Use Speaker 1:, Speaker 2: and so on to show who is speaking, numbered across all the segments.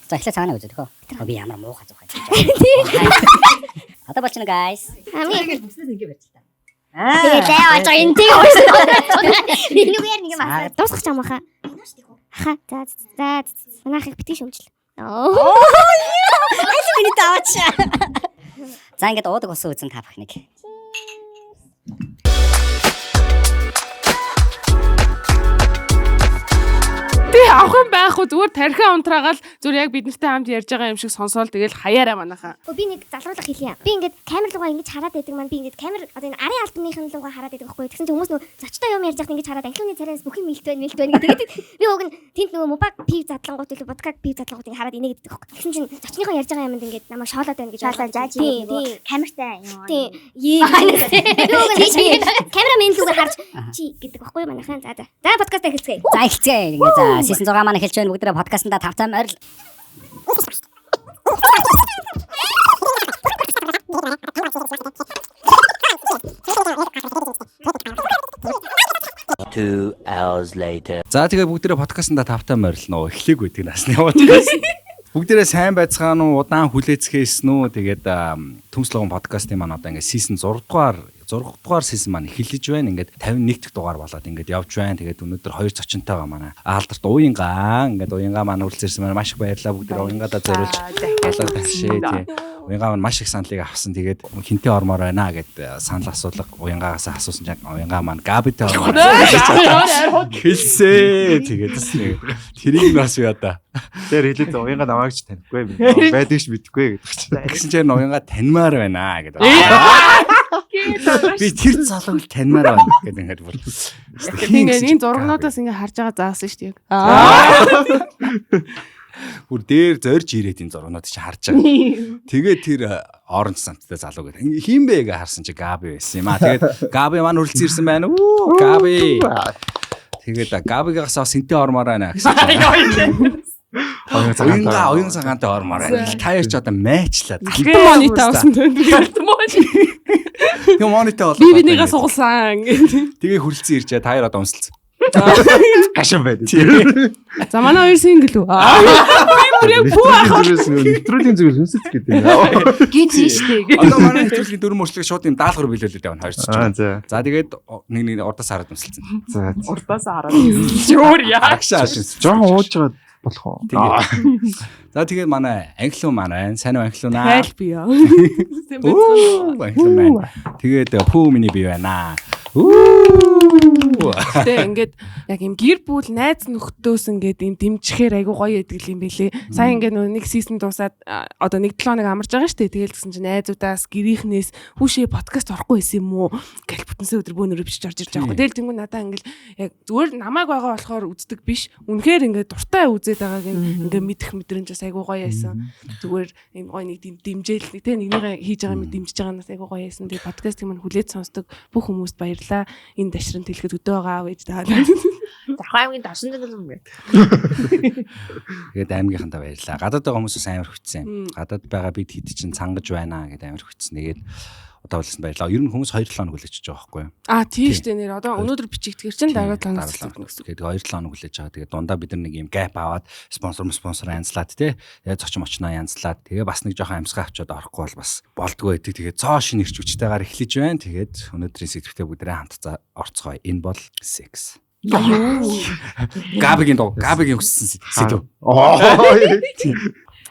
Speaker 1: За эхлээд цагааныг үзүүлэх үү? Би ямар муухай зух юм. Одоо болчихно guys.
Speaker 2: Хамгийн
Speaker 1: Бүснээс ингэ барьж та.
Speaker 2: Тэгээ лай болж байгаа энэ тийм уурсан. Энүүгээр нэг юм асуу. Дуусгах чам баха. Аха. За за. Манайхыг битгий шүмжил. Оо.
Speaker 1: Аль миний даваач. За ингээд уудаг ус үзэн та бүхнийг.
Speaker 3: Тий авах юм байхгүй зүгээр тархиа унтраагаал зүгээр яг бид нартай хамт ярьж байгаа юм шиг сонсоол тэгэл хаяараа манайхаа.
Speaker 2: Би нэг залруулах хэлье. Би ингээд камер руугаа ингэж хараад байдаг маань би ингээд камер одоо энэ арын албаныхын руугаа хараад байдаг байхгүй. Тэгсэн чинь хүмүүс нөгөө зочтой юм ярьж байхад ингэж хараад анхлын царайнаас бүх юм мэлт байна, мэлт байна гэдэг. Тэгээд би уг нь тэнд нөгөө мубаг пив задлангууд илүү будкаг пив задлангууд ингэ хараад инээгээд байдаг байхгүй. Тэгсэн чинь зочныхоо ярьж байгаа юмд ингээд намайг шоолоод байна гэж
Speaker 4: Шоолоо, жааж
Speaker 2: тий,
Speaker 4: нөгөө
Speaker 2: тий.
Speaker 4: Камертай юм.
Speaker 2: Тий. Ее. Би уг нь камерамен рүүгээ харж чи гэдэг байхгүй юу манайхан. За за. За подкаст эхэлцгээе.
Speaker 1: За эхэлцгээе. Ингээ за season 6 маань эхэлж байна. Бүгдээрээ подкастнда тавцаа морил.
Speaker 5: Two hours later.
Speaker 6: За тэгээ бүгдээрээ подкастнда тавтай морилно. Эхлэегүй гэдэг насны яваад байсан. Бүгдээрээ сайн байцгаана уу, удаан хүлээцгээсэн үү? Тэгээд Төмс логон подкастын маань одоо ингээд season 6 дугаар season маань эхэлж байна. Ингээд 51 дахь дугаар болоод ингээд явж байна. Тэгээд өнөөдөр хоёр зочинтойгоо манай Алдарт Уянгаа ингээд Уянгаа маань үргэлжлэрсэн маань маш их баярлалаа. Бүгдээрээ Уянгаадаа зориулж алга тавшээ тий. Уянгаа маань маш их саналыг авсан. Тэгээд хинтээ ормоор байна гэд санал асуулга Уянгаагаас асуусан чинь Уянгаа маань Габитэй ормоор байна. Хэлсээ. Тэгээд бас нэг тэрийг бас яа да.
Speaker 7: Тэр хэлээд уянга намайг ч танихгүй байдгийг ч мэдэхгүй гэдэг чинь.
Speaker 6: Тэгсэн чинь Уянгаа таньмаар байна гэдэг. Би тэр залууг л таньмаар байна гэдэг ингээд бүр.
Speaker 3: Ингээд энэ зургнуудаас ингээд харж байгаа заасан шүү дээ.
Speaker 6: Бүр дээр зорж ирээд энэ зургнууд чи харж байгаа. Тэгээд тэр оранж самттай залуу гэдэг. Хин бэ гэж харсан чи Габи байсан юм аа. Тэгээд Габи маань үргэлж ирсэн байна. Үү Габи. Тэгээд Габигаас бас сэнтэй ормоор байна гэсэн. Уянга уян цагаантай ормоор байна. Та хоёр ч одоо майчлаад.
Speaker 3: Алтан монит авсан тань. Алтан монит.
Speaker 6: Тэгээ монитор болоо.
Speaker 3: Би бинийгээ сугалсан.
Speaker 6: Тэгээ хүрэлцэн иржээ. Та хоёр одоо өмсөлцөн.
Speaker 7: Гашан байд.
Speaker 3: За манай хоёр сингл үү? Би бүр яг пүү ах.
Speaker 7: Нэвтрүүлгийн зүйл хүнсэц гэдэг юм.
Speaker 4: Гинт шүү дээ.
Speaker 6: Одоо манай нэвтрүүлгийн дөрвөн мөрчлөг шууд юм даалгавар биелүүлээд явна хоёр
Speaker 7: Аа
Speaker 6: ч.
Speaker 7: за.
Speaker 6: За тэгээд нэг нэг урдаас хараад өмсөлцөн.
Speaker 7: За.
Speaker 3: Урдаас хараад. Өөр яа.
Speaker 6: Агшаа хаш өмсөлцөн.
Speaker 7: Жохон ууж байгаа болох уу?
Speaker 6: Тэгээ. За тэгээд манай англиу маань байна. Сайн уу англиу наа?
Speaker 3: Хайл би яа. Сайн байцгаана.
Speaker 6: Үу, англиу маань. Тэгээд пүү миний бие байна. Үу.
Speaker 3: Гэтэ ингээд яг юм гэр бүл найз нөхдөөс ингээд юм дэмжихээр айгу гоё яадаг юм бэлээ. Сайн ингээд нөгөө нэг сизон дуусаад одоо нэг 7 хоног амарч байгаа шүү дээ. Тэгэл гэсэн чинь найзуудаас гэрийнхнээс хүүшээ подкаст орохгүй байсан юм уу гэл бүтэнсээ өдөр бөөнөрөө бичиж орж ирж байгаа байхгүй. Тэгэл тэнгуү надаа ингээд яг зүгээр намайг байгаа болохоор үздэг биш. Үнэхээр ингээд дуртай үзээд байгааг ингээд мэдэх мэдрэмж бас айгу гоё байсан. Зүгээр юм гоё нэг дэмжээл нэг тэ нэгнийгээ хийж байгаа юм дэмжиж байгаа нас айгу гоё байсан. Тэгээ подкастыг мань хүлээж сонсдог бүх хүмүүст баярлаа. Энэ дашрын тэлэхэд өдөө байгаа аав ээж таа.
Speaker 4: Зархаа аймгийн дорсон зангал юм бэ.
Speaker 6: Тэгээд аймгийнхантаа баярлаа. Гадаад байгаа хүмүүсээс амар хүчсэн. Гадаад байгаа бид хэд чинь цангаж байна гэдээ амар хүчсэн. Тэгээд удаа болсон баярлаа. Ер нь хүмүүс 2 7 хоног хүлээж байгаа байхгүй юу?
Speaker 3: А тийм шүү дээ нэр. Одоо өнөөдөр бичигдэхэр чинь дараа 7 хоног гэсэн.
Speaker 6: Тэгээд 2 7 хоног хүлээж байгаа. Тэгээд дундаа бид нар нэг юм gap аваад спонсор янзлаад тий. Тэгээд зочин мочноо янзлаад тэгээ бас нэг жоохон амьсгаа авчиад орохгүй бол бас болдгоо байдаг. Тэгээд цоо шинэ ирч хүчтэйгээр эхлэж байна. Тэгээд өнөөдрийн сэдвтэ бүгдээрээ хамт орцгоё. Энэ бол секс. Габигийн дуу, Габигийн хүссэн сэдв.
Speaker 7: Оо.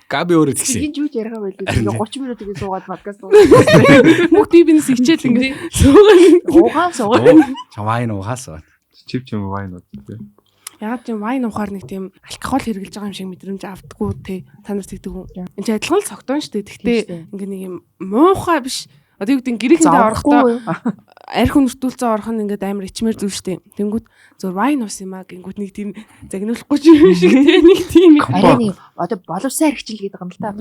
Speaker 6: Габи өөрөө тэгсэн.
Speaker 4: Хин юу ярих юм бэ? Тэгээ 30 минут ингэ суугаад подкаст суугаад.
Speaker 3: Мөх би бинээс хичээл ингэ суугаад
Speaker 4: Угаан суугаад.
Speaker 6: Чамайн угаасаа.
Speaker 7: Чип чим вайн уу тий.
Speaker 3: Ягаад тийм вайн уухаар нэг тийм алкогол хэрглэж байгаа юм шиг мэдрэмж авдггүй те. Та нар тэгдэг үү? Энд чинь адилхан л цогтон шүү дээ. Тэгтээ ингээ нэг юм муухай биш. Одоо юу гэдэг гэрийнхэнтэй орохдоо арх үнэртүүлцэн орох нь ингээд амар ичмэр зүйл шүү дээ. Тэнгүүд зур вайн ус юм а гингүүд нэг тийм загнуулахгүй юм шиг те нэг тийм
Speaker 4: Арай нэг одоо боловсон архичил гэдэг юм л та.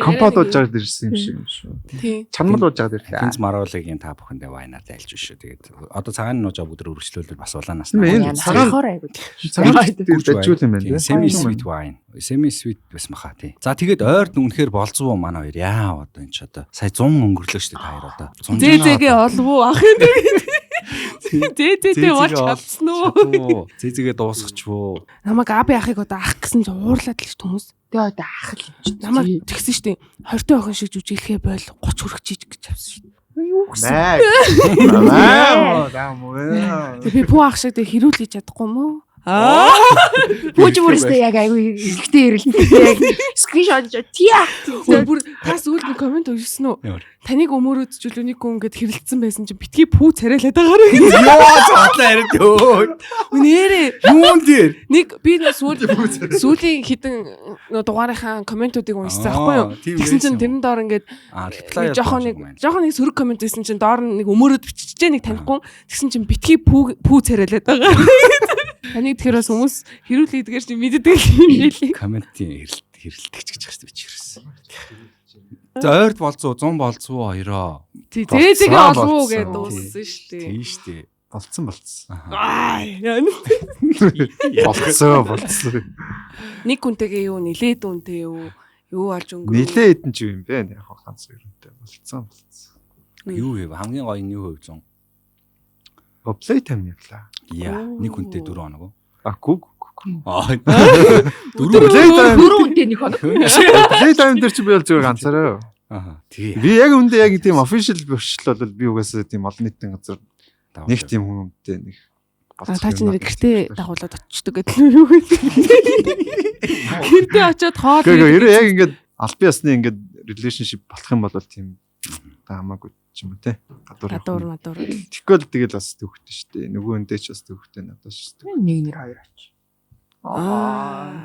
Speaker 7: Компот ууж байгаад ирсэн юм шиг юм шүү.
Speaker 3: Тийм.
Speaker 7: Чанмал ууж байгаад ирлээ.
Speaker 6: Тэнц маруулгийн та бүхэндээ вайнаар дайлж шүү. Тэгээд одоо цагаан нуужаа бүгд өргөжлүүлэл бас улаанаас
Speaker 7: Энэ цагаан
Speaker 4: Цагаар айгуу.
Speaker 7: цагаан дажгүй юм байна тий.
Speaker 6: Semi sweet wine. Semi sweet байсан баха тий. За тэгээд ойрд үнэхээр болцвоо манай хоёр яа одоо энэ ч одоо сая 100 өнгөрлөө шүү дээ та хоёр одоо. 100
Speaker 3: Зээ зээгээ олвуу ах юм. Зээ болж чадсан уу?
Speaker 6: Зээ зээгээ дуусгач уу?
Speaker 3: Намайг аби ахыг одоо ах гэсэн чинь уурлаад л шүү хүмүүс.
Speaker 4: Тэгээ одоо ах л юм чи.
Speaker 3: Намайг тэгсэн шүү дээ. 20 та охин шиг жүжиглэхээ бойл 30 хүрэх чиж гэж авсан шүү дээ.
Speaker 4: Юу гэсэн?
Speaker 7: Маа. Маа. Маа.
Speaker 3: Тэгээ би пүү ах шиг тэг хэрүүлж чадахгүй мó? Аа.
Speaker 4: Пүүж бүрээсээ яг айгүй эргэлтэй эргэлтэй яг скриншот жоо тиа.
Speaker 3: Бүр та сүүлд нэг комент уншсан уу?
Speaker 6: Ямар?
Speaker 3: Таныг өмөрөөд чөлөө нэг хүн ингээд хэрэлдсэн байсан чинь битгий пүү царайлаад байгаарэ гэж.
Speaker 6: Йоо зотлаа яриад өө.
Speaker 3: Нэрээ
Speaker 6: Юун дээр?
Speaker 3: нэг би нэг сүүл сүүлийн хідэн нөө дугаарынхаа комментуудыг уншсан аахгүй юу? Тэгсэн чинь тэрэн доор ингээд
Speaker 6: reply
Speaker 3: жоохон нэг сөрөг коммент байсан чинь доор нь нэг өмөрөөд биччихжээ нэг танихгүй. Тэгсэн чинь битгий пүү пүү царайлаад байгаа. Таныг тэгэхээр бас хүмүүс хэрүүл хийдгээр чи мэддэг юм билий.
Speaker 6: Комментийн хэрэлтгэж гэж байгаа шүү дээ бичээрсэн. За ойрд болцоо 100 болцоо хоёроо.
Speaker 3: Тий, зээ зээгээ
Speaker 7: Болцсон,
Speaker 3: олвуу
Speaker 7: болцсон.
Speaker 3: гэж дууссан шүү дээ.
Speaker 6: Тийм шүү дээ.
Speaker 7: Болцсон болцсон.
Speaker 3: Аа. яа.
Speaker 7: Болцсон болцсон.
Speaker 3: Нэг хүнтэйгээ юу нилээд үнтэй юу юу олж өнгөрөв.
Speaker 7: Нилээ хэдэн ч юм бэ? Яг ганц өрөнтэй болцсон болцсон.
Speaker 6: Юу вэ? Хамгийн гоё нь юу вэ 100?
Speaker 7: О play time явлаа.
Speaker 6: Яа, нэг хүнтэй 4 хоног уу?
Speaker 7: А гүг гүг.
Speaker 6: Аа.
Speaker 7: Дөрөв play time
Speaker 4: Дөрөв үнтэй нэг хоног.
Speaker 7: Play time дээр чи би бол зүгээр ганцаараа.
Speaker 6: Аа. Тий.
Speaker 7: Би яг үндэ яг тийм official бишл бол би угаасаа тийм олон нийтийн газар нэг тийм хүмүүнтэй нэг
Speaker 3: А та чи нэр гэртээ дагуулад очдөг гэдэг нь юу вэ? Гэртээ очиод хоол
Speaker 7: Гэ гэ ерөө яг ингээд албан ёсны ингээд relationship болох юм бол тийм та хамаагүй ч юм уу те. Гадуур.
Speaker 3: гадуур мадуур.
Speaker 7: Тэгэхгүй л тэгэл бас төвхтэй шүү дээ. Нөгөө хүндээ ч бас төвхтэй надад ч төвхтэй.
Speaker 4: Нэг нэр хоёр оч.
Speaker 3: Аа.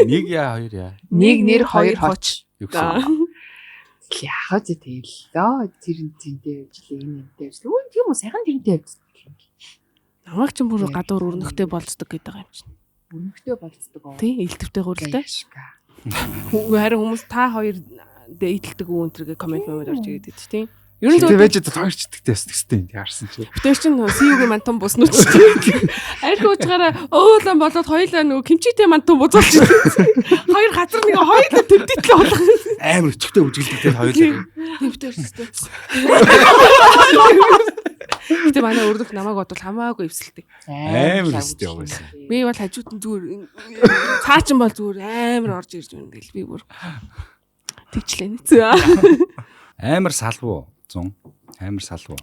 Speaker 6: Нэг яа, хоёр яа.
Speaker 4: Нэг нэр хоёр хоч.
Speaker 6: Юу гэсэн?
Speaker 4: Яхаа зэ тэгэл доо тэр зэнтэй явжлаа энэ энтэй явжлаа. Үн тийм үү сайхан тэрнтэй явжлаа.
Speaker 3: Намайг ч бүр гадуур өрнөхтэй болцдог гэдэг юм чинь.
Speaker 4: Өрнөхтэй болцдог оо.
Speaker 3: Тий, илтвтэй гурилтай.
Speaker 4: Гайшка.
Speaker 3: Харин хүмүүс та хоёр дээдэлдэг үү энэ төргээ коммент мэмэд орж ирээд байдаг тий. Ер нь
Speaker 7: Тэгтээ
Speaker 3: зүгээр
Speaker 7: байж л хоёр ч итгэдэг бас тэгстэй юм харсан чи.
Speaker 3: битэр чинь CU-гийн мантан буснуу ч тий. Арх уучгаараа өөлөн болоод хоёлаа нөгөө кимчитэй мантан бузуулж. Хоёр газар нэг хоёулаа төвдөтлөө болох.
Speaker 6: Амар өчгтэй үжиглдэг те хоёулаа.
Speaker 3: Тийм битэр ч тий. Гэтэ манай өрнөх намайг бодвол хамаагүй эвсэлдэг.
Speaker 6: Амар өстэй угаасаа.
Speaker 3: Би бол хажууд нь зүгээр цаачин бол зүгээр амар орж ирж байна гэл би бүр тэгчлээ нэ.
Speaker 6: Амар салвуу 100. Амар салвуу.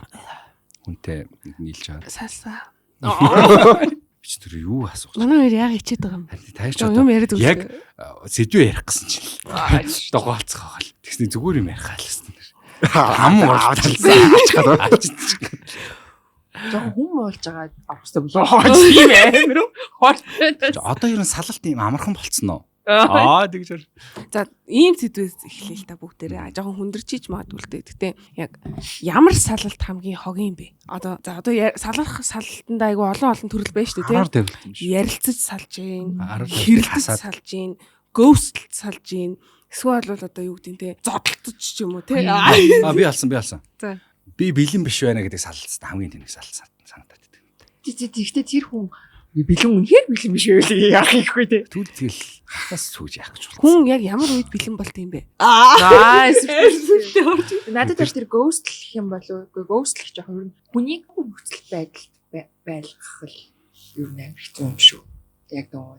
Speaker 6: Хүнтэй нэг нийлж байгаа.
Speaker 3: Салсаа.
Speaker 6: Би чи тэр юу асуух?
Speaker 3: Манай хоёр яг ичээд байгаа юм.
Speaker 6: Харин таарч
Speaker 3: Жоо юм яриад
Speaker 6: Яг
Speaker 3: үзлээ.
Speaker 6: сэдвээ ярих гэсэн чинь дугаалцгаа гал. Тэгсний зүгээр юм ярих хаалсан. Хам уралдалсан.
Speaker 4: Жохон хүм уулж байгаа авах хэрэгтэй болоо. Тийм амар үү? Хортой.
Speaker 6: Одоо ер нь салалт юм амархан болцсон уу? Аа тэгж ор.
Speaker 3: За ийм сэдвээс эхлэе л та бүгдээрээ. Жохон хүндэрчиж магадгүй л дээ. Гэтэ яг ямар салалт хамгийн хог юм бэ? Одоо за одоо салах салалтанд айгүй олон олон төрөл байна шүү дээ,
Speaker 7: Араар
Speaker 3: тийм.
Speaker 7: тавилт юм шиг.
Speaker 3: Ярилцаж салж гин,
Speaker 6: Араар
Speaker 3: хэрэлдэж
Speaker 6: хасаад.
Speaker 3: салж гин, ghosтлж салж гин. Эсвэл бол одоо юу гэдэг нь те зодтолтож ч юм уу те.
Speaker 6: Аа би алсан би алсан.
Speaker 3: За.
Speaker 6: Би бэлэн биш байна гэдэг салалт хамгийн тэнэг салалт санагдаад байдаг.
Speaker 4: Тий тий тэгтээ тэр хүн бэлэн үнэхээр бэлэн биш байвал яах юм бэ те.
Speaker 6: Түл тэгэл хахаас сүүж яах гэж болсон.
Speaker 3: Хүн яг ямар үед бэлэн болт юм бэ?
Speaker 4: Аа надад бас тэр ghostlэх юм болов уу? Ghostlэх жоох ер нь хүнийг нөхцөл байдалд байлгах л ер нь амар хэцүү юм шүү. Яг нөгөө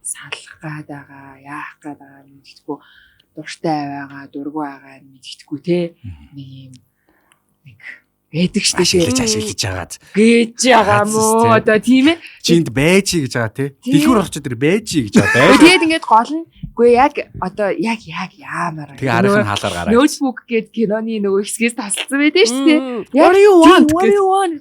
Speaker 4: салах гад байгаа, яах гад байгаа мэддэхгүй, дуртай байгаа, дургүй байгаа мэддэхгүй те. Нэг юм нэг байдаг штэ шээ.
Speaker 6: Ашиглаж ашиглаж хагаад
Speaker 4: Гэж байгаа мó одоо тийм ээ.
Speaker 6: чинд байж гэж байгаа тий. Дэлгүүр орчод тэр байж гэж байгаа. Байж.
Speaker 4: Тэгээд ингээд гол нь үгүй яг одоо яг яг яамаар.
Speaker 6: Тэгээ арих нь хаалаар гараа.
Speaker 4: Ноутбук гээд киноны нөгөө хэсгээс тасалсан байдаг шүү дээ.
Speaker 3: What do you want?
Speaker 4: What do you want?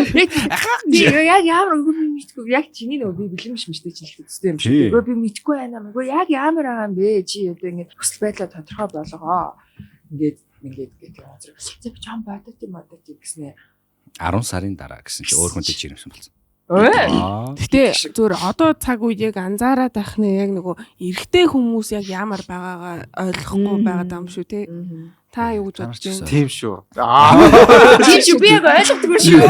Speaker 4: Яг ямар үгүй би мэдгүй. Яг чиний нөгөө би бэлэн биш мэт чинь л төстэй юм шиг. Үгүй би мэдгүй байна. Үгүй яг ямар байгаа юм бэ? Чи одоо ингээд хүсэл байдлаа тодорхой болгоо. Ингээд ингээд гэдэг юм зэрэг. За би чам бодод юм бодод юм гэснэ.
Speaker 6: 10 сарын дараа гэсэн чи өөр хүнтэй жирэмсэн болсон.
Speaker 4: Өө.
Speaker 3: Гэтэ зүгээр одоо цаг үед яг анзаараад байх нь яг нөгөө эрэгтэй хүмүүс яг ямар байгаагаа ойлгохгүй байгаад байгаа юм шүү те. Та юу гэж бодож байна?
Speaker 7: Тийм шүү. Аа.
Speaker 4: Тийм шүү би яг ойлгодгүй шүү.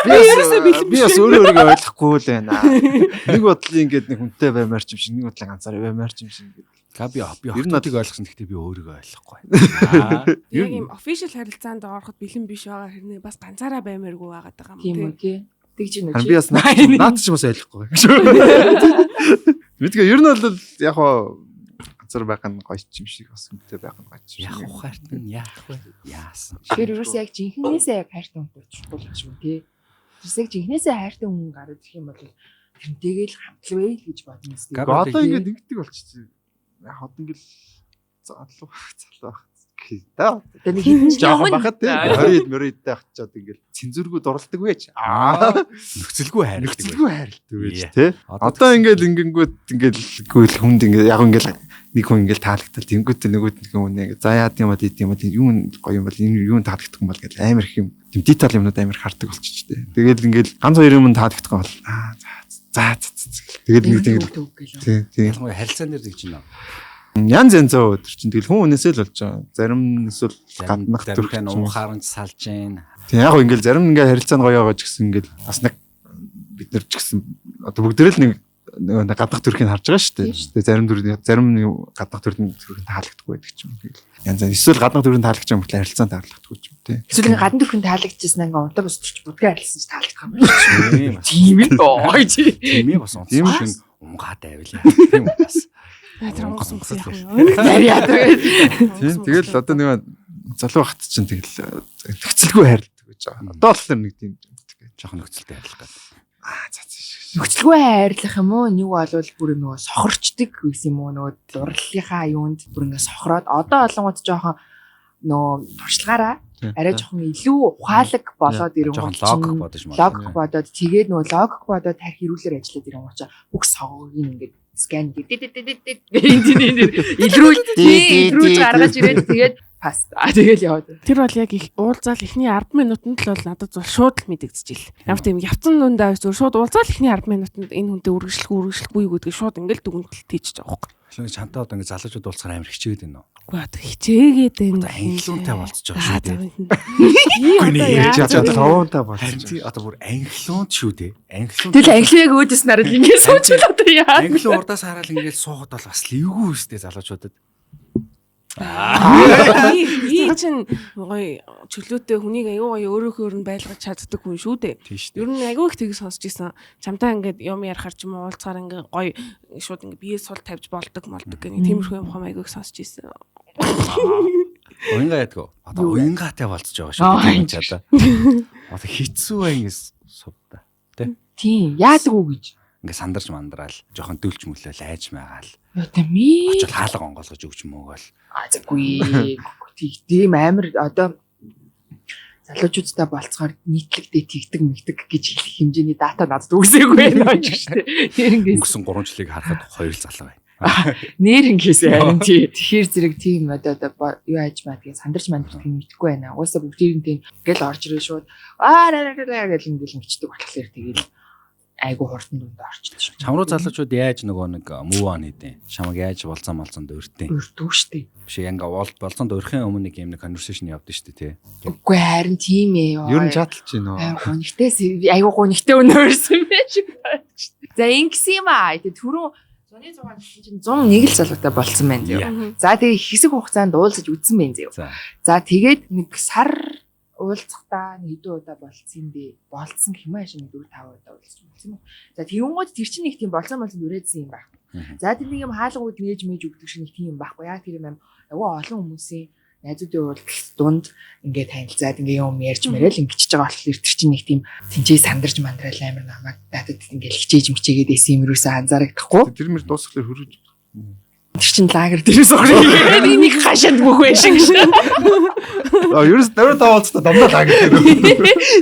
Speaker 7: Би ерөөсөө би бас өөрөө өөрийгөө ойлгохгүй л байна. Нэг бодлын ингээд нэг хүнтэй баймаар ч юм шиг, нэг бодлын ганцаараа баймаар ч юм шиг ингээд.
Speaker 6: Га би би
Speaker 7: Ер нь
Speaker 6: охтуудыг ойлгосон гэхдээ би өөрийгөө ойлгохгүй. Аа.
Speaker 3: Яг ийм official харилцаанд ороход бэлэн биш байгаа хэрнээ бас ганцаараа баймааргүй байгаад байгаа юм
Speaker 4: Тийм үү
Speaker 3: те.
Speaker 4: тий. Тэгж юм уу
Speaker 7: Харин
Speaker 4: чи?
Speaker 7: би бас наад ч бас ойлгохгүй. Мэдгүй ер нь бол яг хоо ганцаар байх нь гоё ч юм шиг бас хүнтэй байх нь гоё ч юм
Speaker 6: Яах
Speaker 7: шиг.
Speaker 6: ухаарт нь яах вэ? Яасан.
Speaker 4: Тэгэхээр ерөөс яг жинхэнээсээ яг хайртай хүнтэй очихгүй л юм тий. Тэрс яг жинхэнээсээ хайртай хүн гараад ирэх юм бол тэрнтэйгээ л хамтлавэ л гэж бодно үстэй.
Speaker 6: Габ-
Speaker 7: Одоо ингээд ингэдэг болчихсон. Яг одоо ингээд залуу залуу байх гэх та.
Speaker 4: Одоо нэг хэдэн жилийн
Speaker 7: Жохон
Speaker 4: өмнө
Speaker 7: байхад тий 20 мөрөд байх чад ингээд цензургүй дурладаг байж. Аа
Speaker 6: Нөхцөлгүй хайрладаг.
Speaker 7: нөхцөлгүй хайрладаг байж
Speaker 6: Yeah.
Speaker 7: тий. Одоо ингээд ингэнгүүт ингээд гүйл хүнд ингээд яг ингээд нэг хүн ингээд таалагдтал тэнгүүт нөгөөд нэг хүн ингээд за яад юм бол идэм юм бол юу нь гоё юм бол энэ юу нь таалагдах юм бол ингээд амар их юм тийм деталь юмнууд амар их хардаг болчих тий. Тэгэл ингээд ганц хоёр юм таалагдах юм бол аа за за за за тэгэл нэг тийм
Speaker 4: тэгэл.
Speaker 7: тий тий
Speaker 6: Ялангуяа харилцаан дээр тэгж байна.
Speaker 7: Янз янз өдөр чинь тэгэл хүн хүнээсээ л болж байгаа. Зарим нь эсвэл гаднах
Speaker 6: Зарим
Speaker 7: төрх
Speaker 6: нь
Speaker 7: ч юм уу.
Speaker 6: уухаар нь салж гин.
Speaker 7: Тийм яг гоо ингээл зарим ингээл харилцаа нь гоё байгаа ч гэсэн ингээл бас нэг бид нар ч гэсэн одоо бүгдээрээ л нэг нэг гаднах төрхийг харж байгаа шүү дээ. Тэгээ зарим төр зарим нэг гаднах төрний төрх нь таалагдахгүй байдаг ч юм. Тэгэл янз янз эсвэл гаднах төрх нь таалагдчих юм бол харилцаа нь таалагдахгүй ч юм тий.
Speaker 4: Эсвэл ингээ гадна төрхөн таалагдчихсан ингээ удаа бус төрч будгаа арилсан ч таалагдах юм байна.
Speaker 6: Тийм бас.
Speaker 4: Тийм ээ. Ой чи.
Speaker 6: Тийм ээ бас
Speaker 7: Тийм
Speaker 6: унтсан шин унгаад байвал яа. Тийм үү бас.
Speaker 3: Аа, Тэр онгоц онгоц яах вэ?
Speaker 4: Дарьяа тэгээд.
Speaker 7: Тийм тэгэл одоо нэг залуу хат чинь тэгэл нөхцөлгүй хайрладаг гэж байгаа. Одоо болохоор нэг тийм
Speaker 6: Жохон нөхцөлтэй хайрлах гэдэг.
Speaker 7: аа за за.
Speaker 4: Нөхцөлгүй хайрлах юм уу? Нэг болвол бүр нөгөө сохорчдөг гэсэн юм уу? Нөгөө дурлалынхаа юунд бүр ингээ сохроод одоо олонгууд жоохон нөгөө туршлагаараа арай жоохон илүү ухаалаг болоод
Speaker 6: Жохон
Speaker 4: ирэнгүүт
Speaker 6: логик
Speaker 4: чинь
Speaker 6: бодож маа.
Speaker 4: логик бодоод тэгээд нөгөө логик бодоод тарих хэрүүлэр ажиллаад ирэнгүүт чинь бүх согоог ингээд скан гэдэг илрүүл илрүүлж гаргаж ирээд тэгээд паст а тэгэл яваад.
Speaker 3: Тэр бол яг их уулзаал эхний 10 минутанд л бол надад бол шууд л мэдэгдчихэл. Ямар тийм явцсан нүндээ авч зүгээр шууд уулзаал эхний 10 минутанд энэ хүнтэй үргэлжлэх үргэлжлэхгүй юу гэдгийг шууд ингээл дүгнэлт хийж байгаа байхгүй.
Speaker 6: Хэлэн чантаа одоо ингэ залуучууд уулзахаар амар хичээгээд байна уу?
Speaker 3: Үгүй одоо хичээгээд байна.
Speaker 6: Одоо анхлуунтай болцож байгаа шүү дээ.
Speaker 3: дээ.
Speaker 6: нэ,
Speaker 7: Чи одоо ловонтай
Speaker 6: Харин
Speaker 7: болчих.
Speaker 6: тий одоо бүр анхлуунт шүү дээ. Анхлуунт.
Speaker 4: Тэгэл англиг яг өөдөөс нараад ингээд сууж л одоо яа.
Speaker 6: Англиу урдаас хараад ингээл суухад бол бас л эвгүй үстэй залуучуудад.
Speaker 3: Би чинь гоё чөлөөтэй хүнийг аюу гоё өөрөөхөө өөр нь байлгаж чаддаг хүн шүү дээ.
Speaker 6: Тийм шүү дээ.
Speaker 3: Ер нь аягүй их тийг сонсч исэн. Чамтай ингээд юм ярихар ч юм уу уулзахаар ингээд гоё шууд ингээд бие сул тавьж болдог молдог гэх нэг тиймэрхүү юм хам аягүй их сонсч исэн.
Speaker 6: Уянга ядгүй. Одоо
Speaker 4: Юу вэ?
Speaker 6: уянгаатай болцож байгаа шүү
Speaker 4: Аа,
Speaker 6: дээ. Тийм ч одоо. Одоо хэцүү бай ингэ сувда.
Speaker 4: Тийм яадаг уу гэж.
Speaker 6: Ингээ сандарч мандраал, жоохон дөлж мөлөөл айж майгаал.
Speaker 4: Одоо ми
Speaker 6: Очил хаалга онгоолгож өгч мөөгөл.
Speaker 4: А зэггүй. Тийм амар одоо залуучуудтай болцохоор нийтлэгдээ тэгдэг мэгдэг гэж хэлэх хэмжээний дата надад үгсээгүй байна гэж шүү дээ. Тэр ингээс
Speaker 6: Өнгөрсөн 3 жилийг харахад хоёр л залуу байна.
Speaker 4: нэр ингээс харин тий. Тэгэхээр зэрэг тийм одоо одоо юу яаж маадгийг сандарч мандардгийг мэдэхгүй байна. Угаасаа бүгдээр нь тийм гэл орж ирээ шууд аа раа гэл ингээл ингэчдэг болохоор тэгэл айгу хурдан дунд орчдөг шүү.
Speaker 6: Чамруу залуучууд яаж нөгөө нэг move on хийдیں۔ Чамаг яаж болцсон молцонд өртөө.
Speaker 4: Өртөө шүү дээ.
Speaker 6: Биш ингээ болцоонд өрхийн өмнө нэг юм нэг conversation явдсан шүү дээ тий.
Speaker 4: Үгүй харин тийм ээ.
Speaker 7: Ер нь чаталж байна уу?
Speaker 4: Амар гонигтээс айгу гонигтэй өнөөрсөн байх шиг байна. За ингэсэн юм аа. Тэгээ түрүү зуны 6 гэсэн чинь 101 л залуутай болцсон байна зөө. За тэгээ хэсэг хугацаанд уулзаж үзсэн байна зөө.
Speaker 6: За.
Speaker 4: За тэгээд нэг сар уулзахдаа нэг хэдэн удаа болцсон юм бэ? Болцсон хэмээн хашаа нэг 4 5 удаа уулзсан болсон юм. За тэгэнгүүт тэр чинь нэг тийм болцсон болцсон үрээдсэн юм байна.
Speaker 6: Мгм.
Speaker 4: За тэр нэг юм хаалгууд нээж мэж өгдөг шиг нэг тийм юм байхгүй. Яа тэр юм айгу олон хүмүүсийн найзуудын уулзалт дунд ингээд танилцаад ингээд юм ярьж мэрэл ингэчихэж байгаа болохоор тэр чинь нэг тийм тэнцээ сандарч мандраал амар намайг надад ингээд хичээж мчээгээд байсан юм юусаа анзаарагдахгүй.
Speaker 7: Тэр мөр дуусхлаар хөрөж
Speaker 4: Тэр чинь лагер дээрээс орох. Энийг хашаанд бүх байх шиг шээ.
Speaker 7: Аа ерөөс 55 уулзтаа дандаа лаг гэдэг.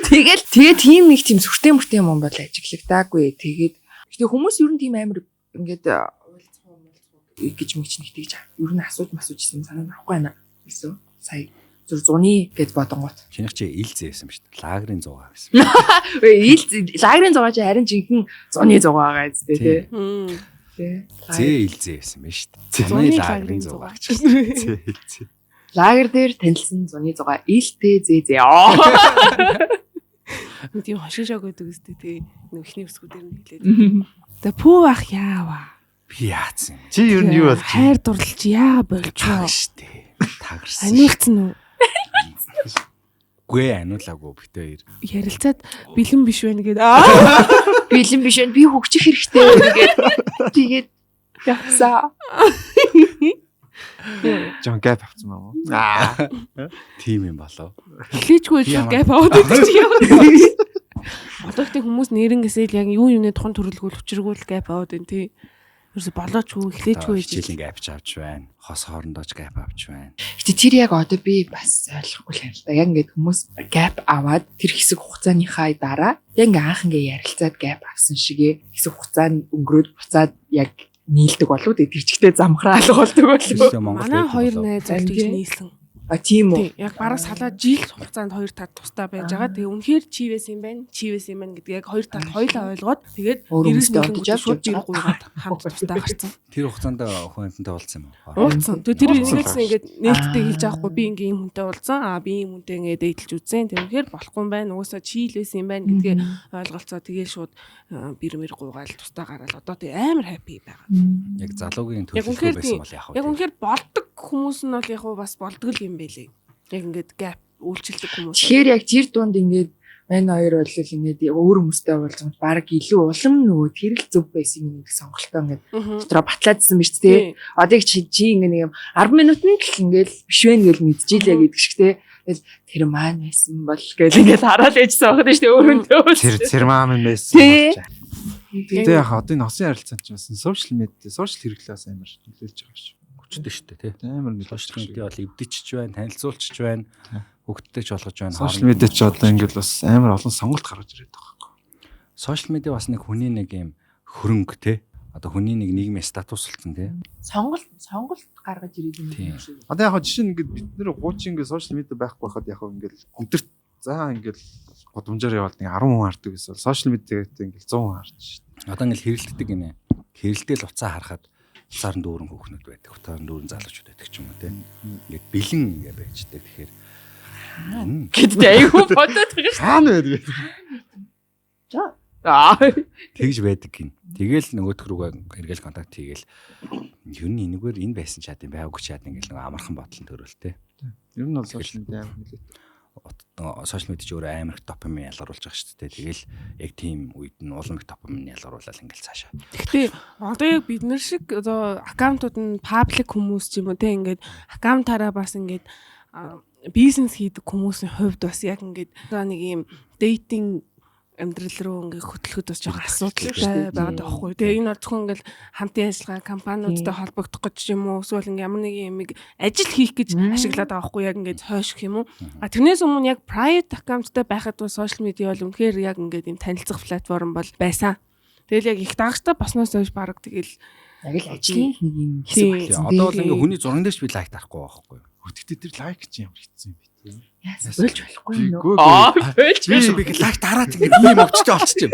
Speaker 4: Тэгэл тэгээ тийм нэг тийм сүртэй мөртэй юм бол ажиглагдаагүй. Тэгээд гэтээ хүмүүс ер нь тийм амар ингээд уулзах уу муулзах уу гэж мэгч нэг тэгж ер нь асууж масууж юм санаа авахгүй байна. Гэсэн сая Зүр зуны гэж бодонгууд.
Speaker 6: Чинийх чи ил зээсэн ба шүү дээ. Лагерын зугаа байсан.
Speaker 4: Үй ил лагерын зугаа чи харин жинхэнэ зуны зугаа байгаа зү тий. Тий.
Speaker 6: Зээ ил зээсэн ба шүү дээ.
Speaker 3: Зуны
Speaker 6: Зуны
Speaker 3: лагерын
Speaker 6: лагерын
Speaker 3: зугаа
Speaker 6: зугаа
Speaker 3: гэж.
Speaker 7: Зээ ил зээ.
Speaker 4: Лагер дээр танилцсан зуны зугаа ил тэ зээ зээ. Аа.
Speaker 3: Нэг тийм хошин шог гэдэг үстэй тий. Нэг ихний өсгүүдээр нь хэлээд. Тэгээ пүү ах яава.
Speaker 6: Би яатсан юм.
Speaker 7: Чи ер нь юу болж
Speaker 3: Хайр дурлал чи яа болчихоо.
Speaker 6: Таг штэ. Тагарсан.
Speaker 3: Аниулцсан уу?
Speaker 6: Гүй аниулаагүй бит хоёр.
Speaker 3: Ярилцаад бэлэн биш байна гэдэг. Аа.
Speaker 4: Бэлэн биш байна. Би хөгжих хэрэгтэй гээд тэгээд явсаа.
Speaker 7: Жон гэп авсан юм уу? Аа.
Speaker 6: Тийм юм болов.
Speaker 3: Эхлээчгүй
Speaker 6: Би
Speaker 3: шууд
Speaker 6: ямар-
Speaker 3: гэп аваад байдаг чи яа. Одоо их хүмүүс нэрнгээсээ л яг юу юуны тухан төрөлгүүл учиргүй л гэп аваад байна тий. Ерөөсө болоочгүй эхлээчгүй гэж.
Speaker 6: Хичээлийн гэп авч байна. Хос хоорондоо ч гэп авч байна.
Speaker 4: Гэтэ тэр яг одоо би бас ойлгохгүй л юм л да. Яг ингээд хүмүүс gap аваад тэр хэсэг хугацааныхаа дараа яг ингээд анх ингээд ярилцаад gap авсан шигээ хэсэг хугацаанд өнгөрөөд буцаад яг нийлдэг болов уу? Тэр чигтээ замхраа алга болдог болов уу?
Speaker 6: Ерөөсөө Монголд
Speaker 3: Манай
Speaker 6: байдаг
Speaker 3: хоёр
Speaker 6: болов.
Speaker 3: найз бол тэгж нийлсэн.
Speaker 4: А тийм үү?
Speaker 3: Тий, яг бараг салаа жил хугацаанд хоёр тал тусдаа байж байгаа. Тэгээ үнэхээр чи байсан юм байна, чи байсан юм байна гэдгийг яг хоёр тал хоёулаа ойлгоод тэгээд
Speaker 4: Өөр
Speaker 3: эрээс
Speaker 4: хүмүүстэй
Speaker 3: нийлэнгүүт
Speaker 4: одож авч
Speaker 3: шууд
Speaker 4: явж
Speaker 3: жирэг
Speaker 4: байгаа.
Speaker 3: гуйгаад хамт тусдаа гарцсан.
Speaker 6: Тэр хугацаанд хүн амьтантай уулзсан юм уу?
Speaker 3: Уулзсан. Тэгээ тэр
Speaker 7: Уулзсан
Speaker 3: нэгээс ингээд нээлттэй хэлж авахгүй би ингээ ийм хүнтэй уулзсан. Аа би ийм хүнтэй ингээ дээдлж үзсэн. Тэр үнэхээр болохгүй юм байна. Угаасаа чи л байсан юм байна гэдгээ ойлголцоо. Тэгээ шууд бирмэр гуйгаал тусдаа гараал одоо тэгээ амар happy байгаа.
Speaker 6: Яг залуугийн
Speaker 3: Яг
Speaker 6: төлөвлөгөө
Speaker 3: үнэхээр
Speaker 6: байсан
Speaker 3: тийм.
Speaker 6: бол яах вэ?
Speaker 3: Яг үнэхээр болдог хүмүүс нь бол яг уу бас болдог л юм байлээ. Яг ингээд gap үйлчилдэг хүмүүс.
Speaker 4: Тэгэхээр яг тэр дунд ингээд мань хоёр бол ингээд өөр хүмүүстэй уулзсан баг илүү улам нөгөө тэр л зөв байсан юм нэг сонголтоо ингээд
Speaker 3: Мгм.
Speaker 4: дотроо батлаадсан биз дээ.
Speaker 3: Тий.
Speaker 4: Одоо их чи чи ингээ нэг юм 10 минутанд л ингээл биш вэ гэл мэдчихлээ гэдэг шиг те. Тэгэл тэр маань байсан бол гэл ингээл хараад ээжсэн байгаа шүү дээ өөрөндөө.
Speaker 7: Тэр цэрмаам юм байсан.
Speaker 4: Тий.
Speaker 7: болж. Гэтэ яг одоо энэ хосын харилцаанд ч бас social media, social хэрэглээ бас амар нөлөөлж байгаа шүү.
Speaker 6: Хүчтэй шүү дээ тий.
Speaker 7: Амар нөлөөлж
Speaker 6: Social
Speaker 7: байгаа шүү.
Speaker 6: media бол эвдчихж байна, танилцуулчих байна, хөгтдөж болгож байна.
Speaker 7: Social
Speaker 6: хооронд
Speaker 7: media ч одоо ингээл бас амар олон сонголт гаргаж ирээд байгаа байхгүй.
Speaker 6: Social media бас нэг хүний нэг юм хөрөнгө тий. Одоо хүний нэг нийгмийн статус болсон тий.
Speaker 4: Сонголт сонголт гаргаж ирээд юм
Speaker 6: Тийм.
Speaker 4: шиг.
Speaker 7: Одоо яг хаа жишээ нь ингээд бид нэр хуучин ингээд social media байхгүй байхад яг хаа ингээд өдөрт за ингээд гудамжаар явбал нэг 10 хүн хардаг гэсэн. Social media гэдэг ингээд 100 хүн харж шээ.
Speaker 6: Одоо ингээл хэрэлддэг гинэ. Хэрэлдээл уцаа харахад уцаар нь дүүрэн хүүхнүүд байдаг, уцаар нь дүүрэн залуучууд байдаг ч юм уу тий. Ингээд бэлэн ингээ байждаг. Тэгэхээр
Speaker 4: Гэдээ айгүй бодоод байгаа шүү.
Speaker 7: Хаана байдаг вэ?
Speaker 4: Аа.
Speaker 6: тэгж байдаг гин. Тэгэл нөгөөх рүүгээ эргээл контакт хийгээл ер нь энэгээр энэ байсан чад юм байгаагүй чад ингээл нөгөө амархан бодол нь төрөөл тий.
Speaker 7: Ер нь бол social media амар нөлөөтэй.
Speaker 6: Сошиал медиа ч өөрөө амар их допамин ялгаруулж байгаа шүү дээ. Тэгэл яг тийм үед нь улам их допамин ялгаруулаад ингээл цаашаа.
Speaker 3: Гэхдээ одоо яг бид нар шиг одоо аккаунтууд нь паблик хүмүүс ч юм уу те ингээд аккаунтаараа бас ингээд бизнес хийдэг хүмүүсийн хувьд бас яг ингээд одоо нэг юм дейтинг амьдрал руу ингээд хөтлөхөд бас жоохон асуудалтай байгаад байгаа байхгүй. Тэгээ энэ бол зөвхөн ингээд хамтын ажиллагаа компаниудтай холбогдох гэж юм уу эсвэл ингээд ямар нэгэн юмыг ажил хийх гэж ашиглаад байгаа байхгүй яг ингээд хойших юм уу. А тэрнээс өмнө яг private account-тай байхад бол social media бол үнэхээр яг ингээд юм танилцах платформ бол байсан. Тэгэл яг их дагагчтай босноос хойш баг тэгэл
Speaker 4: Яг л ажлын нэг юм хэсэг
Speaker 3: Тийм.
Speaker 4: болсон.
Speaker 6: Одоо бол ингээ хүний зурган дээр ч би лайк дарахгүй байхгүй юу?
Speaker 7: Гэхдээ тэр лайк чи ямар хэцүү юм бэ те.
Speaker 4: Яасан болж болохгүй юм
Speaker 7: Үгүй,
Speaker 4: уу? Аа, болж.
Speaker 6: Би би лайк дараад ингээ ийм өвчтэй болчих юм.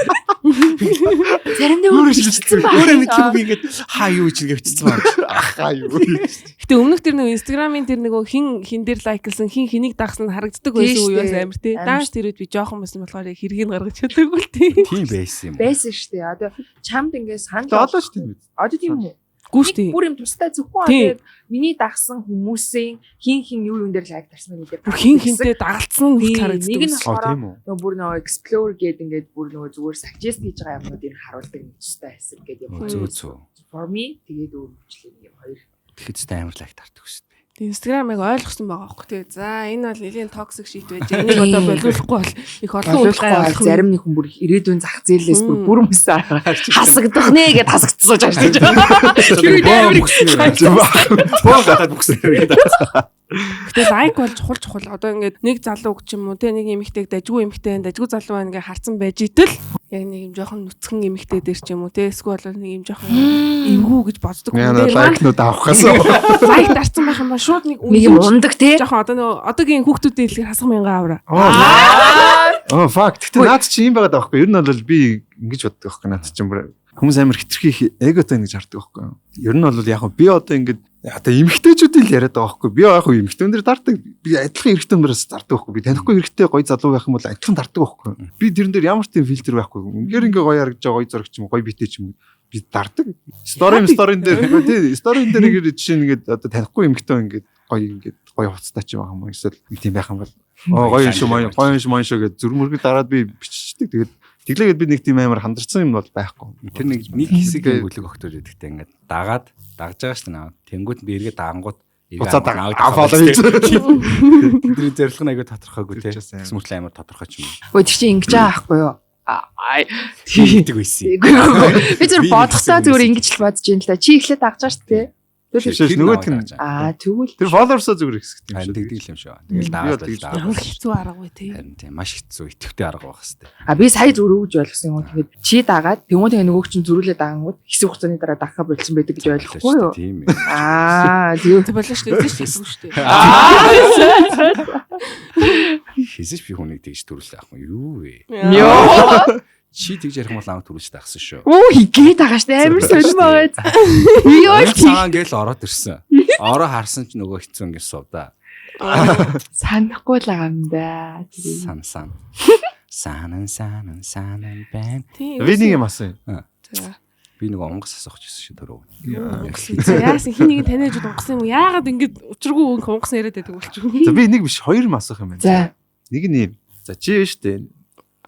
Speaker 4: Заримдаа
Speaker 7: Өөрөө
Speaker 4: өөрөө бичсэн ба.
Speaker 6: Өөрөө мэдгүй би ингээ хаа юу ч ингээ бичсэн байна.
Speaker 7: Ахаа юу.
Speaker 3: Гэтэ өмнөх тэр нөгөө Instagram-ын тэр нөгөө хин хин дээр лайклсан, хин хэнийг дагсан харагддаг
Speaker 4: Тийм
Speaker 3: байсан үе бас
Speaker 4: штэ.
Speaker 3: амар тий.
Speaker 4: Амар
Speaker 3: Дааш тэр үед би жоохон байсан болохоор яг хэргийг нь гаргаж чадаагүй л тий.
Speaker 6: Тийм байсан юм.
Speaker 4: Байсан шүү дээ. Одоо чамд ингээ санал
Speaker 7: Одоо ч тийм үү.
Speaker 4: Одоо тийм үү?
Speaker 3: Гүү штэ.
Speaker 4: Бүр юм тустай зөвхөн
Speaker 3: Тийм.
Speaker 4: одоо миний дагсан хүмүүсийн хин хин юу юун дээр лайк дарсан гэдэг.
Speaker 3: Бүр хин хинтэй дагалдсан нь
Speaker 4: Тийм,
Speaker 3: хүртэл харагддаг.
Speaker 4: нэг нь
Speaker 3: байсан.
Speaker 7: Аа тийм үү.
Speaker 4: Нөгөө бүр нөгөө explore гэдэг ингээд бүр нөгөө зүгээр suggest хийж байгаа юмнуудыг харуулдаг нэг тустай хэсэг гэдэг юм.
Speaker 6: Зөө зөө.
Speaker 4: For me тэгээд өөр хвчлээ нэг юм хоёр.
Speaker 6: Тэгэхэд ч амар лайк дардаг шүү дээ.
Speaker 3: Тэг Instagram-ыг ойлгосон байгаа аахгүй тий. За энэ бол нэлийн toxic shit байж. Энийг одоо болиулахгүй бол их олон
Speaker 4: Болиулахгүй
Speaker 3: удаа
Speaker 4: бол
Speaker 3: болох
Speaker 4: зарим нэг хүн бүр ирээдүйн зах зээлээс бүр
Speaker 3: Мм.
Speaker 4: бүр мөсөө хасагдах нэ гэд хасагдсан ч ааш.
Speaker 6: Тэр амар бүкснээр. Боо гадаад бүкснээр гэдэг.
Speaker 3: Гэтэ лайк бол чухал чухал. Одоо ингээд нэг залуу ч юм уу те нэг эмэгтэйг дажгүй эмэгтэй, дажгүй залуу байна ингээ харцсан байж итэл яг нэг юм жоохон нүцгэн эмэгтэй дээр ч юм уу те эсвэл бол нэг юм жоохон эвгүй гэж боддог
Speaker 7: хүн дээр лайкнууд авахаас
Speaker 3: лайк дарсан байх юм ба шууд нэг
Speaker 4: нэг юм ундаг те.
Speaker 3: Жоохон одоо нөгөө одоогийн хүүхдүүдийн хэлээр хасах мянган авра.
Speaker 7: Аа fuck. Гэтэ наад чи юм байгаад байгаа байхгүй. Ер нь бол би ингэж боддог байхгүй наад чи бүр хүмүүс амар хитрхи эготой ингэж хардаг байхгүй. Ер нь бол яг би одоо ингэж одоо эмэгтэйчүүдийн л яриад байгаа байхгүй. Би яг эмэгтэй өндөр дардаг. Би адилхан эрэгтэй өндрөөс дардаг байхгүй. Би танихгүй эрэгтэй гоё залуу байх юм бол адилхан дардаг байхгүй. Би тэрэн дээр ямар ч тийм фильтр байхгүй. Үнээр ингээ гоё харагдаж байгаа, гоё зураг ч юм уу, гоё битэй ч юм уу би дардаг. Сторийн дээр тий сторийн дээр ингэ жишээ нь ингээд одоо танихгүй эмэгтэй ингээд гоё ингээд гоё хувцастай ч юм аа юм эсвэл нэг тийм байх юм бол гоё юм шүү гоё юм шүү мөн шүү гэж зүрмөргөл дараад би биччихдэг. Тэгээд тэглээгээд би нэг тийм амар хандарсан юм бол байхгүй.
Speaker 6: Тэр нэг хэсэг юм бүлэг өгтөр гэдэгтэй ингээд дагаад дагж байгаа шүү дээ. Тэнгүүд би эргээ дагангууд
Speaker 7: буцаад follow хийж.
Speaker 6: Тэдний зорилго нь айгүй тодорхойгүй те. Тэгсэн мөртлөө амар тодорхой ч юм.
Speaker 4: Өө тэр чинь ингэж байгаа байхгүй юу? Аа
Speaker 6: тэгдэг байсан.
Speaker 4: Би зөв бодохдоо зүгээр ингэж л бодож юм л да. Чи эхлээд дагж байгаа шүү дээ.
Speaker 7: Тэр нөгөөх нь
Speaker 4: аа тэгвэл
Speaker 7: тэр followers-аа зүгээр хэсэгт
Speaker 6: юм шиг тэгдэг юм шиг. Тэгэл дагаад
Speaker 3: л ямар хэцүү арга вэ тий.
Speaker 6: Харин тийм маш хэцүү идэвхтэй арга байх хэвээр.
Speaker 4: А би сая зүгээр өгж ойлгосон юм. Тэгээд чи дагаад тэгмүү тэгээ нөгөөх чинь зөрүүлээ дагангууд хэсэг хугацааны дараа дахаа болсон байдаг гэж ойлгохгүй юу?
Speaker 6: Тийм ээ.
Speaker 4: Аа тийм
Speaker 3: болоо шүү дээ. Хэсэг шүү дээ.
Speaker 6: Хэсэж би хүнийг тэгж төрүүлээ ах юм юу вэ?
Speaker 4: Йоо.
Speaker 6: Чи тэгж ярих юм бол намайг төрүүлж дагсан шүү.
Speaker 4: Оо хийгээд байгаа шүү дээ. Амар сонирн байгаа. Йоо
Speaker 6: цагаан гэл ороод ирсэн. Ороо харсан ч нөгөө хэцүү ингэ сувда.
Speaker 4: Санахгүй л байгаа юм да.
Speaker 6: Сан сан. Санан санан санан бэн.
Speaker 7: Би нэг юм асан.
Speaker 3: За.
Speaker 6: Би нөгөө онгоц асуух гэсэн шүү түрүү.
Speaker 3: Яасан хин нэг таниад онгосон юм уу? Яагаад ингэж учиргүй онгосон яриад байдаг болчих вэ?
Speaker 7: За би нэг биш хоёр юм асуух юм байна.
Speaker 4: За.
Speaker 7: Нэг нь юм. За чи шүү дээ.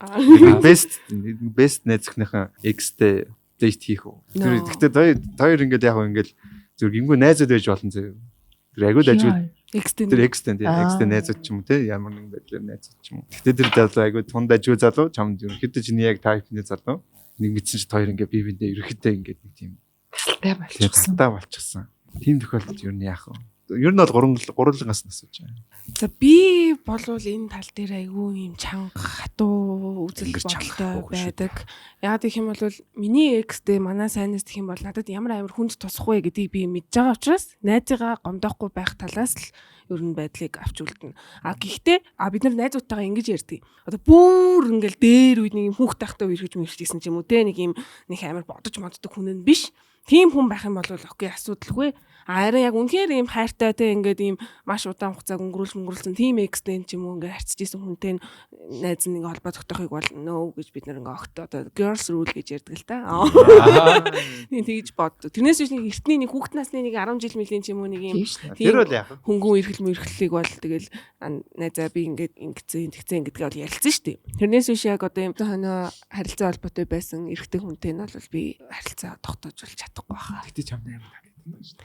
Speaker 7: Best найзынхаа ex-тэй date хийх үү? Тэр гэхдээ хоёр ингээд яг ингээд зүгээр гингүү найзууд байж болно зөө. Тэр агуул ажгүй
Speaker 3: ex-тэй
Speaker 7: тэр ex-тэй тийм ex-тэй найзууд ч юм уу те ямар нэгэн байдлаар найзууд ч юм уу. Гэхдээ тэр залуу агуул тунд ажгүй залуу чамд ерөнхийдөө чиний яг type-ны залуу нэг мэдсэн чи хоёр ингээд бие биендээ ерөнхийдөө ингээд нэг тийм
Speaker 4: тасалтай болчихсон.
Speaker 7: Тасалтай болчихсон. Тийм тохиолдолд ер нь яах вэ? Ер нь бол гурвангаас нь асууж байгаа.
Speaker 3: За би болвол энэ тал дээр айгүй юм чанга хатуу үзэл бодолтой байдаг. Яагаад гэх юм бол миний экстэй манай сайнаас гэх юм бол надад ямар амар хүнд тусах вэ гэдгийг би мэдж байгаа учраас найзыгаа гомдоохгүй байх талаас л ер нь байдлыг авч үлдэнэ. А гэхдээ бид нар найзуудтайгаа ингэж ярьдаг. Одоо бүр ингээл дээр үед нэг юм хүүхд тахтай үерхэж мэрхжсэн ч юм уу те нэг юм нэг амар бодож моддог хүн нь биш. Тийм хүн байх юм бол окей асуудалгүй. А харин яг үнэхээр ийм хайртай те ингээд ийм маш удаан хугацааг өнгөрүүлсэн тийм экстэй ч юм уу ингээд харьцаж исэн хүнтэй найз нэг холбоо тогтоохыг бол no гэж бид нар ингээд огт одоо girls rule гэж ярьдаг л та. Тийм тэгж боддог. Тэрнээс биш нэг эртний нэг хүүхд насны нэг 10 жил мөлийн ч юм уу нэг ийм
Speaker 7: тэр бол яах вэ?
Speaker 3: Хөнгөн эрхэл мэрхлийг бол тэгэл найзаа би ингээд ингэсэн тэгсэн гэдгээ бол ярилцсан шүү дээ. Тэрнээс биш яг одоо ийм хоноо харилцаа холбоотой байсан эрэгтэй хүнтэй нь бол би харилцаа тогтоож бол чадахгүй байхаа.
Speaker 7: Гэтэ чамд амар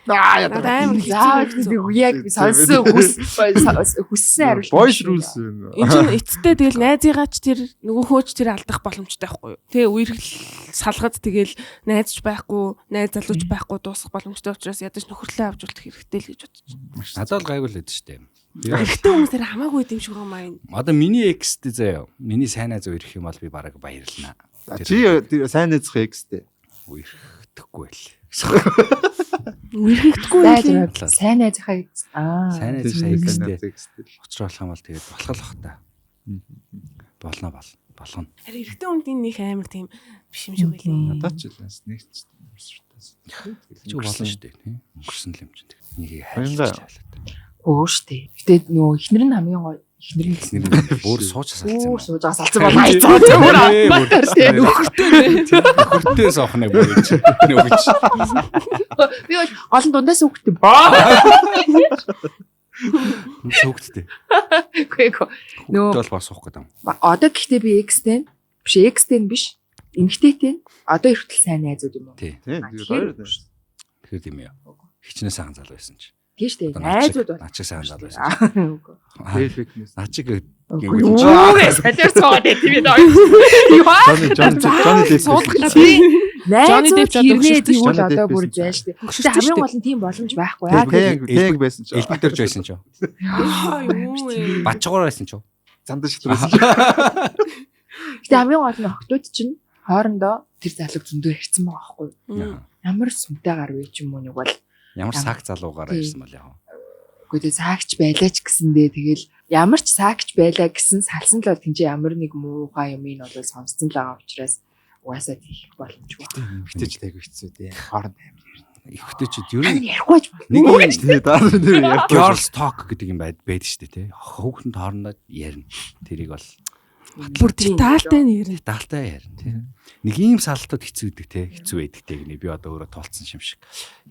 Speaker 4: Аа амар хэцүү. Яг сонссон хүссэн хариулт.
Speaker 7: Boys rules.
Speaker 3: Энд чинь эцэстээ тэгэл найзыгаа ч тэр нөгөө хөөч тэр алдах боломжтой байхгүй юу? Тэ үерхэл салгад тэгэл найзч байхгүй, найз залууч байхгүй дуусах боломжтой учраас ядаж нөхөрлөө авч үлдэх хэрэгтэй л гэж бодож байна.
Speaker 6: Надад бол гайгүй л байдаг шүү дээ.
Speaker 3: Эрэгтэй хүмүүсээр хамаагүй юм шиг байгаа маа энэ.
Speaker 6: Одоо миний экстэй заяа. Миний сайн найз үерх юм бол би бараг баярлнаа.
Speaker 7: Чи сайн найзах экстэй
Speaker 6: үерхэхгүй байл.
Speaker 3: Үерхэхгүй байл.
Speaker 4: Сайн найзынхаа экс. Аа.
Speaker 6: Сайн найзынхаа экстэй. Учруулах юм бол тэгээд болох л бах та. Болно бол. Болгоно.
Speaker 3: Харин эрэгтэй хүнд энэ нэг амар тийм биш юм шиг байлээ.
Speaker 7: Надад ч л нэг ч
Speaker 6: Чи болно шүү дээ. Өнгөрсөн л юм чинь. Нэгийг хайрлаж чалаа.
Speaker 4: Өөр шүү дээ. Гэтэ нөгөө эхнэр нь хамгийн гоё. Эхнэр
Speaker 6: нь бүр сууж салцсан юм.
Speaker 4: Бүр сууж салцсан бол айцаа зүгээр амтар тий.
Speaker 6: Нөхөртэй нөхөртэй суух нэг бүр гэж. Нөгөөч.
Speaker 4: Би бол гол нь дундаас үхтээ.
Speaker 6: Сүгдтэй.
Speaker 4: Үгүй ээ.
Speaker 6: Нөгөө бол бас суух гэдэг юм.
Speaker 4: Одоо гэхдээ би экстэй биш экстэй биш. Эмэгтэйтэй одоо хүртэл сайн найзууд юм уу?
Speaker 6: Тий. Тэгэхээр тийм юу. Хичнээн сайхан залуу байсан чи.
Speaker 4: Тийм шүү дээ. Найзууд бол
Speaker 6: над чиг сайхан залуу байсан.
Speaker 7: Тэгэл
Speaker 6: Над чиг
Speaker 4: Юу солиор суугаад байт юм бэ?
Speaker 7: Johnny Johnny Johnny Depp
Speaker 3: Суулгах
Speaker 4: Тий.
Speaker 3: Johnny
Speaker 4: Найзууд
Speaker 3: Depp ч одоо
Speaker 4: хэрнээ
Speaker 3: хөшөрсөн
Speaker 4: тэгвэл
Speaker 7: шүү дээ.
Speaker 4: одоо бүр
Speaker 7: Johnny Depp
Speaker 4: зайлш дээ.
Speaker 3: Хөшөрсөн
Speaker 4: Гэтэ хамгийн
Speaker 3: шүү
Speaker 4: гол нь тийм боломж байхгүй яа.
Speaker 7: Тэг тэг байсан ч.
Speaker 6: Элбэг дөрж байсан ч.
Speaker 3: Яа юу вэ?
Speaker 6: Бачгуур байсан ч.
Speaker 7: Зандаа шил байсан.
Speaker 4: Гэтэ хамгийн гол нь охтууд чинь хоорондоо тэр залууг зөндөө ярьсан байгаа байхгүй юу? Ямар сүмтэй гар вэ ч юм уу нэг бол
Speaker 6: Ямар саг залуугаар
Speaker 4: Тий.
Speaker 6: ирсэн бол яа.
Speaker 4: үгүй дээ саагч байлаа ч гэсэндээ тэгэл ямар ч саагч байлаа гэсэн салсан л бол тэнцээ ямар нэг муухай юм ин бол сонсцсон л байгаа учраас угаасаа тийх боломжгүй.
Speaker 7: Эмэгтэйч айгүй хэцүү дээ. Хооронд амар ярьдаг.
Speaker 6: Эхтэйчүүд ер
Speaker 4: Та
Speaker 6: нь
Speaker 4: нар ярихгүй ч
Speaker 6: нэг юм
Speaker 7: Тий, дараа нь нэр ярихгүй.
Speaker 6: girls talk гэдэг юм байдаг шүү дээ тий. Хөөхөнд хоорондоо ярина. Тэрийг бол
Speaker 3: Бүр детальтай нь ярина.
Speaker 6: детальтай ярина тий. Нэг ийм салтууд хэцүү байдаг тий. Хэцүү байдаг тий гэнэ. Би одоо өөрөө тулцсан юм шиг.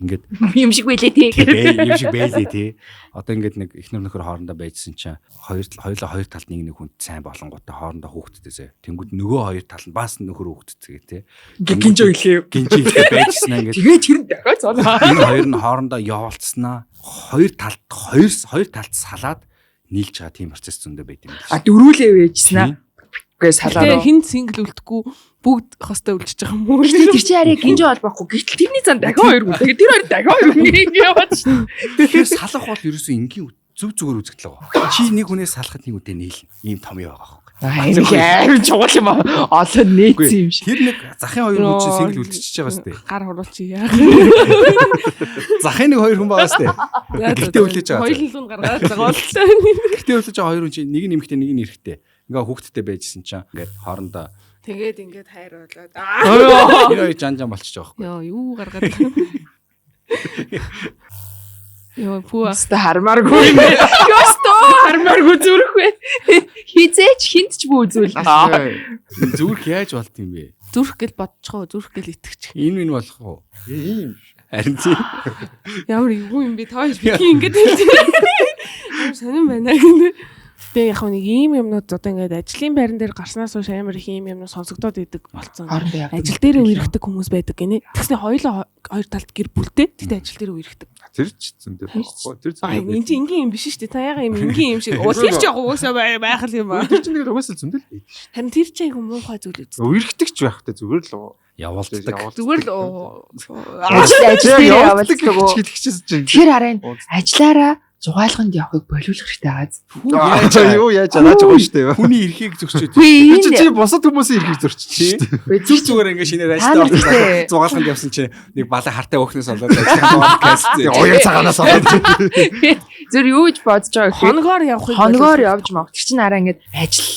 Speaker 6: Ингээд
Speaker 4: юм шиг байлээ тий.
Speaker 6: тий бай- юм шиг байлээ тий. Одоо ингээд нэг эхнэр нөхөр хоорондоо байжсэн чинь хоёр хоёулаа хоёр талд нэг нэг хүнд сайн болонгуудаа хоорондоо хүүхдтэйсээ. Тэнгүүд нөгөө хоёр тал нь бас нөхөр хүүхдтэйгээ тий.
Speaker 4: Гинж өглөө.
Speaker 6: Гинжи ихтэй байжснаа ингээд
Speaker 4: Тэгээ тэр нь дахиад золоо.
Speaker 6: энэ хоёр нь хоорондоо явуулцснаа хоёр талд хоёр хоёр талд салаад нийлж байгаа тийм процесс зөндөө байд юм
Speaker 4: А
Speaker 6: байна.
Speaker 4: дөрүүлээ вэжсэн аа. Гээ салаа.
Speaker 3: Гэтэ хин сингл үлдэхгүй бүгд хостой үлчиж байгаа юм уу?
Speaker 4: Гэтэ тэр чинь арай гинж холбоохгүй. Гэтэл тэрний зан дахиад хоёр хүн. Тэгээ тэр хоёр дахиад хоёр хүн ингэ яваад шин.
Speaker 6: Тэгэхээр салах бол ерөөсөө энгийн зүв зүгээр үзэгдэл байгаа. Чи нэг хүнээс салахад нэг үдэ нийлнэ. Ийм том юм байгаа байхгүй.
Speaker 4: Аа энэ амар чухал юм аа. Олон нээсэн юм шиг.
Speaker 6: Тэр нэг захын хоёр хүн чинь сингл үлдчихэж байгаа сте.
Speaker 3: Гар хуруулчих яа.
Speaker 6: Захын нэг хоёр хүн байгаа сте. Гэртээ үлдээж байгаа.
Speaker 3: Хоёулын нь гаргаад загууллаа.
Speaker 6: Гэртээ үлдээж байгаа хоёр хүн чинь нэг нь эмэгтэй нэг нь эрэгтэй. Ингээ хүүхдтэй байжсэн чинь ингээд хоорондоо
Speaker 3: Тэгээд ингээд хайр болоод.
Speaker 6: энэ хоёр жан жан болчихж байгаа байхгүй.
Speaker 3: Йоо, юу гаргаад. Йоо, пүү.
Speaker 4: Өстө хармааргүй юм бэ. Өстө хармааргүй зүрх вэ. Хизээч хинт ч бүү үзүүл.
Speaker 6: Зүрх яаж болт юм бэ?
Speaker 3: Зүрх гэл бодчихоо, зүрх гэл итгэчих.
Speaker 6: Энэ минь болох уу?
Speaker 7: Ийм.
Speaker 6: Харин тийм.
Speaker 3: Ямар эвгүй юм бэ? Та хоёр битгий ингээд хэлж. Амар сонирн байна гэнэ. Гэтэ яг нэг ийм юмнууд одоо ингээд ажлын байран дээр гарснаас хойш амар их ийм юмнууд сонсогдоод идэг болсон.
Speaker 4: Хоорондоо явдаг.
Speaker 3: Ажил дээрээ үерхдэг хүмүүс байдаг гинэ. Тэгснэ хоёулаа хоёр талд гэр бүлтэй. Гэтэ ажил дээрээ үерхдэг.
Speaker 7: Тэр ч зөндөө байхгүй. Тэр
Speaker 3: Аа
Speaker 7: зөндөө.
Speaker 3: энэ чинь энгийн юм биш шүү дээ. Та яга юм энгийн юм шиг. Уус тэр ч яг уусаа байх л юм аа.
Speaker 7: Тэр чинь тэгэл угаасаа зөндөө л байдаг шүү.
Speaker 3: Харин тэр ч айгу муухай зүйл үз.
Speaker 7: Үерхдэг ч байх та зүгээр л
Speaker 6: Явуулддаг.
Speaker 3: Зүгээр л
Speaker 4: Ажил ажил дээрээ
Speaker 7: явуулдаг
Speaker 4: явуулдаг уу?
Speaker 7: гэж хэлчихсэн чинь.
Speaker 4: Тэгэхээр харин ажиллаараа зугаалганд явахыг болиулах хэрэгтэй байгаа.
Speaker 7: Аа, юу яаж анааж байгаа шүү дээ.
Speaker 6: Хүний эрхийг зөрчөөд.
Speaker 4: Үгүй
Speaker 7: Тэр чинь
Speaker 4: энэ
Speaker 7: чи бусад хүмүүсийн эрхийг зөрчиж шүү дээ.
Speaker 6: Зүг зүгээр ингээ шинээр
Speaker 4: Та нар
Speaker 6: ажилтаа
Speaker 4: гэхдээ-
Speaker 6: зугаалганд явсан чинь нэг балай хартай өөхнөөс болоод ажиллах касцээ.
Speaker 7: Оёр цагаанаас болоод.
Speaker 4: Зүр юу гэж бодож байгаа гэхээр
Speaker 3: хоногоор явахыг
Speaker 4: хоногоор
Speaker 3: болиулах.
Speaker 4: явж мав. Тэр чинь араа ингээд ажил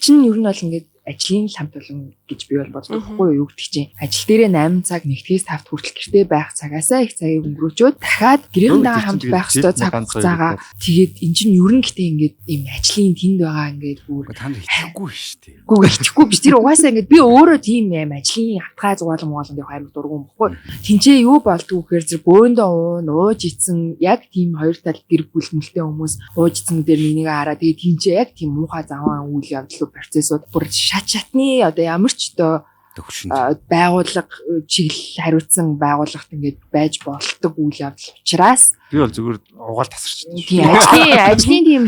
Speaker 4: чинь ер нь бол ингээд ажлын л хамт олон гэж би бол боддог байхгүй юу гэдэг чинь. Ажил дээрээ 8 цаг нэгтгэс 5 хүртэл гэртээ байх цагаасаа их цагийг өнгөрөөчөөд дахиад гэрээндээ хамт байх ёстой цаг хугацаагаа тэгээд эн чинь ер нь гэтээ ингээд ийм ажлын тэнд байгаа ингээд бүр
Speaker 6: Та нар итгэхгүй шүү дээ.
Speaker 4: Үгүй итгэхгүй биш. Тэр угаасаа ингээд би өөрөө тийм юм ажлын хатгай зугаалan муугалан явах амар дургу юм бохгүй. Тинчээ юу болдгоо гэхээр зэрэг бөөндөө уун ууж ицсэн яг тийм хоёр тал гэр бүл мөлтэй хүмүүс ууж ицсэн дээр нэг нэгээ хараа тэгээ тинчээ яг тийм муухай заван үйл явдлууд процессууд бүр шат шатны одоо ямар ч одоо
Speaker 6: Төвшөнд.
Speaker 4: байгууллага чиглэл хариуцсан байгууллагт ингээд байж болдог үйл явдал учраас
Speaker 7: Би бол зүгээр угаал тасарч.
Speaker 4: Тийм ажлын ажлын тийм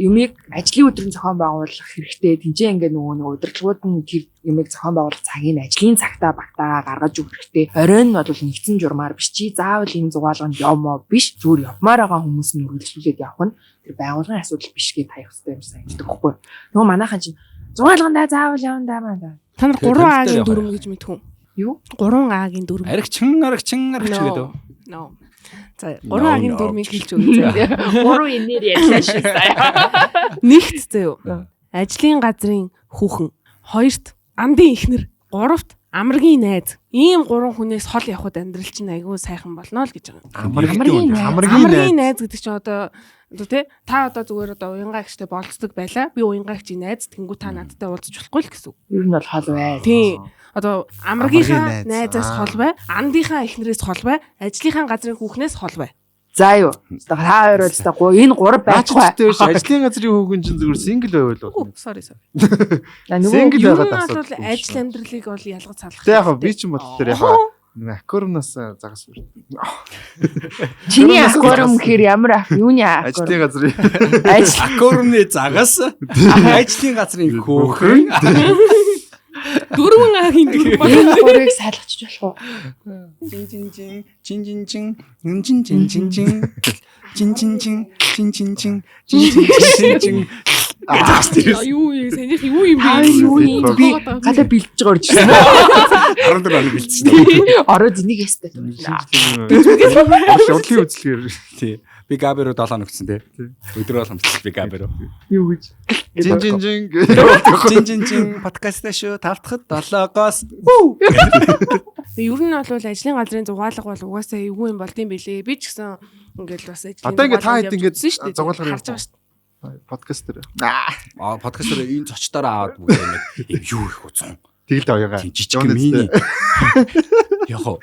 Speaker 4: юмыг ажлын өдрийн зохион байгуулах хэрэгтэй. Тинчээ ингээд нөгөө нэг удирдлагууд нь тэр юмыг зохион байгуулах цагийг ажлын цагтаа багтаа гаргаж өгөх хэрэгтэй. Оройн нь бол нэгдсэн журмаар биш чи заавал энэ зугаалганд явмаа биш. Зүгээр явмаар байгаа хүмүүс нь үргэлжлүүлээд явах нь тэр байгууллагын асуудал биш гэж таях хэрэгтэй юм санагддаг байхгүй. Нөгөө манайхан чинь зугаалгандаа заавал явна даа маа.
Speaker 3: Та нар
Speaker 6: Тэгээ
Speaker 3: 3 А-гийн
Speaker 6: тэмцэлтэй явах
Speaker 3: дүрм гэж мэдэх үү?
Speaker 4: Юу?
Speaker 3: 3 А-гийн дүрм.
Speaker 6: Аригчин аригчин аригчин гэдэг.
Speaker 3: No. За
Speaker 6: No,
Speaker 3: 3 А-гийн
Speaker 6: no.
Speaker 3: дүрмийг хэлж өгье заяа.
Speaker 4: Гурван энээр ярьлаа шүү сая.
Speaker 3: Нэгт заяа. Ажлын газрын хүүхэн. Хоёрт андын ихнэр. Гуравт амаргийн найз. Ийм гурван хүнээс хол явхад амьдрал чинь айгүй сайхан болно л гэж байгаа.
Speaker 7: Амаргийн
Speaker 4: найз.
Speaker 3: Амаргийн найз гэдэг чинь одоо одоо тий та одоо зүгээр одоо уянгаа гişтэй болцдог байлаа. Би уянгаа гişийн найз тэнгүү та надтай уулзч болохгүй л гэсэн үг.
Speaker 4: Ер нь бол хол бай.
Speaker 3: Тий. Одоо амаргийнхаа
Speaker 7: Амаргийн найз.
Speaker 3: найзаас
Speaker 7: Аа.
Speaker 3: хол бай, андынхаа эхнэрээс хол бай, ажлынхаа газрын хүүхнээс хол бай.
Speaker 4: За юу. Та хоёр бол та гоо энэ гурав
Speaker 7: Наач
Speaker 4: байхгүй.
Speaker 7: ч ажлын газрын хүүхэн чинь зүгээр сингл байвал
Speaker 3: Үгүй,
Speaker 7: болно.
Speaker 3: sorry sorry.
Speaker 4: Нөгөө
Speaker 7: Сингл
Speaker 3: Ер
Speaker 7: байгаад
Speaker 3: нь бол
Speaker 7: асуудал.
Speaker 3: ажил амьдралыг бол ялгаж салах.
Speaker 7: Тэ яг би чинь бодлоор яг Нэг аквариумнаас загас үрд.
Speaker 4: Чиний аквариум гэхээр ямар юуны аквариум?
Speaker 7: Ажлын газрын
Speaker 4: Ажил.
Speaker 6: Аквариумны загас, ажлын газрын хөөхөн.
Speaker 3: Дөрвөн агийн дөрвөн баг.
Speaker 4: Энэ гурыг салгачих болох уу?
Speaker 6: Чин чин чин чин чин чин чин чин чин чин чин чин чин чин чин чин чин чин чин чин.
Speaker 3: Юу юм санийх юу юм
Speaker 4: Та
Speaker 3: бэ?
Speaker 4: юу юм би гадаа бэлдэж байгаа орж ирсэн.
Speaker 6: 14 хоног бэлдсэн.
Speaker 4: Ороод энийг ястай.
Speaker 7: Урлагийн үзлэгээр
Speaker 6: Тий. Би Габи руу 7 хоног өгсөн тий. Өдрөө бол хамтсан би Габи руу.
Speaker 4: Юу гэж?
Speaker 7: Жин жин жин
Speaker 6: Чин чин чин подкастаа шүү. Тавтахад 7-оос.
Speaker 3: Ер нь бол ажлын газрын зугаалга бол угаасаа эвгүй юм болд юм бэлээ. Би ч гэсэн ингээл бас ажлын
Speaker 7: Одоо ингээд та
Speaker 3: зугаалганд
Speaker 7: хэд ингээд
Speaker 3: явж үзсэн шүү дээ.
Speaker 7: зугаалгаар
Speaker 3: харж байгаа шүү дээ.
Speaker 7: подкаст дээр.
Speaker 6: Аа подкастаар энэ зочдоор аваад бүгд юм юу их уцсан.
Speaker 7: Тэгэл оёгаа.
Speaker 6: Тийм жижиг мини. Яг уу.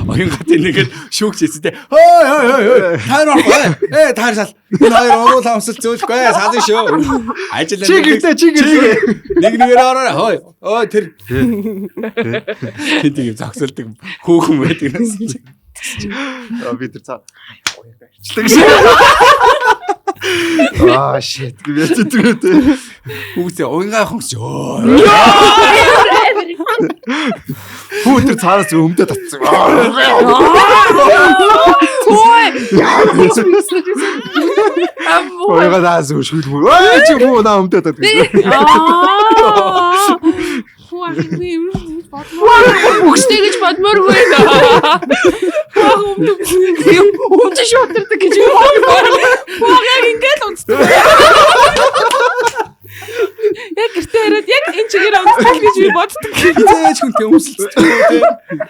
Speaker 6: Оюун гат нэгээд шүүгч хийсэн те. Хой хой хой хой. Та нар орох. Э та нар сал. Энэ хоёр уруу хамсал зөөлөхгүй саасан шүү. Ажил
Speaker 7: Чи гэртээ чи гэртээ.
Speaker 6: Нэг нэгээр ороорой. Хой. Ой тэр. Тэнд тийм зогсолдог хөөхөн байдаг нас.
Speaker 7: Аа би тэр цаа. Оёгаа ирчлээ гэж. Аа shit гэж тэр тэ.
Speaker 6: Хүүхдээ уянгаа хөнгөс. Өө.
Speaker 7: Хүү тэр цаараас өмдөө татсан. Оёгаа наас шүлмөр. Ой чи хүү наа өмдөө татсан.
Speaker 3: Аа. Хүү ах би юм гэж бодмоор.
Speaker 4: Өгстэй гэж бодмооргүй байна.
Speaker 3: Хүү өмнө
Speaker 4: Өмч шуутардаг гэж юу?
Speaker 3: Хүү яг ингээл унтдаг. Яг гэртээ ирээд яг энэ чигээр унтдаг гэж би боддог.
Speaker 6: Хизээч хүнтэй өмсөлцдөг те.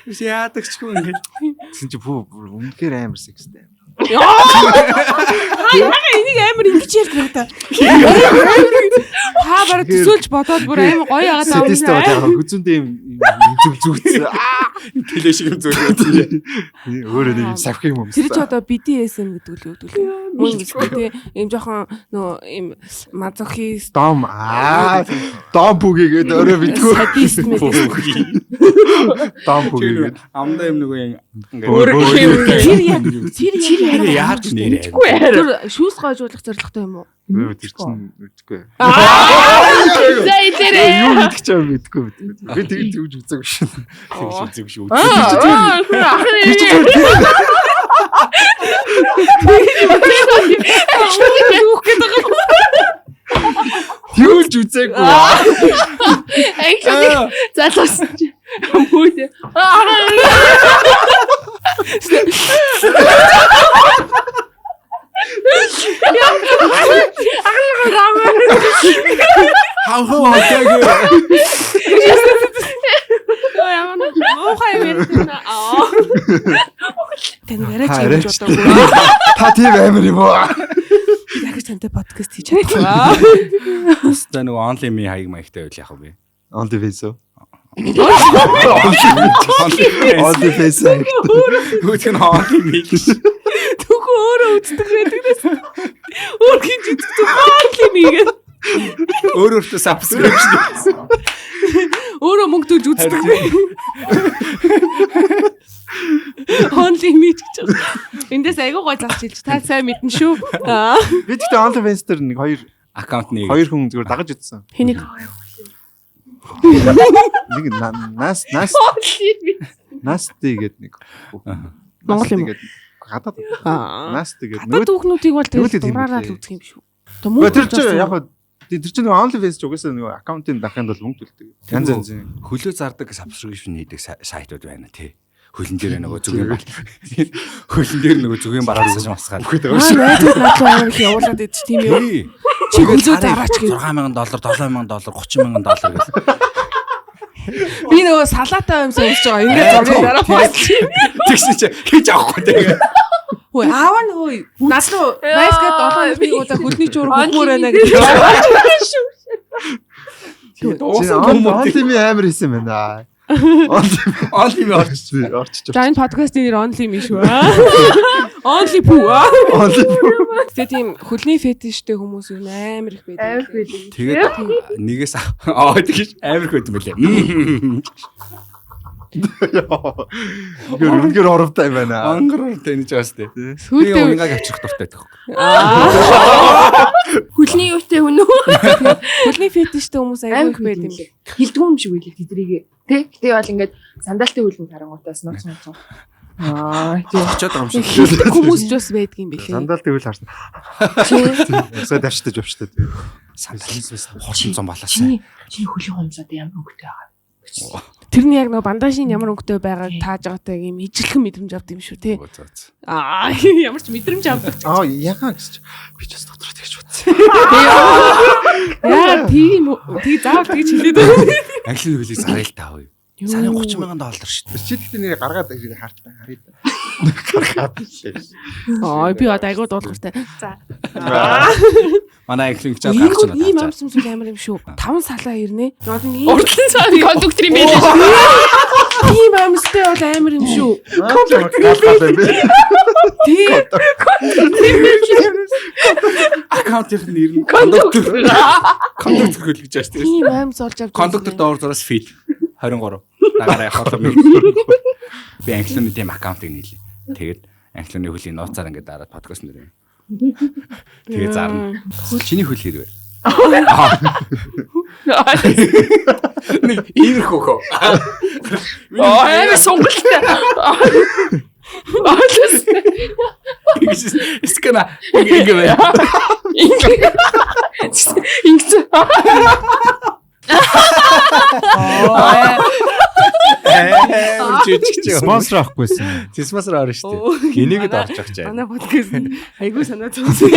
Speaker 6: Биш яадаг ч хүн ингээд.
Speaker 7: Тэгсэн чи пүү үнэхээр амар секстэй.
Speaker 3: Хаа яга энийг амар ингэж ярьдаг та. Та бараг төсөөлж бодоод бүр амар гоё яагаад байгаа юм
Speaker 7: Садист байгаа. Хүзүүндээ юм зүг зүгцсэн.
Speaker 6: Тэлээ шиг юм зөөлөө тийм.
Speaker 7: Өөрөө нэг юм савх юм өмссөн.
Speaker 3: Тэр чи одоо BDSM гэдэг л юу гэдэг лээ. Мөн гэдэг тий. Ийм жоохон нөө ийм мазохист
Speaker 7: Дом аа дом бүгээгээд өөрөө бидгүй.
Speaker 3: садист мэт.
Speaker 7: Дом бүгээгээд.
Speaker 6: Амдаа юм нөгөө юм
Speaker 7: Өөр
Speaker 3: Тэр яг тэр яг
Speaker 6: яаж нэрээ.
Speaker 3: Тэр шүүс гойжуулах зорилготой юм уу?
Speaker 7: Тэр чинь мэдгүй.
Speaker 4: За илээрээ.
Speaker 7: Юу гэдэг ч юм мэдгүй мэдгүй. Би тэг тэгж үзээгүй шин.
Speaker 6: Тэгж үзээгүй шүү.
Speaker 4: Аа
Speaker 3: Түүх гэдэг байгаа.
Speaker 7: Тэгүүлж үзээгүй.
Speaker 4: Англиад залуусан чи мүүд.
Speaker 6: Хавхав хавтайг.
Speaker 3: Йоо ямар муухай юм ярьж байна. Аа. Тань яриач
Speaker 7: Та
Speaker 3: юм гэж
Speaker 7: яриач.
Speaker 3: бодоогүй.
Speaker 7: Та тийм амар юм уу?
Speaker 3: Би дахиж тантай подкаст хийж чадахгүй.
Speaker 6: За нөгөө only me хаяг маягтай байл яах вэ?
Speaker 7: On the face.
Speaker 6: Only
Speaker 7: On the face.
Speaker 6: Хүүт нь only me гэж.
Speaker 3: Түүхөө өөрөө үздэг байдаг нэс. Өөр хин ч үздэг зөвхөн юм ийгээд.
Speaker 6: Өөр өөртөө subscription хийсэн.
Speaker 3: Өөрөө мөнгө төлж үздэг. Only me гэж байна. Эндээс айгүй гой зарч хэлж та сайн мэднэ шүү. Аа.
Speaker 7: Би тэгтээ on the face дээр нэг хоёр
Speaker 6: Аккаунт нэг.
Speaker 7: хоёр хүн зүгээр дагаж үзсэн.
Speaker 3: Хэнийг
Speaker 7: Нэг нас нас Насти гэдэг нэг.
Speaker 3: Монгол юм уу?
Speaker 7: Гэдэг гадаад.
Speaker 3: Аа.
Speaker 7: Насти гэдэг.
Speaker 3: Гадаад хүүхнүүдийг бол
Speaker 7: нөгөөд
Speaker 3: тэгэл
Speaker 7: тийм
Speaker 3: дураараа л
Speaker 7: үлээ.
Speaker 3: үзэх юм шүү. Одоо мөнгө
Speaker 7: Тэр
Speaker 3: төлж
Speaker 7: чинь
Speaker 3: авсан
Speaker 7: яг хаа тэр чинь нөгөө OnlyFans ч угаасаа нөгөө аккаунтын дахинд бол мөнгө төлдөг. Янз янзын.
Speaker 6: Хөлөө зардаг subscription хийдэг сайтууд байна тий. Хөлн дээр нөгөө зүгийн бал. Хөлн дээр нөгөө зүгийн бараасаж масгаал.
Speaker 7: Үхээд байгаа
Speaker 3: Аа
Speaker 7: шүү.
Speaker 3: найзууд над руу амар их явуулаад идэж тийм юм.
Speaker 6: Тий.
Speaker 3: Чи хөлөө зараач гэж.
Speaker 6: 6000 доллар, 7000 доллар, 30000 доллар гэл.
Speaker 3: Би нөгөө салаатай юмсан өмсөж байгаа. Ингээд зургийг дараа пост.
Speaker 6: Тэгсэн чи хийж авахгүй тэгээ.
Speaker 3: Хөөе аав нь хөөе. Над руу байсгаад 7 нэг удаа хөлний чуур хөхмөр байна гэж.
Speaker 6: Тэгээ дуусан юм уу?
Speaker 7: Only me амар хийсэн байна.
Speaker 6: Only me орч.
Speaker 7: Only орчиж.
Speaker 3: За энэ подкастын нэр only me шүү. Only poo.
Speaker 7: Only
Speaker 3: Тэгээ тийм хөлний фетиштэй хүмүүс юу амар их байдаг.
Speaker 4: Амар байдаг.
Speaker 6: Тэгээд нэгээс аа тэгэж амар их байт юм байлээ.
Speaker 7: Үнэхээр оровтой юм байна.
Speaker 6: Ангар оровтой энэ ч бас тий. Би
Speaker 3: Сүүлдээ
Speaker 6: уянгааг авчрах дуртай байдаг.
Speaker 8: Хөлний юутай хүн үү?
Speaker 3: Хөлний фетиштэй хүмүүс аягүй их байд юм
Speaker 4: лээ. Хилдэггүй юм шиг байлээ тэдрийг. Тэ? Гэтэ бол ингээд сандалтай хөлөнд харангуутаас нууц нууц. Аа тий.
Speaker 6: Очоод байгаа юм шиг.
Speaker 3: Хилдэг хүмүүс ч бас байдаг юм билээ.
Speaker 7: Сандал тэгвэл харсан. Усаа давчтаж явчтай.
Speaker 6: Сандал хурдан зам балаасаа.
Speaker 4: Чиний чиний хөлийн хумсаад ямар өнгөтэй байгаа вэ?
Speaker 3: Тэр нь яг нөгөө бандажийн ямар өнгөтэй байгааг тааж байгаатай юм ижилхэн мэдрэмж авд юм шүү те. Аа ямар ч мэдрэмж авдаг.
Speaker 7: Аа ягаа гэж би ч бас дотроо тэгж бодсон.
Speaker 3: Яа тийм тэг заавал тэгж хэлээд байна.
Speaker 6: Английн хөлийг зарыг л таа юу. Сарын 30 мянган доллар шүү дээ.
Speaker 7: Чи тэгтээ нэр гаргаад хартаа харъя. Гаргаад лээ.
Speaker 3: Аа би одоо айгуу дуулууртай. За.
Speaker 6: Манай английн хичээл гарч
Speaker 3: Ийм ийм
Speaker 6: байна.
Speaker 3: амс юмсул амар юм шүү. 5 салаа ирнэ. Одоо ийм
Speaker 8: Урдлан цаана кондуктор юм байлээ.
Speaker 3: ийм амстай бол амар юм шүү.
Speaker 7: Кондуктор юм бэ?
Speaker 3: Тий.
Speaker 6: Аккаунтын нэр нь кондуктор. Кондуктор хөл гэж байна шүү дээ.
Speaker 3: Тийм амс олж авч.
Speaker 6: Кондуктор доор зураас фил 23. Дагаараа явах юм. Би англины тийм аккаунтыг нийлээ. Тэгээд англины хөлийн нууцаар ингээд дараад подкаст нэр юм. Тэгээд зарна. Чиний хөл хэрвээ. Нэг иймэрхүү хөө.
Speaker 8: Амар сонголттой. Оолос.
Speaker 6: Скана ингэ бэ.
Speaker 8: Ингэсэн.
Speaker 6: Амар жижиг.
Speaker 7: Спонсор авахгүйсэн.
Speaker 6: Спонсор орно шүү дээ. Энийг л орж авч чаа.
Speaker 3: Манай подкаст айгуу санаа зовсон.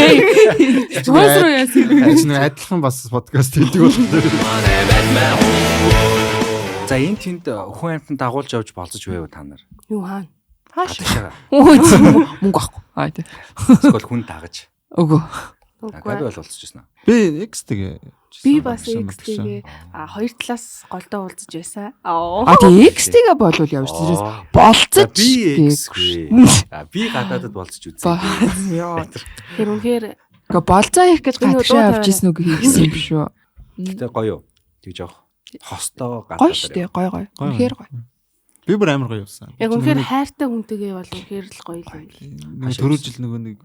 Speaker 8: Спонсор яасан юм.
Speaker 7: Ажиг нэг адилхан бас подкаст хийдэг бол.
Speaker 6: За энэ тэнд хүн амьтан дагуулж явж болзож байв та нар.
Speaker 3: Юу хаана?
Speaker 8: Хааш.
Speaker 6: Гадаашаа.
Speaker 4: Өө мөнгө авахгүй. Аа тий.
Speaker 6: Эсвэл хүн дагаж.
Speaker 4: Үгүй.
Speaker 6: Габи бол болцож байсан.
Speaker 7: Би X тэгээ.
Speaker 3: Би бас X-тэйгээ хоёр талаас голдоо уулзаж байсан. Аа.
Speaker 4: А тий X-тэйгээ болвол явж тэрээс болцож
Speaker 6: Би X. А би гадаадад болцож үзсэн.
Speaker 4: Яа.
Speaker 3: Тэр үнэхээр
Speaker 4: Гэхдээ болцоо хийх гэж
Speaker 3: Энэ
Speaker 4: гадагшаа
Speaker 3: дуу
Speaker 4: явж исэн үг хийсэн юм шүү.
Speaker 6: Гэтэ гоё юу? Тэгж явах. Хостоо гадаадаар.
Speaker 4: Гоё шүү дээ. Гоё гоё. Үнэхээр гоё.
Speaker 7: Би бүр амар гоё явсан.
Speaker 3: яг үнэхээр хайртай хүнтэйгээ бол үнэхээр л гоё л юм.
Speaker 7: Нэг түрүү жил нөгөө нэг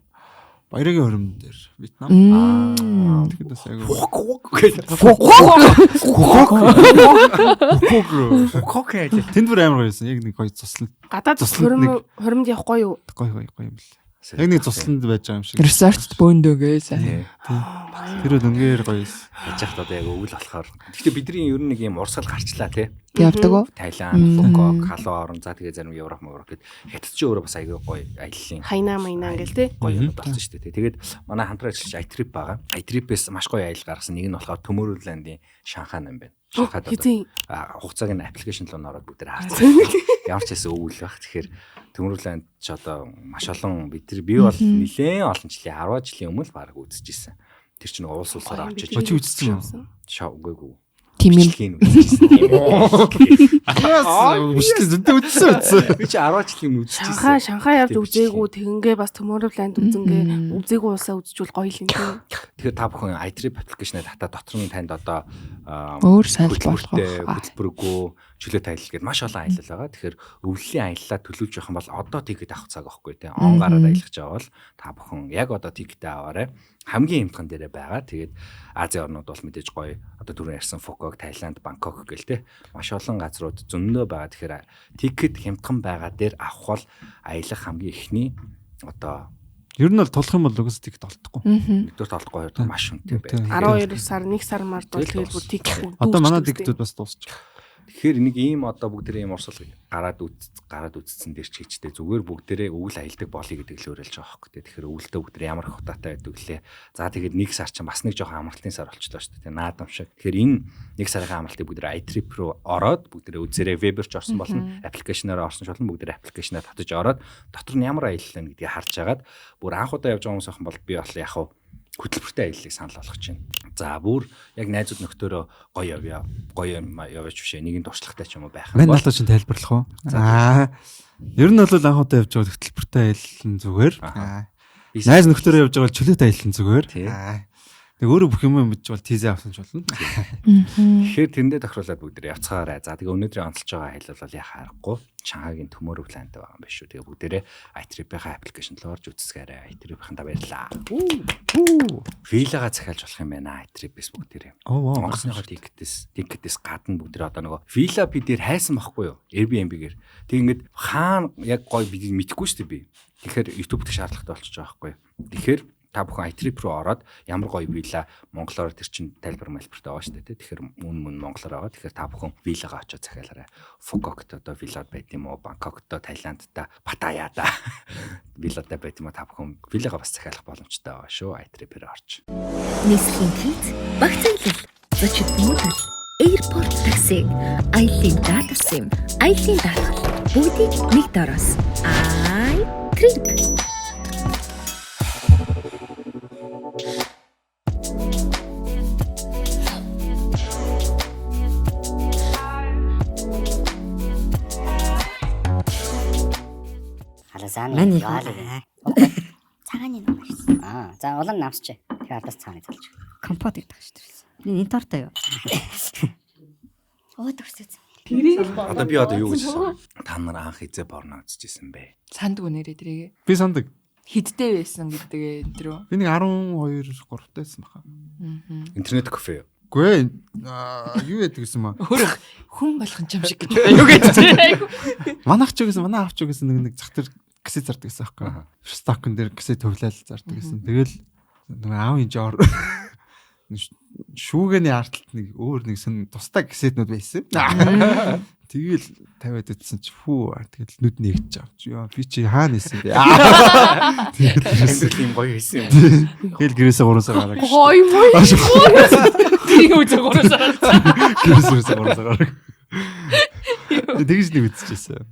Speaker 7: баярын хөрөм дээр Вьетнам.
Speaker 4: Мм.
Speaker 7: Тэгэхэд бас айгүй.
Speaker 6: Фук гэж.
Speaker 7: Фук.
Speaker 6: Фук гэж.
Speaker 7: Тэнд бүр амар гоё байсан. Яг нэг гоё цуслан
Speaker 3: Гадаад
Speaker 7: Цусланд
Speaker 3: хөрөм хөрөмд явах гоё юу?
Speaker 7: гоё гоё гоё юм бэл. Яг нэг цусланд байж байгаа юм шиг.
Speaker 4: Ресортт бөөндөө гээсэн.
Speaker 7: Тэр бол үнээр гоё байсан.
Speaker 6: Яж хат одоо яг өвөл болохоор. Гэхдээ бидний ер нь нэг юм урсгал гарчлаа тий.
Speaker 4: Явдаг уу?
Speaker 6: Таиланд, Фукок, Халуун орон, за тэгээ зарим Европ, Европ гэд хятад ч өөрөө бас айгүй гоё аяллаа.
Speaker 3: Хайна майна ингээл те.
Speaker 6: Гоё юм болсон шүү дээ. Тэгээд манай хамтран ажиллагч iTrip байгаа. iTrip-ээс маш гоё аялал гаргасан. Нэг нь болохоор Tomorrowland-ийн Шанхай нам байна. Шанхайд одоо
Speaker 3: Хэзээ
Speaker 6: хугацааг нь аппликейшн руу н ороод бүгд харсан. Ямар ч байсан өвөл байх. Тэгэхээр Tomorrowland ч одоо маш олон бид нар би бол нэлээд олон жилийн 10 жилийн өмнө л бараг үзчихсэн. Тэр чинь улс улсаар очиж
Speaker 7: Чи үзсэн юм?
Speaker 6: шаа үгүй үгүй.
Speaker 4: Тийм юм.
Speaker 6: Бичлэгийг нь үзчихсэн.
Speaker 7: Үгүй зөндөө үзсэн үзсэн.
Speaker 6: Би чи 10 жилийн өмнө үзчихсэн.
Speaker 3: Шанхай Шанхай явж
Speaker 6: Тэг,
Speaker 3: үзээгүй тэгингээ бас Tomorrowland үзэнгээ үзээгүй улсаа үзчихвэл гоё л юм те.
Speaker 6: Тэгэхээр та бүхэн iTrip аппликейшнээ татаа дотор нь танд одоо
Speaker 4: Өөр санал болгох.
Speaker 6: хөтөлбөртэй, хөтөлбөргүй чөлөөт аялал гээд маш олон аялал байгаа. Тэгэхээр өвлийн аяллаа төлөвлөж явах юм бол одоо тикет авах цаг байхгүй тий. Он гараад аялах гэж байгаа бол та бүхэн яг одоо тикетээ аваарай. Хамгийн хямдхан дээрээ байгаа. Тэгээд Азийн орнууд бол мэдээж гоё. Одоо түрүүн ярьсан Фукок, Таиланд, Бангкок гэл тий. Маш олон газрууд зөндөө байгаа. Тэгэхээр тикет хямдхан байгаа дээр авах бол аялах хамгийн эхний одоо
Speaker 7: Ер нь бол тулах юм бол угсаа тикет олдохгүй.
Speaker 6: нэгдүгээр толдохгүй хоёр дахь маш үнэтэй
Speaker 7: Тийм.
Speaker 6: байдаг.
Speaker 3: 12 сар 1 сар мард бол
Speaker 6: Тэгэл
Speaker 3: тэгэл бүр тикет
Speaker 7: Одоо манай тикетүүд бас дуусчих.
Speaker 6: Тэгэхээр нэг ийм одоо бүгдээрээ ийм урсгал гараад үз гараад үзсэн дээр ч хийчтэй зүгээр бүгдээрээ өвөл аялдаг болъё гэдэг л уриалж байгаа байхгүй тий. Тэгэхээр өвөлдөө бүгдээрээ ямар их утаатай байдаг лээ. За тэгээд нэг сар чинь бас нэг жоохон амралтын сар болчлоо шүү дээ. Наадам шиг. Тэгэхээр энэ нэг сарын амралтыг бүгдээрээ iTrip руу ороод бүгдээрээ үзээрэй вебээр ч орсон болно, аппликейшнаар орсон ч болно. Бүгдээрээ аппликейшнаар татаж ороод дотор нь ямар аялал вэ гэдгийг харж агаад бүр анх удаа явж байгаа хүмүүс охин бол би бол яг хав хөтөлбөртэй аяллыг санал болгож байна. За бүр яг найзууд нөхдөөрөө гоё явъя. Гоё юм яваач бишээ. Нэгэн туршлагатай ч юм уу байх юм
Speaker 7: Мань
Speaker 6: бол
Speaker 7: надад чинь тайлбарлах уу? Аа. Ер нь бол анх удаа явж байгаа хөтөлбөртэй аялал нь зүгээр.
Speaker 6: Аха.
Speaker 7: Аа. Найз нөхдөөрөө явж байгаа бол чөлөөт аялал нь зүгээр.
Speaker 6: Тий.
Speaker 7: Аа. Тэг өөрөө бүх юм мэдж бол тийзээ авсан ч болно.
Speaker 6: Тэгэхээр тэрэндээ тохируулаад бүгд явцгаарай. За тэгээ өнөөдрийн онцолж байгаа аялал бол яхаа аргагүй. Шанхайгийн Tomorrowland байгаа юм биш үү. Тэгээ бүгдээрээ iTrip-ийн аппликейшн руу орж үзцгээрэй. iTrip-ийн та баярлаа. Вилага захиалж болох юм байна iTrip-ээс бүгдээрээ. Онгоцныхоо тикетээс гадна бүгдээрээ одоо нөгөө вила би дээр хайсан байхгүй юу? Airbnb-гээр. Тэг ингээд хаана яг гоё би мэдэхгүй шүү дээ би. Тэгэхээр YouTube дэх шаардлагатай болчихж байгаа байхгүй юу? Тэгэхээр та бүхэн iTrip руу ороод ямар гоё вилла монголоор тэр чин тайлбар малбартай байгаа шүү дээ. Тэгэхээр мөн монголоор байгаа. Тэгэхээр та бүхэн виллагаа очиод захиалаарай. Фукокт одоо виллад байт юм уу? Бангкокт, Таиландта, Паттайяда вилладтай байт юм уу? Та бүхэн виллагаа бас захиалах боломжтой байгаа шүү. iTrip-ээр орч.
Speaker 9: Нислэгийн хийц, багцанлал, зочид буудал, airport такси, аяллаа даалгавар юм, аяллаа даалгавар бүгдийг нэг дороос. iTrip.
Speaker 1: Халасааны
Speaker 2: Цагааны ном ирсэн.
Speaker 1: Аа, за улам намсч. Тэгэхээр ардаас цааны залж.
Speaker 10: Компот гэдэг шүү дээ. Энэ тортой юу?
Speaker 2: Ууд өрсөц.
Speaker 6: Одоо би одоо юу гэж асуух? Та нар анх хизээ порно үзчихсэн бэ?
Speaker 4: Сандгүй нэрээ тэрийг.
Speaker 7: Би сандаг.
Speaker 4: Хидтэй байсан гэдэг энэ рүү.
Speaker 7: Би нэг 12 3 тайсан баха.
Speaker 6: Интернет кафе юу?
Speaker 7: Үгүй юу яадаг гэсэн маа.
Speaker 4: Өөр хүн болгон ч юм шиг гэж юу гэж тийм.
Speaker 7: Манайх ч гэсэн манай аав ч гэсэн нэг зах дээр кассет зардаг гэсэн аахгүй. Стокн дээр кассет төвлөөл зардаг гэсэн. Тэгэл нэг аавын жоор шүүгээний арталт нэг өөр нэг сэн тустай кассетнүүд байсан. Тэгэл тавиад идсэн чи фүү тэгэл нүд нэгж авч. Яа би чи хаана исэн бэ?
Speaker 6: Тэгэл амьдрал юм гоё хийсэн юм.
Speaker 7: Тэгэл гэрээсээ 3 сар гараа.
Speaker 3: Гоё мой. Тийм үзээ 3 сар.
Speaker 7: Гэрээсээ 3 сар гараа. Тэгж нэг үзчихсэн.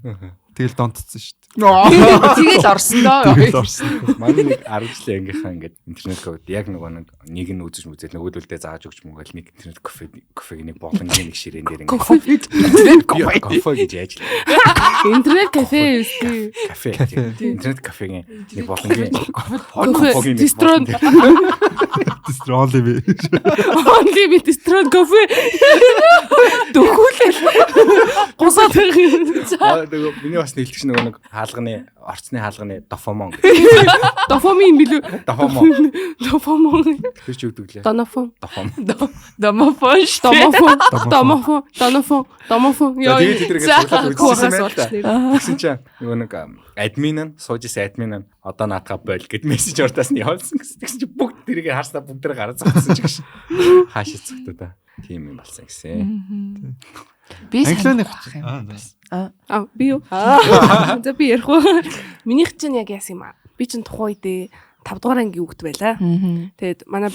Speaker 7: Тэгэл донтцсон шүү дээ.
Speaker 4: Тэгэл орсон доо.
Speaker 7: Тэгэл орсон.
Speaker 6: Манай нэг 10 жилийн ангийнхаа ингээд интернет кафед яг нөгөө нэг нь үзэж мүзэл нөгөөдөлдөө зааж өгч мөгөл нэг интернет кафег нэг болонгийн нэг ширээн дээр
Speaker 3: ингээд
Speaker 4: интернет кафе
Speaker 6: кафе гэж яаж л.
Speaker 3: Интернет кафе үстэй.
Speaker 6: Кафе. Интернет кафегийн нэг болонгийн
Speaker 3: кафе дистрон
Speaker 7: дистрон only би.
Speaker 3: Only би дистрон кафе. Дөхүүлэл. Гусаад байх юм.
Speaker 6: Нөгөө миний бас нийлдэг нөгөө нэг хаалганы орцны хаалганы дофомон гэх.
Speaker 3: Дофомин билүү?
Speaker 6: Дофомон.
Speaker 3: Дофомон.
Speaker 6: Тэр чи өгдөг лээ.
Speaker 3: Донофон.
Speaker 6: Дофом.
Speaker 4: Домофон шүү.
Speaker 3: Домофон. Домофон. Донофон. Домофон.
Speaker 6: Яа тэгээд тэр ингээд суулгаад үзчихсэн байх та. Тэгсэн чинь нөгөө нэг админ нь сууж исэн админ нь одоо наадгаа боль гэд мессеж ордоос нь явуулсан гэсэн. Тэгсэн чинь бүгд тэрийг харснаа бүгд тэр гараа зогссон ч гэж. Хаашаа цогтоо та. Тийм юм болсон гэсэн.
Speaker 4: Би
Speaker 7: Англианы
Speaker 4: санах юм бас.
Speaker 3: Аа би юу? За би ярих уу? Минийх чинь яг яасан юм аа. Би чинь тухайн үедээ 5 дугаар ангийн хүүхэд байлаа. Тэгээд манай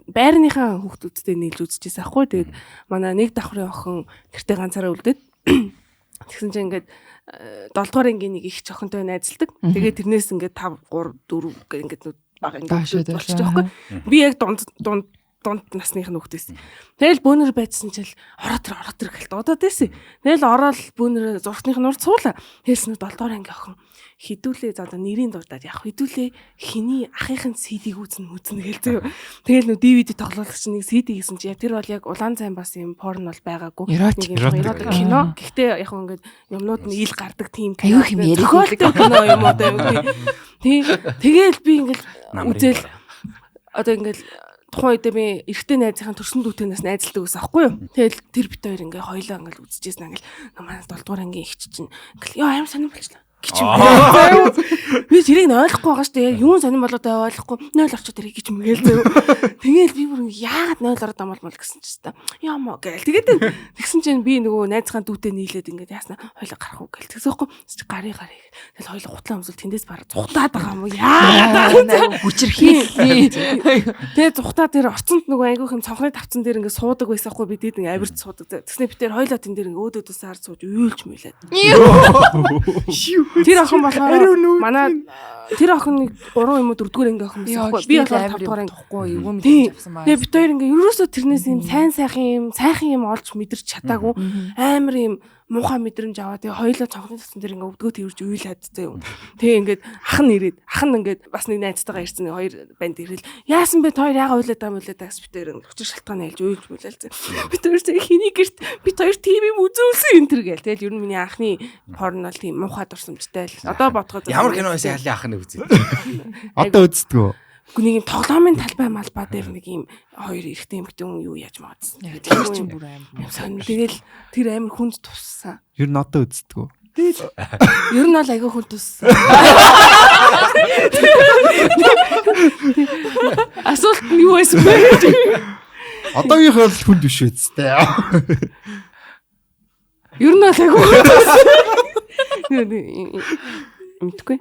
Speaker 3: байрныхаа хүүхдүүдтэй нийлж үзчихсэн аахгүй. Тэгээд манай нэг давхрын охин гэртээ ганцаараа үлдээд тэгсэн чинь ингээд 7 дугаар ангийн нэг их охинтой найзалдаг. Тэгээд тэрнээс ингээд 5 3 4 гэх ингээд бага ингээд болчихсон аахгүй. Би яг дунд насных нь хүүхдээс. Тэгэл бөөнөр байцсан чил ороо тэр гэл дуудаад байсан. Тэгэл ороод бөөнөр зургтных нь урд суулаа. Хэлсэн нь 7 дугаар анги охин хідүүлээ за одоо нэрийн дуудаад яг хідүүлээ хиний ахынхын CD-г үзнэ гэл зөө. Тэгэл нөө DVD тоглуулагч нэг CD гэсэн чи тэр бол яг улаан цайн бас юм порн бол байгаагүй.
Speaker 4: Нэг
Speaker 3: юм эротик кино. Гэхдээ яг ингээд юмнууд нь ил гардаг тийм
Speaker 4: кино. Аюух юм яриад
Speaker 3: кино юм уу тий. Тэгэл би ингээд үзэл одоо ингээд тухайн үедээ би эрэгтэй найзынхаа төрсөн дүүтэнээс найзалдаг гэсэн аахгүй юу. Тэгэл тэр бит хоёр ингээ хоёлаа ингээл үзчихсэн ингээл манай 7 дугаар ангийн ихч чинь ингээл ёо амар сонирн болчихлоо гэж юм. Би тэрийг нь ойлгохгүй байгаа шүү дээ. Юун сонирн болоод байгаа ойлгохгүй. 0 орчод тэрийг гэж мгээл зөө. Тэгэл би бүр яагаад 0 ороод амал мол гэсэн чинь та. Ямаа гээл. Тэгээд тэгсэн чинь би нөгөө найзынхаа дүүтээ нийлээд ингээд яасна хоёлаа гарах уу гээл. Тэгсэн байхгүй. Гарыг гарыг. Тэгэл хоёлаа гутлаа өмсөл тэндээс бараг зүхтаад байгаа юм уу? Яагаад
Speaker 4: хүчирхийлээ.
Speaker 3: Тэгээ зүхтаа тэр орцонд нөгөө айгүйх юм цонхны тавцан дээр ингээд суудаг байсан хгүй би дээд ингээд авирч суудаг. Тэгснэ би тэр хоёлаа тэн дээр ингээд өөдөөдөөс хар сууж уйлж мэлээд. Тэр охин болохоор манай тэр охин нэг 3 юм уу 4 дугаар анги охин байсан байхгүй. Би болохоор 5 дугаар анги
Speaker 4: тохгүй эвгүй мэдээж авсан маа.
Speaker 3: Тэгээ бид хоёр ингээ ерөөсөө тэрнээс юм сайн сайхан юм олж мэдэрч чадаагүй амар юм муухай мэдрэмж аваа. Тэгээ хоёулаа цонхны цусан дээр ингээ өвдгөө тэрвэрж уйлаад заяа. Тэгээ ингээд ах нь ирээд ах нь ингээд бас нэг найзтайгаа ирсэн нэг хоёр банд ирэл. Яасан бэ та хоёр яага уйлаад байгаа юм уйлаад байгаа гэсэн бид хоёр ингээд учир шалтгаан хэлж уйлж муулал заяа. Бид хоёр заяа хэний гэрт бид хоёр тийм юм үзүүлсэн энэ төр гээл. Тэгэл ер нь миний анхны порно бол тийм муухай дурсамжтай л. Одоо бодоход
Speaker 6: Ямар кино байсан ялын ах нь үзээ.
Speaker 7: Одоо үздэг үү?
Speaker 3: Үгүй нэг юм тоглоомын талбай малбай дээр нэг юм хоёр эрэгтэй эмэгтэй хүн юу яаж магадсан.
Speaker 4: Тэр чинь бүр амар.
Speaker 3: Юм сонь. Тэгэл тэр амар хүнд туссан.
Speaker 7: Ер нь одоо үздэг үү?
Speaker 3: Ер нь бол айгүй хүнд туссан. Асуулт нь юу байсан бэ гэж.
Speaker 7: Одоогийнх бол хүнд биш үсттэй.
Speaker 3: Ер нь бол айгүй хүнд туссан. Мэдгүй.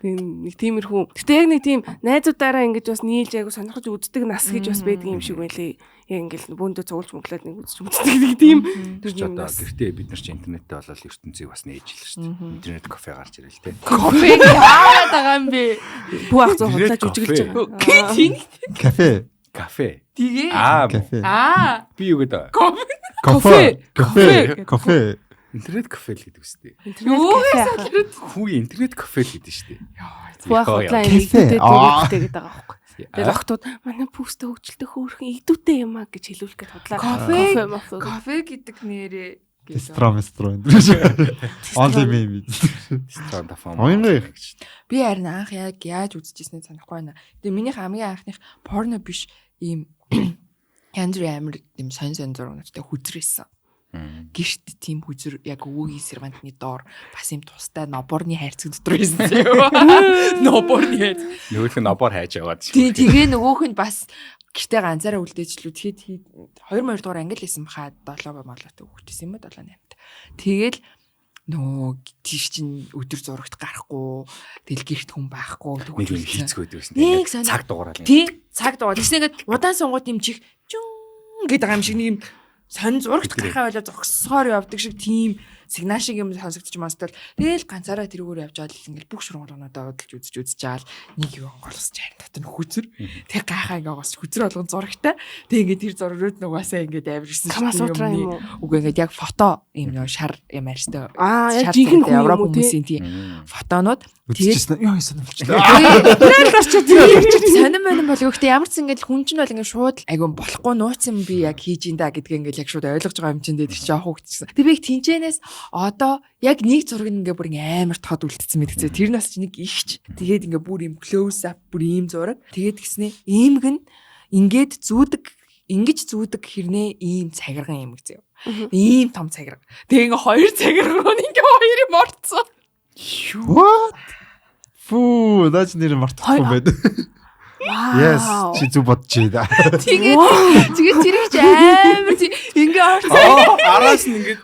Speaker 3: Тэг нэг тиймэрхүү. Гэтэ яг нэг тийм найзуудаараа ингэж бас нийлж айгу сонирхож үздэг нас гэж бас байдаг юм шиг байлээ. Яг ингээл бөөндөө цуглаж мөглөөд нэг үзэж үздэг нэг тийм
Speaker 6: Тэр ч
Speaker 3: юм
Speaker 6: одоо
Speaker 3: нас.
Speaker 6: гэртээ бид нар чи интернеттэй болол ертөнцийг бас нээж л шүү дээ. Интернет кафе гарч ирэл те.
Speaker 8: Кофе яагаад байгаа юм бэ?
Speaker 3: Бүү ах зуун
Speaker 6: Интернет
Speaker 3: худлаач үжиглэж
Speaker 6: кафе.
Speaker 3: байгаа.
Speaker 8: Тийм.
Speaker 7: Кафе.
Speaker 6: Кафе.
Speaker 4: Тэгээ.
Speaker 6: Аа
Speaker 7: Кафе.
Speaker 8: Аа.
Speaker 6: би юу гэдэг вэ?
Speaker 8: Кофе.
Speaker 7: Кофе. Кофе. Кофе.
Speaker 6: Интернет кафе л гэдэг үстэй.
Speaker 3: Интернет кафе.
Speaker 6: Хүүгийн интернет кафе л гэдэг шүү дээ.
Speaker 3: Бүү ах худлаа юм
Speaker 7: Кафе.
Speaker 3: игдүүтэй
Speaker 7: Аа.
Speaker 3: дүүрэгтэй гэдэг байгаа байхгүй. Тэгэл охтууд манай пүүстэй хөгжилтэй хөөрхөн игдүүтэй юм а гэж хэлүүлэх гээд худлаа.
Speaker 4: Кофе.
Speaker 3: мофе.
Speaker 4: Кофе гэдэг нэрээ.
Speaker 7: Дистро мистро энэ. Only me.
Speaker 6: Дистрон тафам.
Speaker 7: Оюунгаа их.
Speaker 4: Би харин анх яг яаж үзчихсэнийг санахгүй байна. Тэгээ минийх хамгийн анхных порно биш ийм янз бүрийн амар ийм сонь сонь зурагнуудтай хүзрээсэн. Гэрт тийм хүзэр яг өвөгийн сервантны доор бас ийм тустай ноборны хайрцаг дотор байсан заяа. Ноборны хайрцаг.
Speaker 6: Нөгөөх нь нобоор хайж яваад.
Speaker 4: Тий тэгээ нөгөөх нь бас гэртээ ганцаараа үлдээчлүү. Тэгэхэд 2 2 дугаар англи байсан баха 7 молоотой хүүхдсэн юм уу 7 8-т. Тэгэл нөгөө тийш чинь өдөр зурагт гарахгүй тэгэл гэрт хүн байхгүй
Speaker 6: Нэг юм
Speaker 4: төгөлцсөн.
Speaker 6: хийцгөөд байсан.
Speaker 4: Нэг сонь-
Speaker 6: цаг дугаараал.
Speaker 4: Тий цаг дугаар. Тэгсэн ингээд удаан сунгууд юм чих чүн гэдэг юм шиг нэг юм сонь зурагт гарахаа болоо зогссоор явдаг шиг тийм сигнал шиг юм сонсогдож мастал. Тэгэл ганцаараа тэрүүгээр явж байгаа л ингээд бүх шургуулгануудаа удалж үзэж үзэж жаал нэг юм онгойлгосч харин дотор нь хүзэр. Тэг гайхаа ингээд гоос хүзэр болгон зурагтай. Тэг ингээд тэр зургууд нугасаа ингээд амар ирсэн
Speaker 3: Кама сутра юм уу?
Speaker 4: Үгүй ингээд яг фото юм нөө шар юм арьстай.
Speaker 3: Аа яг
Speaker 4: Шар
Speaker 3: жинхэнэ
Speaker 4: царайтай
Speaker 3: хүн
Speaker 4: Европ
Speaker 3: юм уу те?
Speaker 4: хүмүүсийн тийм фотонууд
Speaker 7: Үзчихсэн. Йоо сонирхолтой.
Speaker 4: Сонин монин болов. Гэхдээ ямар ч ингээд хүн чинь бол ингээд шууд айгу болохгүй нууц юм би яг хийж ин да гэдгээ ингээд яг шууд ойлгож байгаа юм чинь дээ тэр чинь жоох хөвгчсэн. Тэг би яг тэнчэнээс одоо яг нэг зураг нь ингээд бүр ингээд амар тод үлдсэн мэдгэцээ. Тэр нь бас чи нэг ихч. Тэгээд ингээд бүр юм close up бүр ийм зураг. Тэгээд гиснэ иймг нь ингээд зүүдэг ингэж зүүдэг хэрнээ ийм цагирган юм гэж заяа. Ийм том цагирга. Тэгээ ингээ хоёр цагирга руу ингээд хоёр юм орцсон.
Speaker 7: What? Фүү, наач нэр мартахгүй юм байна. Yes, чи зүг бодчих да.
Speaker 4: Тэгээд тэгээд тэр их амар тий ингээ орцсон.
Speaker 6: Араас нь ингээд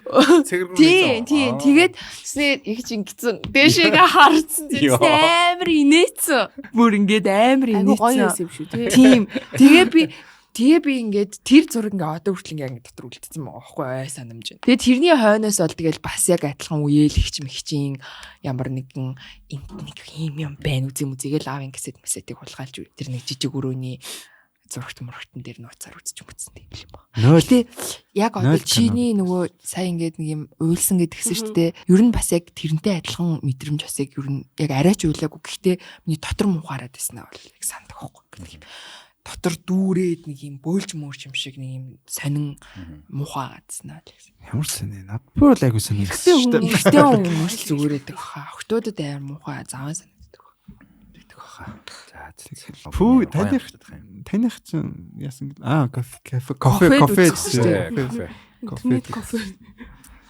Speaker 6: цэгэр
Speaker 4: Тий, тий. Тэгээд тэснэ их чи ингэсэн. Дээшээгээ харцсан.
Speaker 6: Йоо.
Speaker 4: Тэснэ амар инээцэн. Бүр ингээд амар
Speaker 3: Айгу гоё
Speaker 4: инээцэн.
Speaker 3: байсан юм шүү те.
Speaker 4: Тийм. Тэгээ би Тэгээ би ингээд тэр зураг ингээ одоо хүртэл ингээ ингээ дотор үлдсэн байгаа байхгүй ой санамж. байна. Тэгээ тэрний хойноос бол тэгэл бас яг адилхан үеэл ихч мэгчийн ямар нэгэн энд нэг юм юм байна үзээ мүзээгээл аав ингэсэд мэсэтийг хулгайлж тэр нэг жижиг өрөөний зурагт мурагтан дээр нууцаар үзэж мүцсэн тийм л юм ба.
Speaker 7: Нөл.
Speaker 4: Гэтэ яг одоо
Speaker 7: Нойл кино.
Speaker 4: чиний нөгөө сая ингээд нэг юм уйлсан гэдгсэн шүү дээ. Ер нь бас яг тэрнтэй адилхан мэдрэмж бас яг ер нь яг арай ч уйлаагүй. Гэхдээ миний дотор муухаараад байснаа бол яг сандаг байхгүй гэдэг юм. Дотор дүүрээд нэг юм бөөлж мөөрч юм шиг нэг юм сонин муухай гадснаа л гэсэн.
Speaker 7: Ямар сони? Над бүр л айгу сони гэсэн шүү дээ.
Speaker 4: Эрэгтэй хүн хүмүүс л зүгээрээдэг хаа. Охтуудад амар муухай заван санагддаг.
Speaker 6: Тэгдэг баха. За за.
Speaker 7: Пүү, таних таних чинь яасан гэлээ? Аа, кофе кофе кофе
Speaker 4: Кофед
Speaker 7: кофе
Speaker 4: үзсэн шүү дээ.
Speaker 7: кофе.
Speaker 3: Интернет кофе.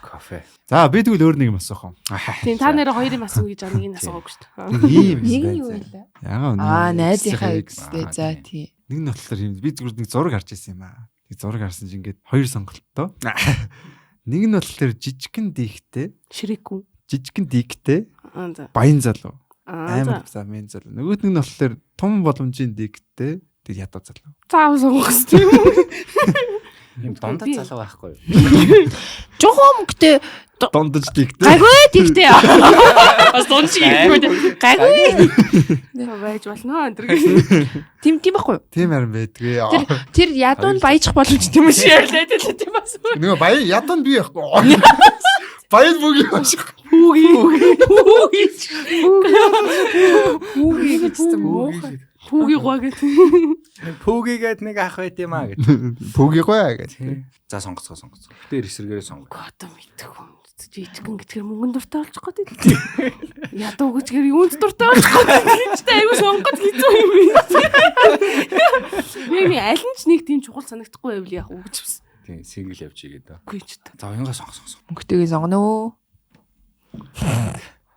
Speaker 6: Кофе.
Speaker 7: За, би тэгвэл өөр нэг юм асуух юм.
Speaker 3: Тийм та нэрээ хоёр юм асуу гэж байгаа нэг нь асуугаагүй шүү дээ.
Speaker 7: Нэг ийм юм
Speaker 4: Нэг нь
Speaker 7: байна
Speaker 4: юу
Speaker 7: заа.
Speaker 4: вэ?
Speaker 7: Ягаа үнэ.
Speaker 4: Аа, найзынхаа
Speaker 7: X.
Speaker 4: экстэй. За тий.
Speaker 7: Нэг нь болохоор юм би зүгээр нэг зураг харж ирсэн юм аа. Нэг зураг харсан чинь ингээд хоёр сонголттой. Нэг нь болохоор жижигхэн дийгтэй,
Speaker 3: Ширэхгүй.
Speaker 7: жижигхэн дийгтэй
Speaker 3: Аа за.
Speaker 7: баян залуу.
Speaker 3: Аа
Speaker 7: Амар
Speaker 3: за.
Speaker 7: за мен залуу. Нөгөөх нь болохоор том боломжийн дийгтэй тэг ядуу залуу.
Speaker 3: Заав сонгох тийм үү?
Speaker 6: Ийм дундад залуу байхгүй
Speaker 8: юу? Жохон мөнгөтэй
Speaker 7: дундаж тэгтэй.
Speaker 8: Гайгүй тэгтэй. Бас дунд шиг ихгүй. Гайгүй.
Speaker 3: Байж болно энэ төр.
Speaker 8: Тийм тийм байхгүй юу?
Speaker 7: Тийм харин байдгүй.
Speaker 8: Тэр ядуу нь баяжих боломжтой юм шиг ярьлаа тийм бас.
Speaker 7: Нөгөө баян ядуу нь би байхгүй. Баян бүг юм шиг.
Speaker 3: Хүүги. Хүүги. Хүүги
Speaker 8: гэсэн муухай.
Speaker 3: Пүүги гоо гэт.
Speaker 6: Пүүги гэд нэг ах байт юм аа гэт.
Speaker 7: Пүүги гоо гэт.
Speaker 6: За сонгоцгоо сонгоцгоо. Гэтэ эсэргээрээ сонгоо.
Speaker 3: Одоо мэдэх юм. Жижигэн гэтгэр мөнгөн дуртай болчих гээд байл. Ядуу гэжгэр юунд дуртай болчих гээд гэж та айгу сонгоход хэцүү юм байна. Би аль нь ч нэг тийм чухал санагдахгүй байвал яах вэ гэж байна.
Speaker 6: Тийм сингл явж игээд.
Speaker 3: Үгүй ч та.
Speaker 6: За уянгаа сонгос сонгос.
Speaker 4: Мөнгөтэйгээ сонгоно уу?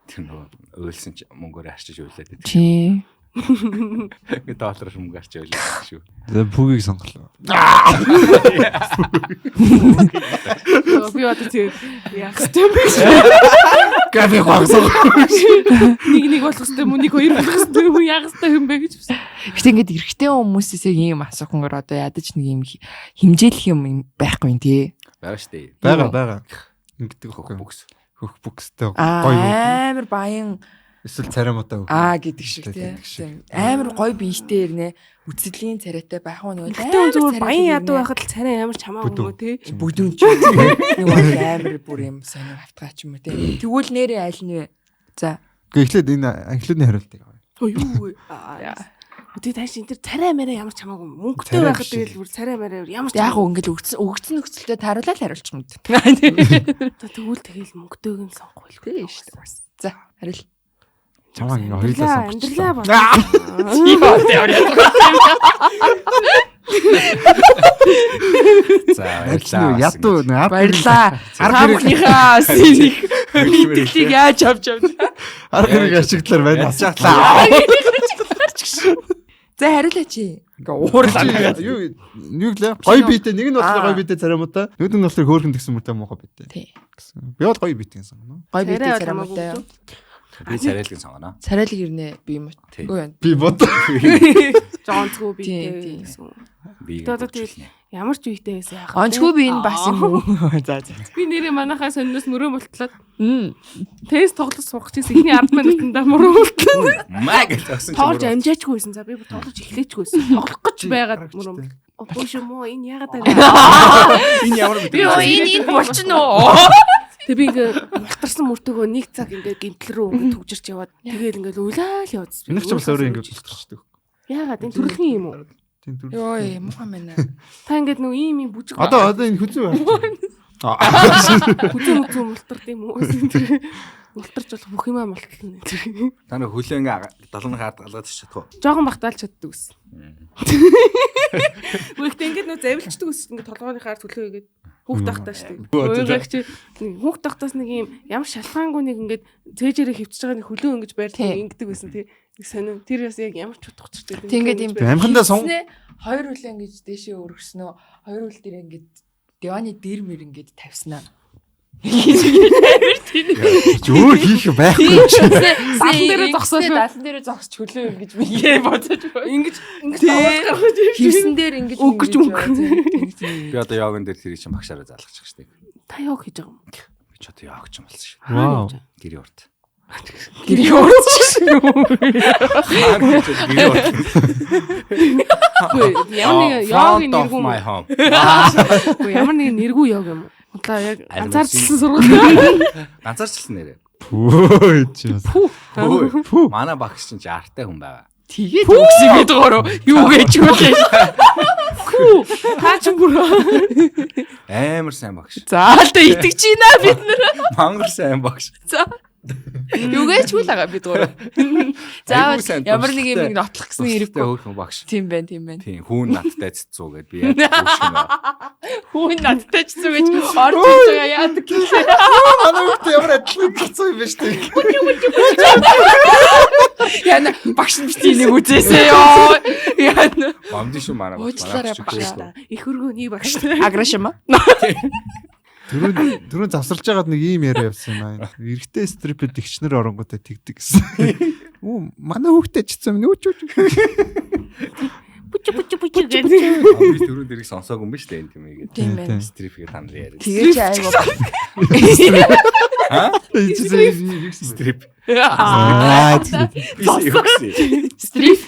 Speaker 6: Тэр нөгөө уйлсан ч мөнгөөрөө харчиж уйлаад байдаг.
Speaker 4: Тийм.
Speaker 6: Ингээ доллараар мөнгө харч уйлаад шүү.
Speaker 7: За пүүгийг сонголоо.
Speaker 3: Би одоо тийм яах ёстой юм бэ?
Speaker 7: Габи гогсон.
Speaker 3: Нэг нэг болох ёстой юм уу? Нэг хоёр болох ёстой юм уу? Яах ёстой юм бэ гэж байна.
Speaker 4: Гэтэ ингээд эрэгтэй хүмүүсээс яг ийм асуухангаар одоо ядаж нэг ийм хэмжээлэх юм байхгүй юм тий.
Speaker 6: Байгаа штэ.
Speaker 7: Байгаа. Ингэдэг хөөх
Speaker 6: бүкс.
Speaker 7: Хөөх бүкстэй гоё.
Speaker 4: Амар баян
Speaker 7: эсвэл царай муутай
Speaker 4: аа гэдэг шиг тийм. Амар гоё биетэй ирнэ. Үцэлийн царайтай байх уу нөгөө
Speaker 3: амар зүгээр баян ядуу байхад л царай ямар ч хамаагүй юм уу тий.
Speaker 4: Бүдүүн ч нэг бол амар бүр юм сонир автгаа ч юм уу тий. Тэгвэл нэрээ аль нь вэ? За.
Speaker 7: Гэхдээ эхлээд энэ анхлын хариултыг авъя.
Speaker 3: Өө юу вэ? Үгүй тааш энэ төр царай мэрэ ямар ч хамаагүй мөнгөтэй байхад тэгэл бүр царай мэрэ ямар ч
Speaker 4: яг уу ингээл өгцөн нөхцөлтэй тариулаад хариулчих юм.
Speaker 3: Тэгвэл тэгэл мөнгөтэйг нь сонгох байлгүй
Speaker 4: шүү дээ. За хариул.
Speaker 7: Чамаа ингээ хоёулаа сонгочлоо.
Speaker 3: Амьдралаа бодлоо.
Speaker 4: Тийм үү.
Speaker 6: За баярлалаа.
Speaker 7: Ядуу
Speaker 4: баярлалаа. Та бүхнийхээ синийг мэдээллийг яаж авч авч.
Speaker 7: Арга хэрэг ашиглалаар байна. Асаатлаа.
Speaker 4: За хариулаа чи. Ингээ уурлаа.
Speaker 7: Юу юу гэлээ? Гоё биетэй нэг нь болохоор гоё биетэй царай муутай. Нөгөөд нь болохоор хөөрхөн тэгсэн мөртэй муухай биетэй.
Speaker 4: Тий.
Speaker 7: Гэсэн. Би бол гоё биетэй сонгоно.
Speaker 4: Гоё биетэй царай муутай.
Speaker 6: Би царайлгийг сонгоно.
Speaker 4: Царайлаг ирнэ би юм уу? Үгүй юу.
Speaker 7: Би бод.
Speaker 3: Жонцгүй биетэй гэсэн.
Speaker 6: Би
Speaker 3: одоо тэгэл ямар ч үетэй байсан яах вэ?
Speaker 4: Онцгүй би энэ бас юм уу? За за.
Speaker 3: Би нэрээ манайхаа сониноос мөрөө мултлаад. Тест тоглож сурах гэсэн эхний 10 минутанда мөрөө мултлаа.
Speaker 6: Маа гэж өгсөн чинь.
Speaker 3: Тоглож амжаачгүй байсан. За би бүр тоглож эхлэвчгүй байсан. Тоглох гэж байгаад мөрөө. Өөш юм уу? Энэ яагаад аа?
Speaker 6: Энэ ямар
Speaker 8: Би энэ болчихно уу?
Speaker 3: Тэг би ингээ мултарсан мөртөөгөө нэг цаг ингээ гимтэл рүү ингээ түгжирч яваад тэгэл ингээ уйлаа л яваад.
Speaker 7: Минийх ч бас өөрөө ингээ мултарчдаг.
Speaker 3: Яагаад энэ төрөлхийн юм уу?
Speaker 7: Тийм төрөл.
Speaker 4: Йоо, муухай байна.
Speaker 3: Та ингээд нөө ийм ийм бүжиг.
Speaker 7: Одоо энэ хүзүү байна.
Speaker 3: Хүзүү мүзүү мултард юм уу? Мултарч болох бүх юмаа мултлана.
Speaker 6: Та нэг хөлөө ингээ долоон хаад галгаад чадах уу?
Speaker 3: Жохон бахтаал чаддаг гэсэн. Гэхдээ ингээд нөө завилчдаг гэсэн ингээ толгойнхаар төлөө игээд хүүхд тахтаа шүү дээ. Уйгаач хүүхд тахтаас нэг юм ямар шалтгаангүй нэг ингээд цээжээрээ хөвчж байгаа нэг хөлөө ингэж байрлал ингэдэг байсан тий. Нэг сонин тэр бас яг ямар ч утга учиртай.
Speaker 4: Тэг ингээд юм
Speaker 7: амхандаа сон
Speaker 4: хоёр хөлөө ингэж дээшээ өргөснөө хоёр хөл дээр ингээд диваны дэр мэр ингээд тавьснаа.
Speaker 7: Өөр хийх байхгүй юм чи.
Speaker 3: Далан дээрээ зогсоод
Speaker 4: далан дээрээ зогсож хөлөө ингэж мингээ бодож
Speaker 3: ингэж ингэж таваад гаргаж
Speaker 4: хевсэн дээр ингэж
Speaker 3: өнгөрч өнгөрч.
Speaker 6: Би одоо йоган дээр тэрийг чинь багшаараа залгачих штеп.
Speaker 3: Та йог хийж байгаа юм.
Speaker 6: Би ч одоо йог ч юм болсон шүү.
Speaker 7: Вау.
Speaker 6: Гэрийн урд.
Speaker 4: Гэрийн урд.
Speaker 6: Гэрийн урд.
Speaker 3: Ямар нэг йогийн нэргүй
Speaker 6: my home.
Speaker 3: Үгүй ямар нэг нэргүй йог юм уу? Одоо яг ганцаарчилсан сургууль.
Speaker 6: Ганцаарчилсан нэрээ.
Speaker 7: Пүү чи.
Speaker 6: Пүү. Манай багш чинь артай хүн байгаа.
Speaker 4: Тэгээд үгс юм гэдэг гоо юу гэж үлээ.
Speaker 3: Пүү. Та ч бүр
Speaker 6: амар сайн багш.
Speaker 8: За л да итгэж байна бид нар.
Speaker 6: Мангар сайн багш.
Speaker 8: За. Юу гэж үл байгаа бид гурав. Заавал ямар нэг юм нотлох гэсэн хэрэггүй.
Speaker 6: Хөөрхөн багш.
Speaker 8: Тийм байна, тийм байна.
Speaker 6: Тийм, хүүн надтай цэцүү гэд би яаж хүүших юм бэ?
Speaker 8: Хүүн надтай цэцүү гэж орж иж байгаа яадаг гэлээ.
Speaker 7: Манай хүүхдээ ямар адилхан цэцүү юм бэ штэ.
Speaker 8: Яна багш нь битгий нэг үзээсэй ёо. Яна.
Speaker 6: Бомдын шүү манай багш.
Speaker 8: Уучлаарай багш.
Speaker 3: Их өргөөний багш.
Speaker 8: Аграш юм аа.
Speaker 7: Түрүүн завсарж байгаад нэг ийм яриа явсан юм аа. Эрэгтэй стрипэд игчнэр оронгуудаа тэгдэг гэсэн. Үү манай хүүхдээ чицсэн минь үуч үуч.
Speaker 3: Бүч
Speaker 1: Пүч пүч пүч гэдэг.
Speaker 6: Би түрүүн дэрийг сонсоогүй юм ба штэ энэ тэмээгээд.
Speaker 8: Тийм байна.
Speaker 6: Стрип гэдэг та нар яриа.
Speaker 8: Тэгээ чи айгуу.
Speaker 6: Аа? Стрип.
Speaker 7: Аа.
Speaker 8: Стрип.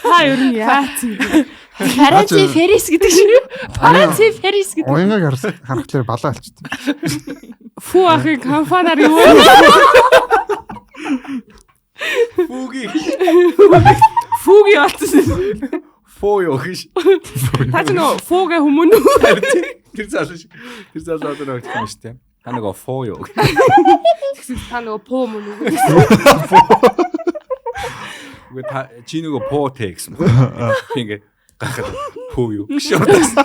Speaker 3: Та ер нь яац юм бэ?
Speaker 8: Фаранси Ферис гэдэг шиг. Фаранси Ферис гэдэг.
Speaker 7: Уянгаг харахлаар балаа алчдаг.
Speaker 3: Фүү ахын компаниар юу?
Speaker 6: Фүүги.
Speaker 3: Фүүги олцсон.
Speaker 6: Фоо юу гэж.
Speaker 3: Та ч нөө фүүгээ хүмүүн үү?
Speaker 6: Тэр залуу шиг. Тэр залуу одоо нэг юм шүү дээ. Та нөгөө фоо юу.
Speaker 3: Тэгсэн та нөгөө пуу мөн үү?
Speaker 6: Үгүй та чи нөгөө пуу тэ гэсэн байна. Би ингээ гахаад пүү юу гэж бодсон.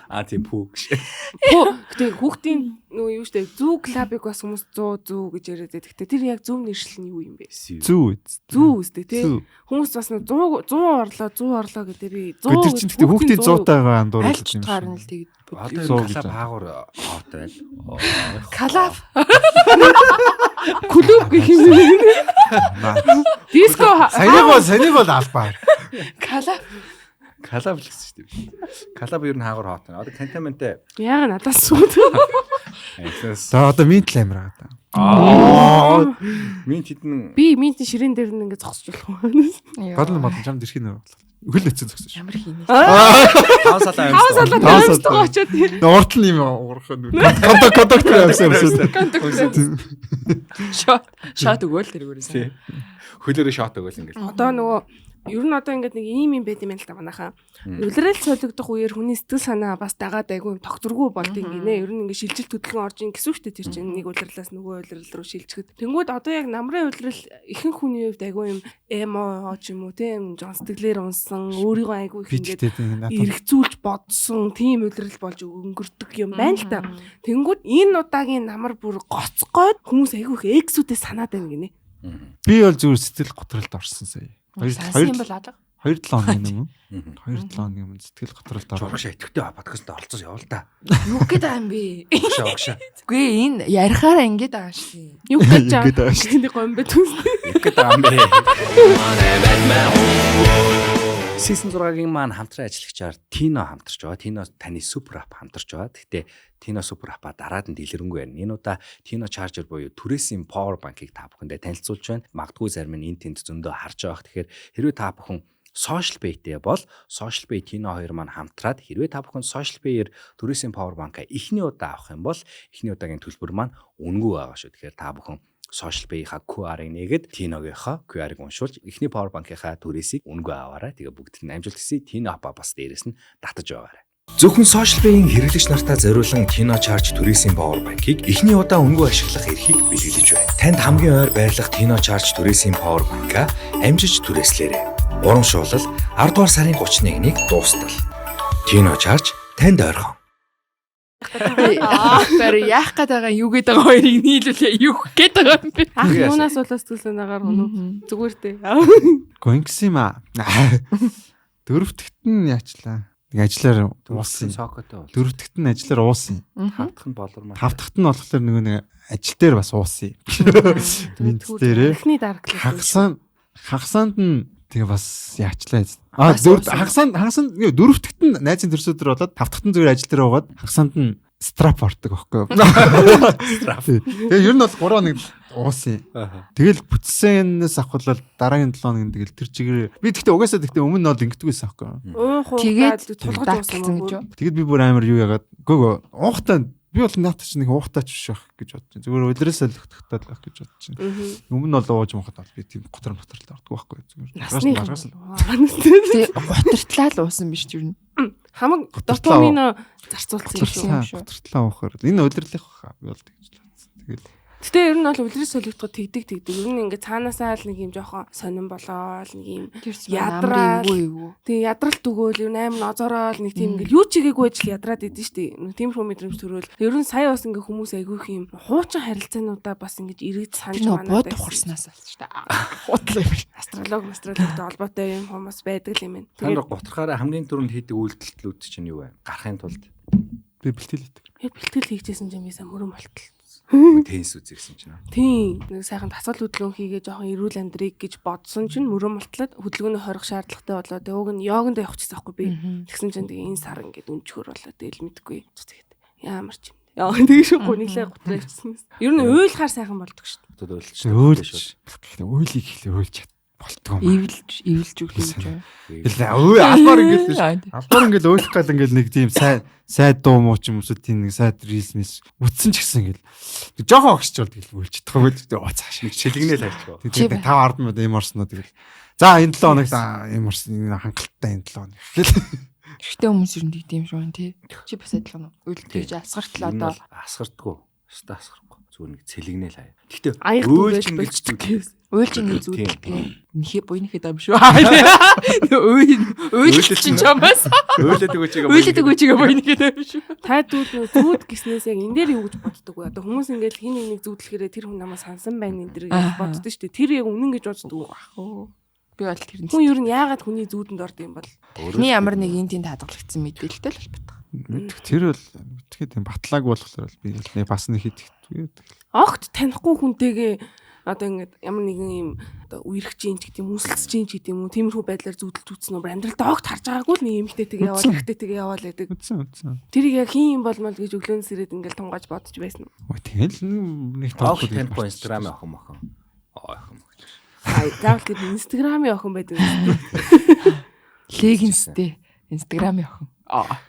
Speaker 6: Аа тийм пүү гэж.
Speaker 3: Пүү гэтээ хүүхдийн нөгөө юу штэ зүү клабыг бас хүмүүс 100 зүү гэж яриад байдаг. Гэтээ тэр яг зөв нэршил нь юу юм бэ?
Speaker 7: Зүү.
Speaker 3: Зүү үстэй тий. Хүмүүс бас нэг 100 100 орлоо 100 орлоо гэдэг би 100
Speaker 7: Тэр чинь гэтээ хүүхдийн 100-тайгаа андуурах
Speaker 8: юм шиг. Аль л тэгээд
Speaker 6: Одоо энэ клаб хаагур хот байл.
Speaker 8: Клаб.
Speaker 3: Клуб гэх юм. Диско
Speaker 7: санийг бол албаар.
Speaker 8: Клаб.
Speaker 6: Клаб л гэсэн шүү дээ. Клаб ер нь хаагур хот. Одоо кантонментээ.
Speaker 3: Яага надаас сууд.
Speaker 7: За одоо минт л амир аа.
Speaker 6: Аа. Минт хідэн
Speaker 3: би минтийн ширээн дээр нь ингэ зогсож болох уу?
Speaker 7: Гол нь модон чамд ирэх нь болох. Хөл нэцэн зогсож.
Speaker 8: Ямар хийнэ.
Speaker 6: 5 салаа
Speaker 3: амьсгаа. 5 салаа очоод.
Speaker 7: Урт нь юм уурах нь. Контакт явсан юмсан.
Speaker 8: Контакт. Шот өгөөл тэргээрээ.
Speaker 6: Хөлөөрөө шот өгөөл ингээл.
Speaker 3: Одоо нөгөө ер нь одоо ингээд нэг ийм юм байт юм байна л та манайхаа. Улирал солигдох үеэр хүний сэтгэл санаа бас дагаад айгүй юм тогтворгүй болд юм гинэ. Ер нь ингээд шилжилт хөдөлгөөн орж ин гэсэн үг шүү дээ. Тэр чинь нэг улирлаас нөгөө улирал руу шилжихэд. Тэнгүүд одоо яг намрын улирал ихэнх хүний хувьд айгүй юм эмо ч юм уу тийм жон сэтгэлээр унсан, өөрийгөө айгүй их ингээд эргцүүлж бодсон тийм улирал болж өнгөрдөг юм байна л та. Тэнгүүд энэ удаагийн намар бүр гоцгойд хүмүүс айгүй их эксүүдээ санаад байна гинэ.
Speaker 7: Би бол зүгээр сэтгэл готролд орсон сая.
Speaker 8: 2 бол алга.
Speaker 7: 2-7 хоногийн өмнө. 2-7 хоногийн өмнө сэтгэл готролд орсон.
Speaker 6: Урагшаа итгэвтэй подкастт оролцож яваа л да.
Speaker 8: Юу гээд байгаа юм бэ?
Speaker 6: Урагшаа.
Speaker 8: Үгүй энэ ярихаараа ингэж байгаа шүү.
Speaker 3: Юу гэж байгаа шүү. Тэний гомбе түнс.
Speaker 6: Юу гээд байгаа юм бэ? Season 6-гийн маань хамтран ажиллагчаар Tino хамтарч байгаа. Tino таны супер ап хамтарч байгаа. Гэхдээ Tino супер апа дараад нь дэлгэрэнгүй байна. Энэ удаа Tino Charger буюу түрээсийн power bank-ыг та бүхэндээ танилцуулж байна. Магадгүй зарим нь энэ тэнд зөндөө харж байгаа. Тэгэхээр хэрвээ та бүхэн Social Pay-тэй бол Social Pay Tino хоёр маань хамтраад хэрвээ та бүхэн Social Pay-ээр түрээсийн power bank-а эхний удаа авах юм бол эхний удаагийн төлбөр маань үнэгүй байгаа шүү. Тэгэхээр та бүхэн Social Pay-ийнхаа QR-ыг нээгээд Tino-гийнхаа QR-ыг уншуулж эхний power bank-ийнхаа түрээсийг үнэгүй аваарай. Тэгээ бүгд нь амжилт хүсье. Tino app-а бас дээрээс нь татаж байгаарай. Зөвхөн Social Pay-ийн хэрэглэгч нартаа зориулан Tino Charge түрээсийн power bank-ыг эхний удаа үнэгүй ашиглах эрхийг бэлгэлж байна. Танд хамгийн ойр байрлах Tino Charge түрээсийн power bank-а амжиж түрээслээрэй. Урамшуулал 10 дугаар сарын 31-нд дуустал. Tino Charge танд ойрхон.
Speaker 8: Тэр яах гээд байгаа юу гээд байгаа хоёрыг нийлүүлээ юу гээд байгаа юм бэ?
Speaker 3: Ах юунаас болоо сэтгэл санаагаар унуу зүгээр дээ.
Speaker 7: Гүн гэсэн юм аа. Дөрөвдөгт нь яачлаа. Нэг ажиллаар уусан.
Speaker 6: Сокотой бол.
Speaker 7: Дөрөвдөгт нь ажиллаар уусан.
Speaker 6: Тавдах нь болор маа.
Speaker 7: Тавдахт нь болохоор нөгөө нэг ажил дээр бас уусан. Минт дээрээ.
Speaker 3: Эхний дараглал.
Speaker 7: Хагасанд нь тэгээ бас яачлаа. А хагасанд дөрөвдөгт нь найзын төрсөдөр болоод тавдахт нь зүгээр ажил дээр байгаад хагасанд нь страп ордог аахгүй юу?
Speaker 6: Страп.
Speaker 7: Тэгээ ер нь бол 3 хоног уусан. Тэгэл бүтсэнээс авахлал дараагийн 7 хоног тэгэл тэр чигээр би тэгтээ угаасаа тэгтээ өмнө нь бол ингэдэг байсан аахгүй
Speaker 3: юу?
Speaker 8: Тэгээд
Speaker 3: тулгаж уусан
Speaker 8: гэж юу?
Speaker 7: Тэгэд би бүр амар юу яагаад гөө уухтаа би бол наатах чинь нэг уухтаач биш байх гэж бодож байна. Зүгээр улираас солигдохтой л байх гэж бодож байна. Өмнө нь бол ууж муухад бол би тийм готор моторлд ордгоо байхгүй зүгээр.
Speaker 3: Маргаас
Speaker 8: Тэгээ готортлаа л уусан биш юу?
Speaker 3: Хамаг допамино зарцуулсан юм
Speaker 7: шүү. Готортлаа уухаар. Энэ улирлах баха. Би бол тэгж л бодсон. Тэгэл
Speaker 3: Гэтэ ер нь бол үлрэл солигдоход тэгдэг. Ер нь ингээ цаанаасаа л нэг юм жоохон сонирн болоод нэг юм ядрал. Тийм ядралт өгөөл ер нь амар нозорол нэг тийм ингээ юу ч хийгээгүй ажил ядраад идэв штэ. Нэг тиймэрхүү мэдрэмж төрөөл. Ер нь сая бас ингээ хүмүүс айгүйх юм хуучин харилцаануудаа бас ингэж эргэж санаж
Speaker 8: манаа. Бод ухарснаас л штэ. Худлаа юм.
Speaker 3: Астролог, астрологтой холбоотой юм хүмүүс байдаг юм байна.
Speaker 6: Тэгээд гутрахаараа хамгийн түрүүнд хийдэг үйлдэлтлүүд чинь юу вэ? Гарахын тулд
Speaker 7: би бэлтгэл хийдэг.
Speaker 3: Яг бэлтгэл хийжсэн юм би сайн мөрөн болтол.
Speaker 6: Теннис үзье гэсэн чинь.
Speaker 3: Тийм. Нэг сайхан дасгал хөдөлгөөн хийгээ жоохон эрүүл амьдрыг гэж бодсон чинь мөрөө мултлаад хөдөлгөөний хорих шаардлагатай болоо. Тэгээ уг нь йогонд явах гэсэн аахгүй би. Тэгсэн чинь тэгээ энэ сар ингээд өнчгөр болоо. Тэгэл мэдгүй. Тэгээд ямар ч юм. Яа тэгээ шүү гуниглаа гутраа явчихсан. Ер нь уйлахаар сайхан болдог шүү
Speaker 6: дээ. Уйлч.
Speaker 7: Уйлч. Уйлыг ихлэ уйлч болтгоо юм.
Speaker 8: Эвлэж өглөө гэж.
Speaker 7: Өө албаар ингээл албаар ингээл уйлах гал ингээл нэг тийм сайн сайд дуу муу ч юм уу тийм нэг сайд рилс мис үтсэн ч гэсэн ингээл жоохон огсч бол тэгэл уйлж чадахгүй л цааш
Speaker 6: нэг шилгэнэл хайчих.
Speaker 7: Тэгээд 5 10 минут юм орсноо тэгэл. За энэ 7 хоногт юм орсон хангалттай энэ 7 хоног гэл.
Speaker 8: Эрэгтэй хүмүүс ер нь тэгдэм шүү тий. Чи бас адилхан уу? Уйл тэгж асгартал одоо
Speaker 6: асгартгүй. Өстө асгарахгүй. Зүгээр нэг цэлгэнэл хаяа. Гэхдээ
Speaker 3: уйлж ингэж зүтгэв.
Speaker 8: Уйлж ингэ зүтгэв. Нөхөө буйнхэд юм шүү. Уйл уйл чинь чамаас.
Speaker 6: Уйлаад өгөөч байгаа.
Speaker 8: Уйлаад өгөөч байгаа буйнхэд юм шүү.
Speaker 3: Та дүүд нөө зүуд гиснээс яг энэ дээр юу гэж боддог вэ? Одоо хүмүүс ингээл хин нэг зүудлэхээрээ тэр хүн намайг сансан байна энэ дэр гэж боддог шүү дээ. Тэр яг үнэн гэж боддог уу ах уу?
Speaker 8: Би бол тэр
Speaker 3: хүн ер нь яагаад хүний зүүдэнд орд юм бол?
Speaker 8: Хүний ямар нэг энэ тийм хадгалагдсан мэдээлэлтэй л холбоотой.
Speaker 7: Мэдэх тэр бол тэгэхэд юм батлааг болохоор би нэг бас нэг хийдэг.
Speaker 3: Огт танихгүй хүнтэйгээ одоо ингээд ямар нэгэн юм одоо үерхэж юм ч гэдэг юм үнсэлцэж юм ч гэдэг юм уу тиймэрхүү байдлаар зүүдэлж үтсэн үү амьдралд огт харж байгаагүй л нэг эмэгтэйтэйгээ яваал эрэгтэйтэйгээ яваал гэдэг.
Speaker 7: Үтсэн.
Speaker 3: Тэрийг яг хин юм болмол гэж өглөөнөөс ирээд ингээд тунгааж бодож байсан.
Speaker 7: Өө тэгэл нэг
Speaker 6: тоох танихгүй Instagram охин мохон. Охин мохон.
Speaker 3: Ай заавал тэр Instagram-ийн охин байдаг юм.
Speaker 8: Легенстэй Instagram-ийн охин. Аа.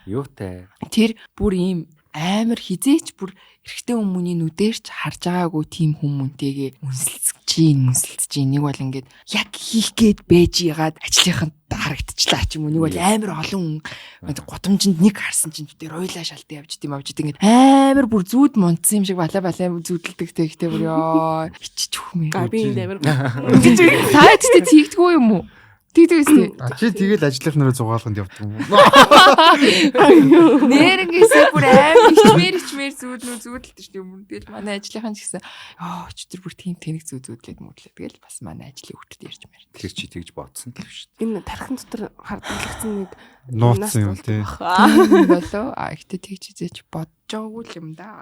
Speaker 6: Юутай.
Speaker 8: Тэр бүр ийм амар хизээч бүр эрэгтэй хүмүүний нүдээр ч харж байгаагүй тийм хүмүүнтэйгээ үнсэлцэж чинь нэг бол ингээд яг хийх гээд байж ягаад ажлынханд харагдчихлаа ч юм уу нэг бол амар олон хүн гудамжинд нэг харсан чинь тэр уйлаа шалтай явж дим авч ингээд амар бүр зүүд мунцсан юм шиг балаа балаа зүүдэлдэг тэгтэй бүр ёо иччих хүмээ.
Speaker 3: Би энд амар
Speaker 8: гэж та тэгтээ тийгдэггүй юм уу? Тэгдэг үстэй.
Speaker 7: Чи тэгэл ажлынх нэрээ зугаалганд явдаг юм уу?
Speaker 8: Нэрнгээсээ бүр амар ичмээр зүүднүү зүүдэлдэг шүү дээ юм. Тэгэл манай ажлынхан ч гэсэн ёо ч тэр бүр тийм тэнэг зүү зүүдлээд мүдлээ. Тэгэл бас манай ажлын хүүхдүүд ярьж мээр.
Speaker 6: Тэр чи тэгж бодсон л шүү дээ.
Speaker 3: Энэ тархин дотор хардгалагдсан нэг
Speaker 7: нууцсан юм тий.
Speaker 8: Болоо. А ихтэй тэгж хизээч бодож байгаагүй л юм да.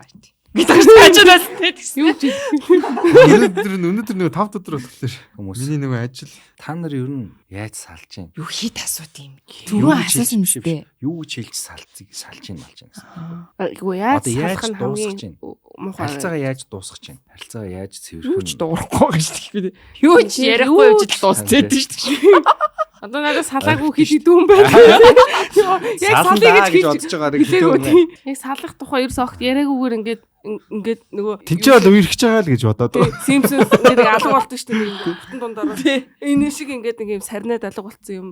Speaker 8: Гэдэг чинь хажуунаас тэгсэн.
Speaker 3: Юу ч
Speaker 7: өнөөдөр нөгөө 5 өдөр болохоор миний нөгөө ажил
Speaker 6: та нар ер нь яаж салж байна?
Speaker 8: Юу хит асууд юм. Түрүү асуусан юм шүү дээ.
Speaker 6: Юу гэж хэлж салж байна болж байна гэсэн.
Speaker 3: Үгүй яаж
Speaker 6: салах нь дуусгах чинь. Харилцаагаа яаж дуусгах чинь? Харилцаагаа яаж цэвэрхэн?
Speaker 8: Юу ч дуурахгүй гэж хэлэхгүй. Юу ч ярихгүй явж л дуусчихэв шүү дээ.
Speaker 3: Одоо надад салаагүй хэл идэв юм байна.
Speaker 6: Яг салъя гэж бодож байгаа нэг хэдэн юм байна.
Speaker 3: Яг салах тухай ерөөс огт яриагүйгээр ингээд нөгөө
Speaker 7: тэнцээ бол үерхэж байгаа л гэж бодоод.
Speaker 3: Simpsons ингээд алга болтой шүү дээ. Бүтэн дундаар. Энэ шиг ингээд нэг юм сарнаад алга болцсон юм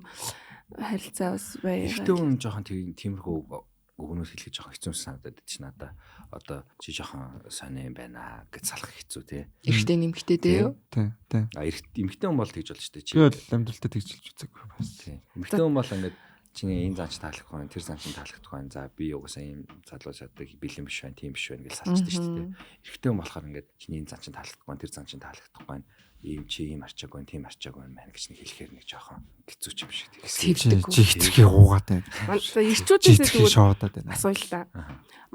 Speaker 3: харилцаа бас бай.
Speaker 6: Ихтэй хүн жоохон тиймэрхүү өгнөөс хэлэх жоохон хэцүү санагдаад байдаг чи надаа. Одоо чи жоохон сони юм байна гэж салах хэцүү тий.
Speaker 8: Эрэгтэй нэмэгтэй дээ юу?
Speaker 7: Тий, тий.
Speaker 6: А эмэгтэй хүн бол тэгж болж штэ чи.
Speaker 7: Би бол амьдралтаа тэгж хэлж үзээгүй бас.
Speaker 6: Тий. Эмэгтэй хүн бол ингээд чиний энэ зан ч таалахгүй байна, тэр зан ч таалагдахгүй байна. За би угаасаа ийм залуу чаддаг бэлэн биш байна, тийм биш байна гэж салчдаг штэ тий. Эрэгтэй хүн болохоор ингээд чиний энэ зан ч таалагдахгүй байна, тэр зан ч таалагдахгүй байна. Ийм чи ийм арчааг байна, тийм арчааг байна мэн гэж нэг хэлэхээр нэг жоохон хэцүү юм шиг
Speaker 7: тэгсэн. Чи хитрхи уугаад байна.
Speaker 3: Манай эрчүүдээс
Speaker 7: тэгвэл
Speaker 3: асууя л та.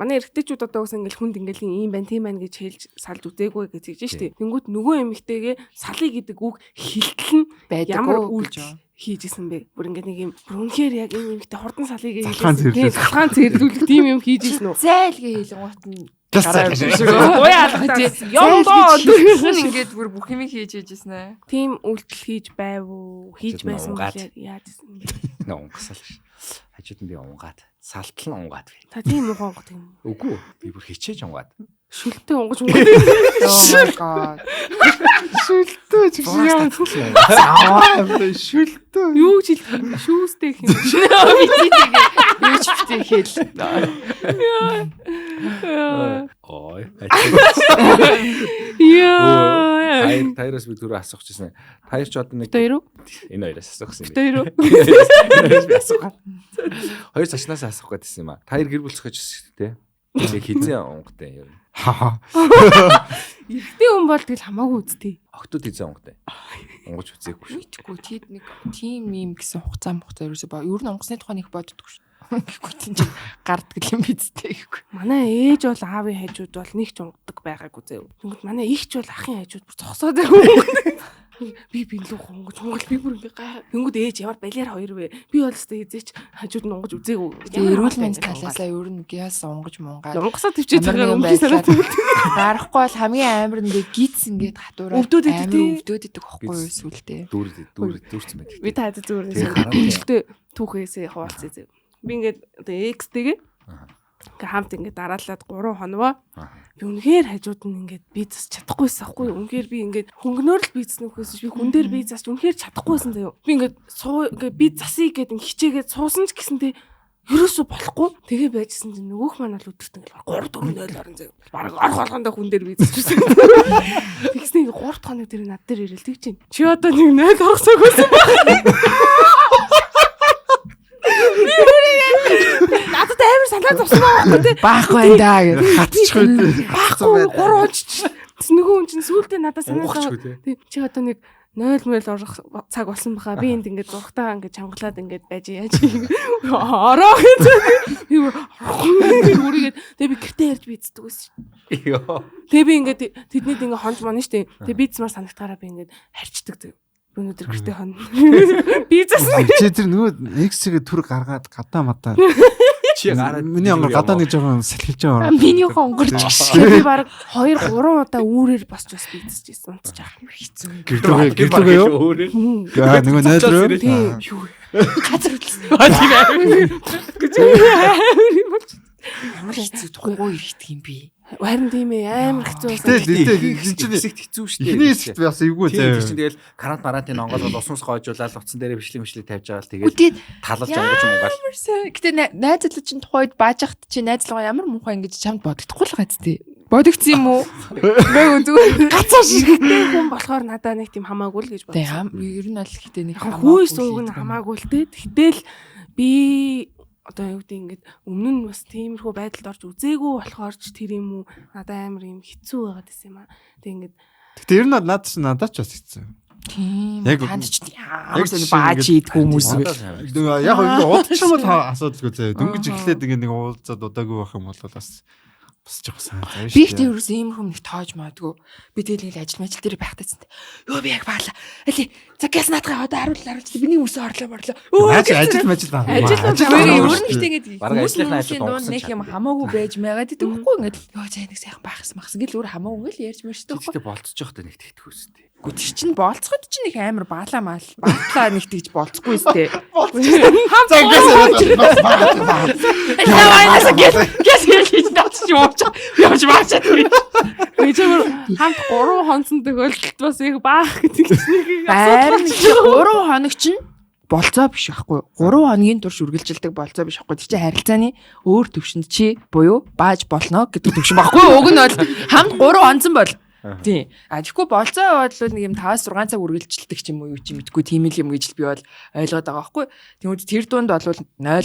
Speaker 3: Манай эрэгтэйчүүд одоо бас ингээл хүнд ингээл ийм байна, тийм байна гэж хэлж салж үзээгүй гэж хэлж штэ. Тэнгүүт нөгөө эмэгтэйгээ салъя гэдэг үг хилтэл нь ямар үйлдэл хийж исэн бэ? Бүр ингээд нэг юм бүр үнэхээр яг энэ эмэгтэй хурдан салъя гэж
Speaker 7: хэлсэн.
Speaker 3: Тийм, залхаан цэрлүүлэх тийм юм хийж исэн үү?
Speaker 8: Зайлгээ хэлэнгуут нь
Speaker 3: Уяа алгадаа. Юм доо.
Speaker 8: Ингээд бүр бүх юм хийж хийжсэн ээ.
Speaker 3: Тийм үйлдэл хийж байв уу? Хийж байсан бол яаж исэн бэ?
Speaker 6: Нэ унгасал ш. Хажууд нь би унгаад, салтал нь унгаад би.
Speaker 3: Та тийм муухай унгах юм
Speaker 6: уу? Үгүй. Би бүр хичээж унгаад.
Speaker 3: Шүлтээ унгаж унгаад.
Speaker 8: Oh my god.
Speaker 7: Шүлтээ ч гэсэн яа. Заваа шүлтээ.
Speaker 3: Юу ч хэл шүүстэй гэх юм.
Speaker 8: Юу ч битээ хэл.
Speaker 6: Ой.
Speaker 3: Яа.
Speaker 6: Таяраас би түрүү асуух гэсэн. Таяр ч одоо нэг
Speaker 3: Хоёр уу?
Speaker 6: Энэ хоёроос асуух гэсэн юм.
Speaker 3: Хоёр уу?
Speaker 6: Би асуух. Хоёр цочноос асуух гэдсэн юм а. Таяр гэр бүл зохиож ирсэн шүү дээ. Тэгээ хизээ унгтай юм.
Speaker 7: Хаа.
Speaker 3: Эрэгтэй хүн бол тэгэл хамаагүй үсттэй.
Speaker 6: Октод хизээ унгтай. Унгаж үзээгүй шүү.
Speaker 8: Мэдгүй тэгэд нэг тийм юм гэсэн хугацаа ерөөсөө ба ер нь онгоцны тухай нэг боддоггүй шүү. Гэхгүй тийм чинь гардаг юм биз дээ гэхгүй.
Speaker 3: Манай ээж бол аавын хажууд бол нэг ч унгадаг байгаагүй зөө. Тэнгүүд манай ихч бол ахын хажууд бүр зогсоод байгаа. Би бинлүү хунгаж хунгал би бүр ингээ гай. Тэнгүүд ээж ямар балиар хоёр вэ? Би бол өстой хизээч хажууд нь унгаж үзээгүй.
Speaker 8: Тэгээ эрүүл мэнд талаасаа ер нь гяс унгаж мунгаад
Speaker 3: унгасаа төвчээд байгаа юм санаа
Speaker 8: гарахгүй бол хамгийн амар ингээ гиц ингээд хатуураад
Speaker 3: өвдөд идэг
Speaker 8: амар өвдөд идэг байхгүй юу сүултээ.
Speaker 6: Дүүр дүүр дүүрсэн байдаг.
Speaker 3: Би та зүгээр нэ түүхээсээ хуваалцъя зөө. Би ингээд одоо X-тэйгээ ингээ хамт ингээ дараалаад 3 хоногоо. Би үнэхээр хажууд нь ингээд би зас чадахгүйсэн аахгүй юу? Үнэхээр би ингээд хөнгөнөөр л би зас нөхөөс би хүн дээр би засч үнэхээр чадахгүйсэн заяа. Би ингээд суу ингээ би засъя гэд ингээ хичээгээд суусан ч гэсэнтэй ерөөсөө болохгүй. Тэгээ байжсэн чинь нөгөөх маань бол өдөрт ингээл 3 4 0 орон заяа. Бараг орох болгондоо хүн дээр би засчихсан. Тэгсэн ингээ 3 хоног тэр над дээр ирэл тэг чинь. Чи одоо нэг 0 орох цаг байсан байна. Надад амар санаа зовсон байгаа байхгүй тий.
Speaker 8: Баахгүй байна даа гэж
Speaker 7: хатчихгүй.
Speaker 3: Баахгүй 3 онч. Нөгөө хүн чинь сүултээ надад санаа зовсон. Тий. Чи одоо нэг 0 мэл орох цаг болсон баха. Би энд ингээд зургатаа ингээд чангалаад ингээд байж яаж ороо гэж би үрийгээд тэгээ би гэртээ ярьж бийцдэг байсан.
Speaker 6: Йоо.
Speaker 3: Тэгээ би ингээд тэднийд ингээд хонж монно штэ. Тэгээ бийцмаар санагтгаараа би ингээд харьцдаг зөө. Өнөөдөр гэртээ хон. Би засан.
Speaker 7: Чи тэр нөгөө X-гээ түр гаргаад гадаа мадаа.
Speaker 6: Чи гараад
Speaker 7: миний онгор гадаа нэг жоохон салхилж байгаа.
Speaker 8: Миний онгорч.
Speaker 3: Би баг 2 3 удаа үүрээр босч бас бийцэж унтчих.
Speaker 8: Амар хэцүү.
Speaker 7: Гэрлүүгээ юу? Яа нөгөө 0 рүү.
Speaker 3: Тийм. Юу.
Speaker 8: Газар хөдлсөн.
Speaker 3: Тийм амар. Гэж амар юм болж.
Speaker 8: Ямар хэцүү туггүй ирдэг юм бэ?
Speaker 3: Харин тийм ээ амар хэцүү байсан.
Speaker 7: Тэгэл
Speaker 6: чинь хэсэгт хэцүү шүү дээ.
Speaker 7: Эхний хэсэгт бас эвгүй
Speaker 6: заяа. Тэр чинь тэгэл карант марантын онгоолгол усмус гойжуулаад утсан дээрээ бичлэг мишлэг тавьж байгаа л тэгэл талалж онгож мунгаал.
Speaker 8: Гэтэ найзлуу чинь тухайд баажахт чи найзлуугаа ямар муухай ингэж чамд бодогдохгүй л гац тий. Бодогдсон юм уу? Бэг зүгээр
Speaker 3: гацаа ширхтэй хүн болохоор надаа нэг тийм хамаагүй л гэж
Speaker 8: бодсон. Ер нь бол гэтээ нэг
Speaker 3: хамаагүй. Хүйс ууг нь хамаагүй л те. Гэтэл би одоо юу гэдэг ингээд өмнө нь бас тиймэрхүү байдалд орж үзээгүй болохоор ч тэр юм уу надад амар юм хэцүү байгаад байсан юм аа. Тэг ингээд
Speaker 7: Гэтэ ер нь над чинь надад ч бас хэцүү.
Speaker 8: Тийм. Танд ч ямар ч бааж хийдэг хүмүүс вэ?
Speaker 7: Яг ингээд уудчих юм бол асуудалгүй заяа. Дөнгөж эхлээд ингээд нэг уулзаад удаагүй байх юм бол бас бас жоох сан заяа шүү.
Speaker 8: Би ихтэй ерөөс ийм хүм нэг тоож маадгүй. Би тэгэл нэг ажил мажил дээр байхдаа цэнт. Йоо би яг баалаа. Али за гэс наадгаа одоо харуул харуулж би нэг үсээ орлоо морлоо.
Speaker 7: Өө ажил мажил байна.
Speaker 8: Ажил ер нь ихтэй ингээд хүмүүс хүмүүсийн дунд нэг юм хамаагүй байж магаад идэг хөхгүй ингээд ёо за нэг сайхан байхсан махсан гэл өөр хамаагүй л ярьж мэрчдэг хөхгүй.
Speaker 6: Тэгтээ болцож явахдаа нэг тэгтгэх үстэй.
Speaker 8: Гү тэр чинь болцоход чинь их амар баалаа маал баатлаа нэг тэгж болцохгүй сте.
Speaker 7: За гэс
Speaker 8: яа гэс гэс хийж тавч явж явж баачаад.
Speaker 3: Би чамар хамт 3 хонсон тохиолдолд бас их баах гэдэг чинь
Speaker 8: асуудал. 3 хоног чинь болцоо биш байхгүй. 3 хоногийн турш үргэлжилдэг болцоо биш байхгүй. Тэр чинь харилцааны өөр төвшөнд чи буюу бааж болно гэдэг төвшин байхгүй. Уг нь бол хамт 3 хонсон бол Тийм. А тэгэхгүй болцоо яваад л нэг юм 5-6 цаг үргэлжилдэг ч юм уу юу ч юм мэдгүй тийм л юм гэж л би бол ойлгоод байгаа байхгүй. Тэгмүүд тэр дунд бол 0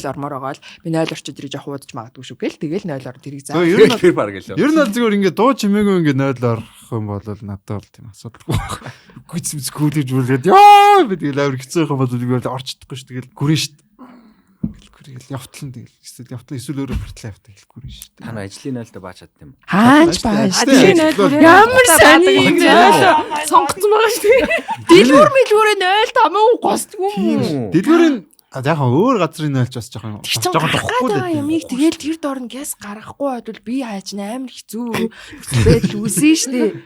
Speaker 8: ормоор байгаа л би 0 орчод тэрийг жоох уудаж магадгүй шүү гээл тэгэл 0 ор тэрийг заа.
Speaker 7: Ер нь
Speaker 6: тэр баг гэлээ.
Speaker 7: Ер нь бол зүгээр ингээд дуу чимээгүй ингээд 0 орох юм бол надад бол тийм асуудалгүй. Гүц мэц гүйлэж бүлгээд ёо би тэгэл амар хэцүү юм бол би бол орч чадахгүй шүү тэгэл гүрэн шүү. Тэгэл явтлан тэгэл эсвэл явтлан эсвэл өөрөө гартлаа явтал хэлэхгүй шүү дээ.
Speaker 6: Та нар ажлын нойлтой баач чадд юм.
Speaker 8: Хаач бааш.
Speaker 3: Ажлын нойл
Speaker 8: ямар сони
Speaker 3: нойл сонгоцсон байгаа шүү дээ.
Speaker 8: Дэлгүүр мэлгүүрээ 0 тамуу госдгүй юм.
Speaker 7: Дэлгүүрийн яг өөр газрын нойлч бас жоохон жоохон тухгүй
Speaker 8: л юмыг тэгэл тэр доор нь гяс гаргахгүй бодвол би хайч амар хэцүү нөхцөл байдал үүсэн шүү дээ.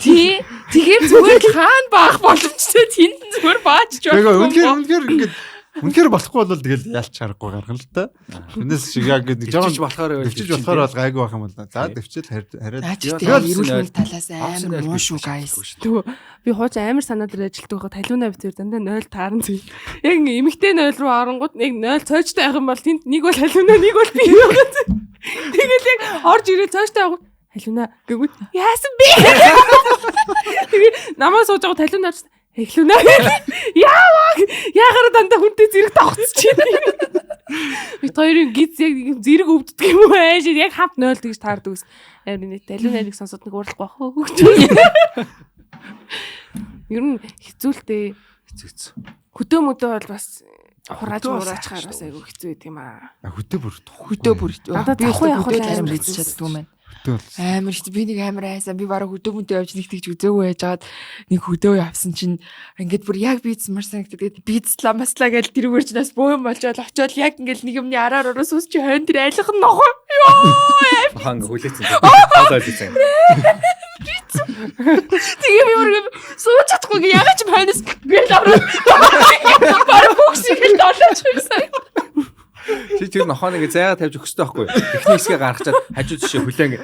Speaker 8: Тий. Тэгэхээр зүгээр л хаана баах боломжтой тэнд зүгээр бааж
Speaker 7: жоохон. Үнэхээр ингээд Үнэхээр болохгүй бол тэгэл ялч харахгүй гаргана л та. Тэрнээс шиг яг нэг
Speaker 6: жоохон болохоор
Speaker 7: дэвчиж болохоор бол гайгүй байх юм бол за дэвчил хараад
Speaker 8: тэгэл эрүүл мэнд талаас амар муу шүү guys.
Speaker 3: Тэгвэл би хууч амар санаа дээр ажилтдаг байхад талиуна битэр дандаа 0 тааран зүй. Яг ингээ эмэгтэй 0 руу оронгууд нэг 0 цоожтой байх юм бол тэнд нэг бол халиуна нэг бол би байгаа. Тэгэл яг орж ирээ цоожтой авах халиуна гээгүүд яасан бэ? Тэгээ намаа сууж байгаа талиуна орж Эхлүүнэ. Яаваа. Яагаар дандаа хүнтэй зэрэг давхцчих чинь. Бид хоёрын гиз яг юм зэрэг өвддөг юм уу ааш яг хамт 0 тэгж таардаг ус. Амар нэг талиун найрыг сонсоод нэг уурлахгүй бах уу гэж. Ер нь хэцүү л дээ.
Speaker 6: Хэцүү.
Speaker 3: Хөдөө мөдөө бол бас Хурааж мураачхаар бас айгүй хэцүү байт юм аа.
Speaker 7: Хөдөө бүр
Speaker 8: Хөдөө бүр
Speaker 3: Надад завгүй явах
Speaker 8: хөдөө
Speaker 3: амар
Speaker 8: амар
Speaker 3: хэцүү.
Speaker 8: хэцүү чаддгүй юм байна.
Speaker 7: Хөдөө бол
Speaker 8: Амар хэцүү. Би нэг амар айсан. Би бараг хөдөө мөдөө явж нэг тэгж үзээгүй байжгаад нэг хөдөө явсан чинь ингээд бүр яг бийц мар санагдаад тэгээд бийцлаа маслаа гэж тэрүүгээр чинь бас боо юм болжоод очоод яг ингээд нэг юмны араар ороо сууч чи хойно тэр айлах нь нохоо. Йоо.
Speaker 6: Хаан ингээ хүлээсэн. Хоолой хийсэн.
Speaker 8: Тэгээ би бүр ингээд сууж чадахгүй ингээ ягаад ч хойноос гэл ороо. Бараг бокс гэл долооч байсан.
Speaker 6: Чи тэр нохоо ингээ зайгаа тавьж өгөх ёстой байхгүй юу? Эхний хэсгээ гаргачаад хажуу тишээ хүлээн ингээ.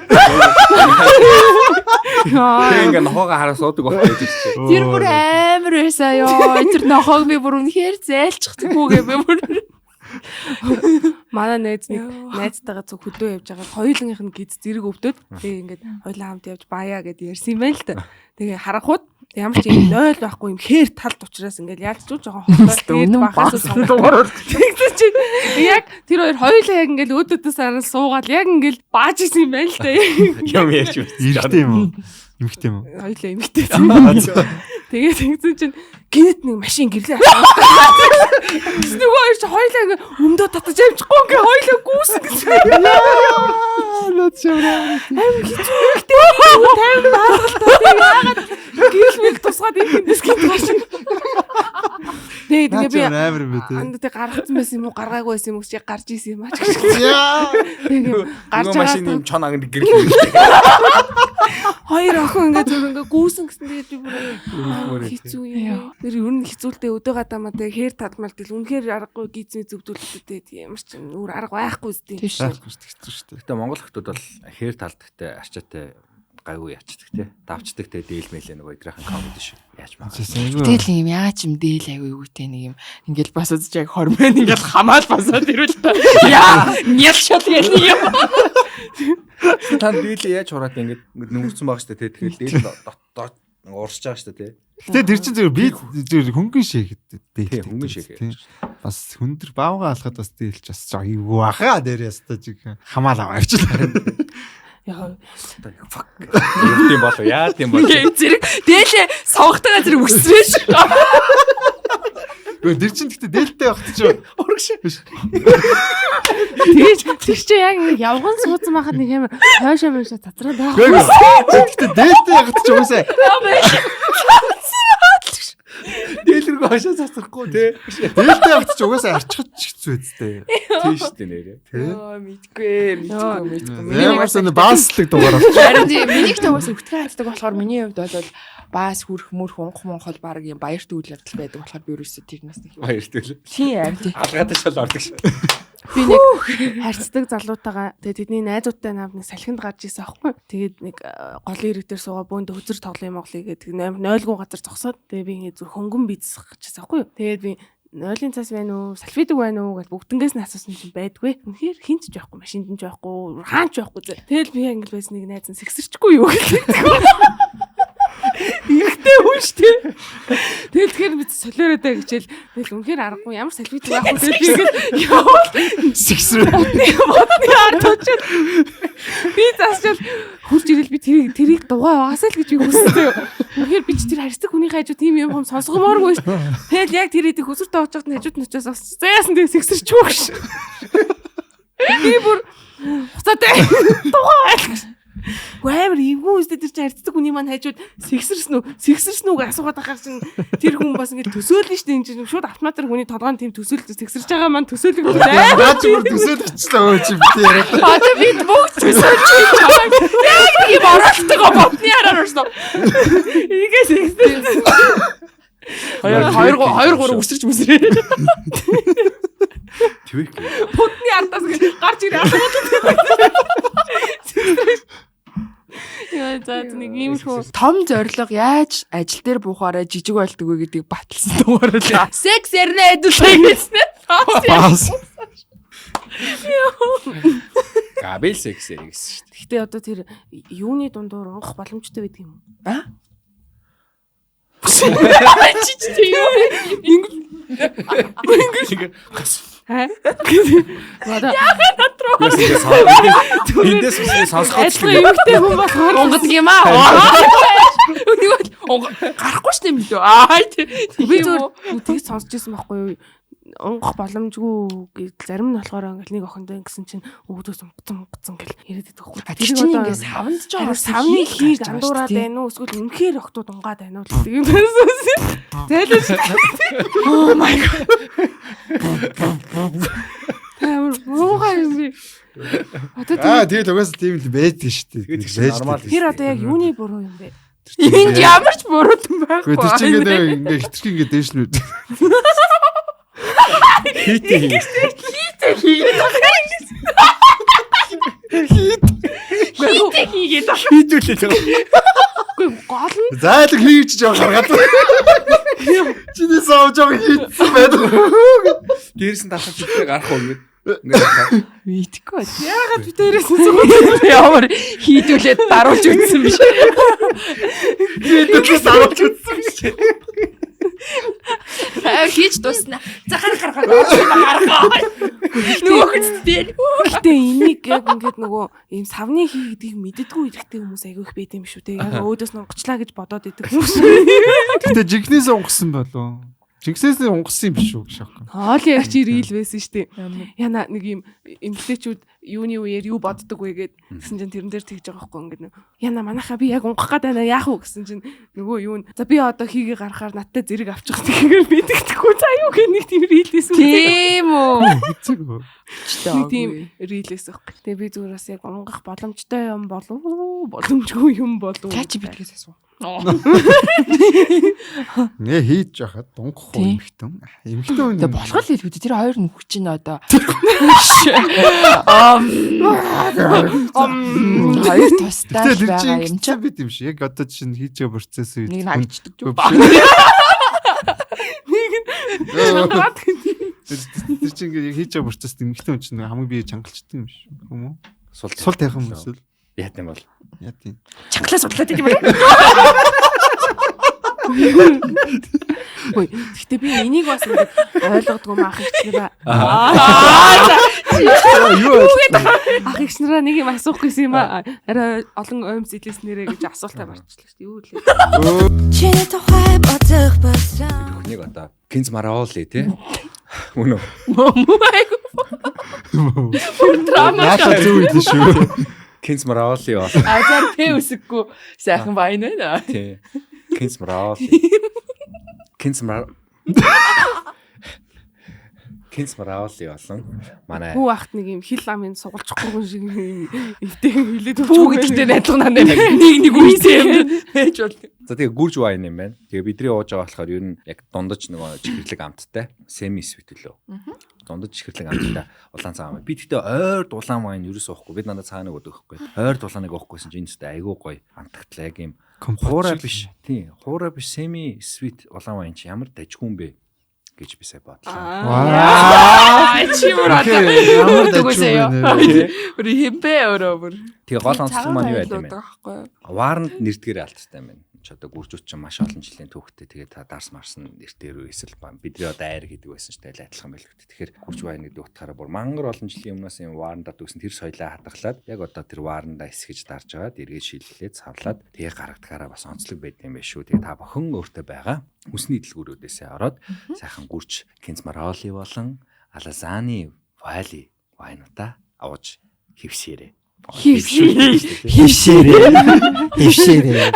Speaker 6: Тэгээ ингээ нохоогоо хараа суудаг байхгүй гэж чи.
Speaker 8: Тэр бүр амар байсан ёо. Тэр нохоог би бүр үнэхээр зайлчихдаггүй гэ би бүр.
Speaker 3: Манай найз нэг найзтайгаа зүг хөдөө явж байгаа хоёулангийнх нь гиз зэрэг өвдөд тэгээ ингээд хоёулаа хамт явж баяа гэд ярьсан юм байна л та. Тэгээ харахууд ямар ч юм 0 байхгүй юм хээр талд учраас ингээд ялцч жоохон хоолой
Speaker 8: Үнэн
Speaker 3: бахаас сонгоор тэгсэн чинь яг тэр хоёр хоёулаа яг ингээд өөдөөдөөс харан суугаад яг ингээд бааж исэн юм байна л та.
Speaker 6: Юм ярьж үзсэн.
Speaker 7: Эрэгтэй юм уу? Эмэгтэй юм уу?
Speaker 3: Хоёулаа эмэгтэй. Тэгээ тэгсэн чинь гинэт нэг машин гэрлээ асуулаа. Тэгсэн нөгөө хоёр чи хоёулаа ингээ өмдөө татаж амжихгүй ингээ хоёулаа гүйсэн гэсэн.
Speaker 7: Наад шавраа.
Speaker 3: Амар хэцүү хэрэгтэй. 50 баалгалтай тэгээ яагаад гэрэл мэл тусгаад энэ тэндээс гинт гарч. Тэгээ тэгээ би
Speaker 7: амар юм бэ те.
Speaker 3: анд тэг гаргацсан байсан юм уу гаргаагүй байсан юм уу чи гарч исэн юм аа ч гэж.
Speaker 7: Яа.
Speaker 3: Тэгээ гарч
Speaker 6: Нөгөө машины
Speaker 3: байгаа
Speaker 6: юм чон ангид гэрэл.
Speaker 3: хоёр охин ингээ зүр ингээ гүйсэн гэсэн тэгээд би бүр хэцүү юм. Тэр ер нь хэцүүлтэй өдөө гадаамаа тэг хээр тадмал тэл үнэхээр аргагүй гизмээ зөвдүүлэлттэй ямар ч юм өөр арга байхгүй зү.
Speaker 8: Тийм шүү.
Speaker 7: Байхгүй шүү дээ, хэцүү шүү дээ.
Speaker 6: Гэтэ Монгол хүмүүс бол хээр талдагтай арчаатай гайгүй ячдаг те. Давчдаг те дээл мэлээ нөгөө эдрийнхэн комеди шүү. Яаж магадгүй.
Speaker 8: Тэгэл юм яагаад ч юм дээл аягүй юутэй нэг юм ингээл бас үзэж яг хормон ингээл хамаал басаад ирвэл та. Яа, нял шал гэл нэг юм.
Speaker 6: Та дээлээ яаж хураад ингээд нүрсэн байгаа шүү дээ те. Тэгэхээр дээл дот урсж байгаа шүү дээ те.
Speaker 7: Гэтэ тэр чинь зүгээр би зүгээр хөнгөн шийхэд
Speaker 6: Тийм, хөнгөн шийхэд.
Speaker 7: Тийм. Бас хүндэр баавга алхад бас дээлч бас жоо эвгүй баха дээр яста чиг хамаал аваа авчлаа.
Speaker 3: Яг
Speaker 6: Fuck. Юу тийм болов? Яа тийм болов?
Speaker 8: Ингээ зэрэг дээлээ сонгохтойгоо зэрэг өсрөөш.
Speaker 7: Гэхдээ тэр чинь гэтэ дээлтэй байхад чи
Speaker 6: Урагш.
Speaker 3: тэгэж тэр чинь яг нэг явган суудсан байхад нэг юм хойшоо мөшөө цацраад байгаа.
Speaker 7: Гэхдээ гэтэ дээлтэй байхад чи уусаа
Speaker 6: Дээлэргүй хашаа цацрахгүй те.
Speaker 7: дээлтэй байхад чи угаасаа арчихад ч хэцүү үстэй.
Speaker 6: Тийм шүү дээ нэрээ.
Speaker 7: Тэ.
Speaker 8: Мэдгүй, мэдгүй, мэдгүй.
Speaker 7: Ямар ч нэг бааслаг дугаар авчих.
Speaker 8: Харин тийм миний ихтэй уус өвтгөн хатдаг болохоор миний хувьд бол баас хүрх мөрх унх мунхол баг юм баярт үйл явдал байдаг болохоор би ерөөсөө тэрнээс нэг юм.
Speaker 6: Баяр тэгэл.
Speaker 8: Тийм аим тийм.
Speaker 6: Алгаатай шал ордог шүү.
Speaker 3: Би нэг харьцдаг залуутайгаа тэгээд тэдний найзуудтай намд нэг салхинд гарч исэн аахгүй. Тэгээд нэг голын ирэг дээр суугаа бөөндө хөзөр тоглоом моглоё гэдэг нэг амар нойлгуу газар зогсоод тэгээд би ингэ зүр хөнгөн бийцэх гэжсэн аахгүй. Тэгээд би нойлын цас байна уу, салфидаг байна уу гэж бүгднгээс нь асуусан чинь байдгүй. Үнэхээр хинт ч байхгүй, машинд нь ч байхгүй, хаан ч байхгүй. Тэгэл би яг ингэ байсан нэг найз нь сэгсэрчгүй юу гэдэг. Эрэгтэй хүн шүү дээ. Тэгэл тэгэхээр би солиороо даа гэжэл тэгэл үнэхээр аргагүй ямар салфит байх вэ тэгэл би ингэж явал
Speaker 7: Сэгсрээ.
Speaker 3: бодны ард очоод би засчаал хурж ирэл би тэрийг дугаа байгаасаа л гэж би хүссэн. Үнэхээр би ч тэр харьцаг хүний хажуу тийм юм хом сонсгомооргүй шүү. Тэгэл яг тэр хэдий хөсөртөө очих нь хажууд нь очиос бас заяасан тэг сэгсэрчгүй гэж. Би бүр хуцаатай дугаа байл гэж. Үгүй амар эвгүй үстэй тэр чинь харьцдаг хүний маань хажууд сэгсэрсэн үү сэгсэрсэн үү гэж асуугаад байхаар чинь тэр хүн бас ингэ төсөөлнө шүү дээ энэ чинь шууд автоматар хүний толгойн тийм төсөөлөл сэгсэрч байгаа маань төсөөлөгдөж
Speaker 7: Наа чи бүр төсөөлөгчлөө өө чи бити яриад.
Speaker 8: Одоо бид бүгд төсөөлж чамайг яг нэг юм оролтойгоо бодны хараар орсон.
Speaker 3: Энийг сэгсэрсэн.
Speaker 8: Хоёр хоёр хоёр гурав өсөрч мүсрээ.
Speaker 6: Твик.
Speaker 3: Будны ардаас ингэ гарч ирээ асуугаад. Яа за нэг иймэрхүү
Speaker 8: Том зорилго яаж ажил дээр буухаараа жижиг болдог вэ гэдгийг баталсан дугаар л. Секс ярина хэдүүлээ гэсэн.
Speaker 7: Баас.
Speaker 6: Габел секс гэсэн шүү дээ.
Speaker 3: Гэхдээ одоо тэр юуны дундуур унгах боломжтой байдаг юм уу?
Speaker 8: А? Чи чи тийм.
Speaker 6: Ингээ гас.
Speaker 3: Хаа? Одоо
Speaker 6: Эндээс үсний сонсгоод
Speaker 3: адилхан эмэгтэй хүн болохоор
Speaker 8: Унгадаг юм аа. Нэг бол гарахгүй ш нь юм лөө. Аа тий.
Speaker 3: би зөв тэгж сонсч ирсэн байхгүй юу? унгах боломжгүй гэж зарим нь болохоор ингээл нэг охиндоо ингэсэн чинь өвдөөс унгацсан гэл яриад байдаг хгүй.
Speaker 8: Тэр чинь ингээд савнд ч
Speaker 3: орсон савны хийг андуураад байна уу эсвэл үнэхээр охтууд унгаад байна уу гэдэг юм асуусан. Зайлш.
Speaker 8: Oh my god.
Speaker 3: Амар муухай юм би. Одоо
Speaker 7: тэгэл угаасаа тийм л байдаг шүү дээ.
Speaker 6: Нормал.
Speaker 3: Тэр одоо яг юуны буруу юм бэ?
Speaker 8: Энд ямар ч буруу юм байхгүй.
Speaker 7: Тэр чинь ингээд ингээд хитрхи ингээд дээш нь.
Speaker 6: Хийтэй
Speaker 8: хийгээд байгаа. Хийтэй хийгээд байгаа.
Speaker 6: Хийдүүлээ байгаа.
Speaker 3: Үгүй гол нь
Speaker 7: зайлг хийвч жоо гаргаад. Чиний сав жоо хийцэн байдаг.
Speaker 6: Дээрс нь дарахад хитээ гарах уу ингээд. Ингээд
Speaker 8: Мэдгүй.
Speaker 3: Яагаад би дээрээс нь зүгүүд
Speaker 8: ямар хийдүүлээд даруулж үзсэн биш.
Speaker 7: Хийдүүлээ даруулж үзсэн биш.
Speaker 8: Хийж дуусна. За гар гар гар. Нөгөө хүчтэй.
Speaker 3: Гэтэ энийг яг ингээд нөгөө ийм савны хий гэдгийг мэддэггүй эрэгтэй хүмүүс айгүй их байд юм шүү те. Яг өөдөөс нь унгацлаа гэж бодоод идэг хүмүүс.
Speaker 7: Гэтэ жинхнээс унгасан болов. Жинхнээс унгасан юм биш үү гэж аахгүй.
Speaker 3: Хоол ярьч ирээл байсан шүү дээ. Яна нэг юм эмэгтэйчүүд юуны үеэр юу боддог вэ гэд гэсэн чинь тэрэн дээр тэгж байгаа байхгүй ингээд яна манайхаа би яг унгах гээд байна яах вэ гэсэн чинь нөгөө юу н за би одоо хийгээ гарахаар надтай зэрэг авчих тэгэхээр мэддэхгүй за юу гэх нэг тийм рийлээс үү.
Speaker 8: Тийм үү.
Speaker 7: Хэцүү.
Speaker 3: Нэг тийм рийлээс байхгүй. Тэгээ би зүгээр бас яг унгах боломжтой юм болов уу боломжгүй юм болов уу.
Speaker 8: Чаа чи битгээс асуу.
Speaker 7: Нэ хийж яхад унгах уу эмхтэн. Эмхтэн хүн.
Speaker 8: Тэгээ болох л хэлбүү. Тэр хоёр нөхөр чинь одоо хоёр тустай л байгаа юм
Speaker 7: чи бид юм шиг. Яг одоо чинь хийж байгаа процесс үед
Speaker 8: нэг нагчдаг юм.
Speaker 3: Нэг нь чангаад
Speaker 7: тэр чинь ингээд хийж байгаа процессд эмхтэн хүн чинь хамгийн бие чангалчдаг юм шиг юм уу?
Speaker 6: Сул
Speaker 7: тавих юм эсвэл
Speaker 6: яат юм бол
Speaker 7: яат юм.
Speaker 8: Чангалаа судлаад идэв юм.
Speaker 3: Ой, гэхдээ би энийг бас ингээд ойлгодгүй юм ах эгч нараа.
Speaker 7: Юу
Speaker 3: Ах эгч нараа нэг юм асуух гэсэн юм аа. Арай олон оймс илээснээрээ гэж асуултаа барьчлаа шүү дээ. Юу лээ.
Speaker 9: Чиний тухай бодох болсон.
Speaker 6: Бүхнийг одоо Кинзмараоли тий. Мөн үү?
Speaker 8: Мөн айгу. Драма.
Speaker 7: Яа зөв үйл шүү.
Speaker 6: Кинзмараоли бол.
Speaker 8: Азар пэ үсэггүй сайхан вайн байна.
Speaker 6: Тий. Кинзмараоли. Кинзмараоли болон манай
Speaker 3: Хүү ахт нэг юм хил амын сугалчихгүй шиг юм эвтэйхэн хилээд
Speaker 8: Бүү гэдэгтэй найдлага наа нэг нэг үйсэн юм байж бол.
Speaker 6: За тэгээ гүрж вайн юм байна. Тэгээ бидний ууж байгаа болохоор ер нь яг дундаж нөгөө чихэрлэг амттай semi sweet лөө. Дундаж чихэрлэг амттай улаан цагаан. Би тэгтээ ойр дулаан вайн ерөөс уухгүй. Бид надад цагаан нэг өгөхгүй. Ойр дулааныг уухгүйсэн чинь энэ зү айгүй гоё амтагтлаа яг юм хуурай биш. Тийм, хуурай биш semi sweet улаан вайн чи ямар дажгүй юм бэ гэж би сая бодлоо.
Speaker 8: Аа чи бүр одоо
Speaker 7: Ямар
Speaker 8: дэгөөсөө
Speaker 7: дажгүй вэ?
Speaker 8: Бүр хэмбэ өөрөө бүр.
Speaker 6: Тэгээ гол онцлог маань юу байд юм бэ?
Speaker 8: Байхгүй.
Speaker 6: Варнд нэрдгээр алдтай юм байна. Ч одоо гүржүүд чинь маш олон жилийн түүхтэй. Тэгээ та дарс марсан нэртээр үесэл бидний одоо айр гэдэг байсан ч тэгэл адилхан байлгүй. Тэгэхээр гүрж вайн гэдэг утгаараа бүр мангар олон жилийн өмнөөс юм варандад үүсэн тэр соёлоо хадгалаад яг одоо тэр варандаа эсгэж дарж агаад эргээд шилжлээд савлаад тэгээ гаргадгаараа бас онцлог байд юм байна шүү. Тэгээ та бүхэн өөртөө байгаа хүсний дэлгүүрүүдээсээ ороод сайхан гүрж Кинзмараоли болон Алазани Вали вайнуудаа аваж хевшээрээ.
Speaker 8: Хевшээрээ.
Speaker 7: Хевшээрээ. Хевшээрээ.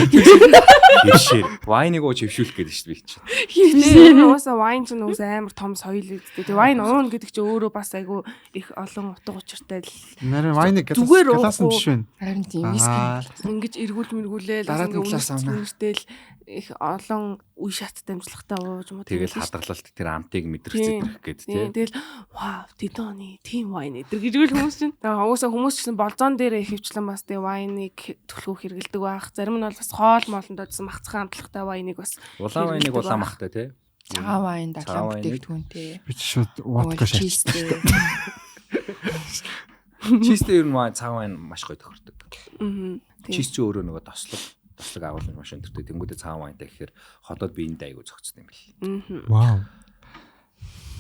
Speaker 6: Хевшээр. Вайныг ууж хевшүүлэх гэдэг шүү дээ би чинь.
Speaker 3: Хивнээ уусаа вайн чинь уусаа амар том соёл үүдтэй. Тэгээ вайн уун гэдэг чинь өөрөө бас айгүй их олон утга учиртай л
Speaker 7: Нарийн вайныг
Speaker 3: Зүгээр
Speaker 7: глас нь
Speaker 3: уухгүй.
Speaker 7: биш байна.
Speaker 8: Харин тийм виски.
Speaker 3: ингэж эргүүл мэргүүлээл
Speaker 8: Дараа нь
Speaker 3: ингээ
Speaker 8: глас авна.
Speaker 3: үнэртэл их олон үе шат дамжлагатай ууж муу.
Speaker 6: Тэгэл хадгалалт тэр амтыг мэдрэх зэтрэх гээд
Speaker 3: Тийм
Speaker 6: тий.
Speaker 3: тэгэл вау тэдоны тийм вайн эдэр гэж үл хүмүүс чинь. Тэгээ уусаа хүмүүс ч гэсэн болзон дээр их хвчлэн бас тэгээ вайныг түлхүү хэрэгэлдэг байх. Зарим нь бол бас хоол моолонд очсон махцхан амтлагтай вайныг бас
Speaker 6: Улаан вайныг
Speaker 3: хэрэглэдэг
Speaker 6: улаан
Speaker 3: байх.
Speaker 6: махтай тий.
Speaker 8: Цагаан вайн
Speaker 6: Цагаан
Speaker 8: даглаан
Speaker 6: вайныг.
Speaker 8: бүтээгдэхүүнтэй.
Speaker 7: Би чи шууд водка шаач.
Speaker 8: Чизтэй.
Speaker 6: Чизтэй ер нь вайн цагаан вайн маш гоё тохирдог.
Speaker 3: Мгм. Тийм.
Speaker 6: Чиз чи өөрөө нөгөө тослог тослог агуулмж маш өндөртэй. Тэнгүүдээ цагаан вайнтай гэхээр хотод би энд айгу зөгцсөн юм бэл.
Speaker 3: Мгм.
Speaker 7: Вау.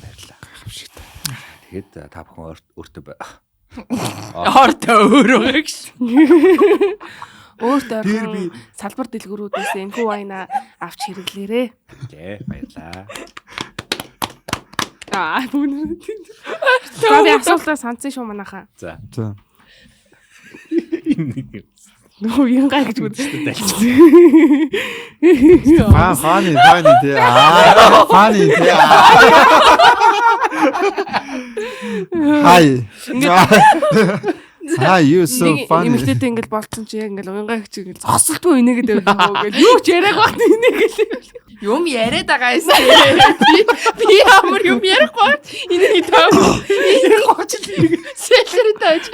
Speaker 6: Баярлалаа.
Speaker 7: Гайхамшигтай.
Speaker 6: Тэгэхэд та бүхэн өөртөө бай.
Speaker 8: Ортой өөрөө гэж.
Speaker 3: Өөртөө
Speaker 7: Тэр
Speaker 3: ойрхон салбар дэлгүүрүүдээс энэхүү вайна авч хэрэглээрээ.
Speaker 6: Тэ баярлалаа.
Speaker 3: Аа бүгд. За би асуултаа санацсан шүү манайхаа.
Speaker 6: За.
Speaker 7: За.
Speaker 3: Нөгөө янга гэж үзсэн.
Speaker 7: Funny funny тий. Аа funny тий. Хай. Hi you so funny.
Speaker 3: Эмэгтэйтэй ингээл болцсон чи яг ингээл уянга гэж ингээл зогсолтгүй инээгээд байв юм уу гэл. Юу ч яриаг багт инээгээл.
Speaker 8: Юм яриад байгаа юм. Би ямар юм ярихгүй. Энийг таа. Энэ гоч л сэлэр тааж.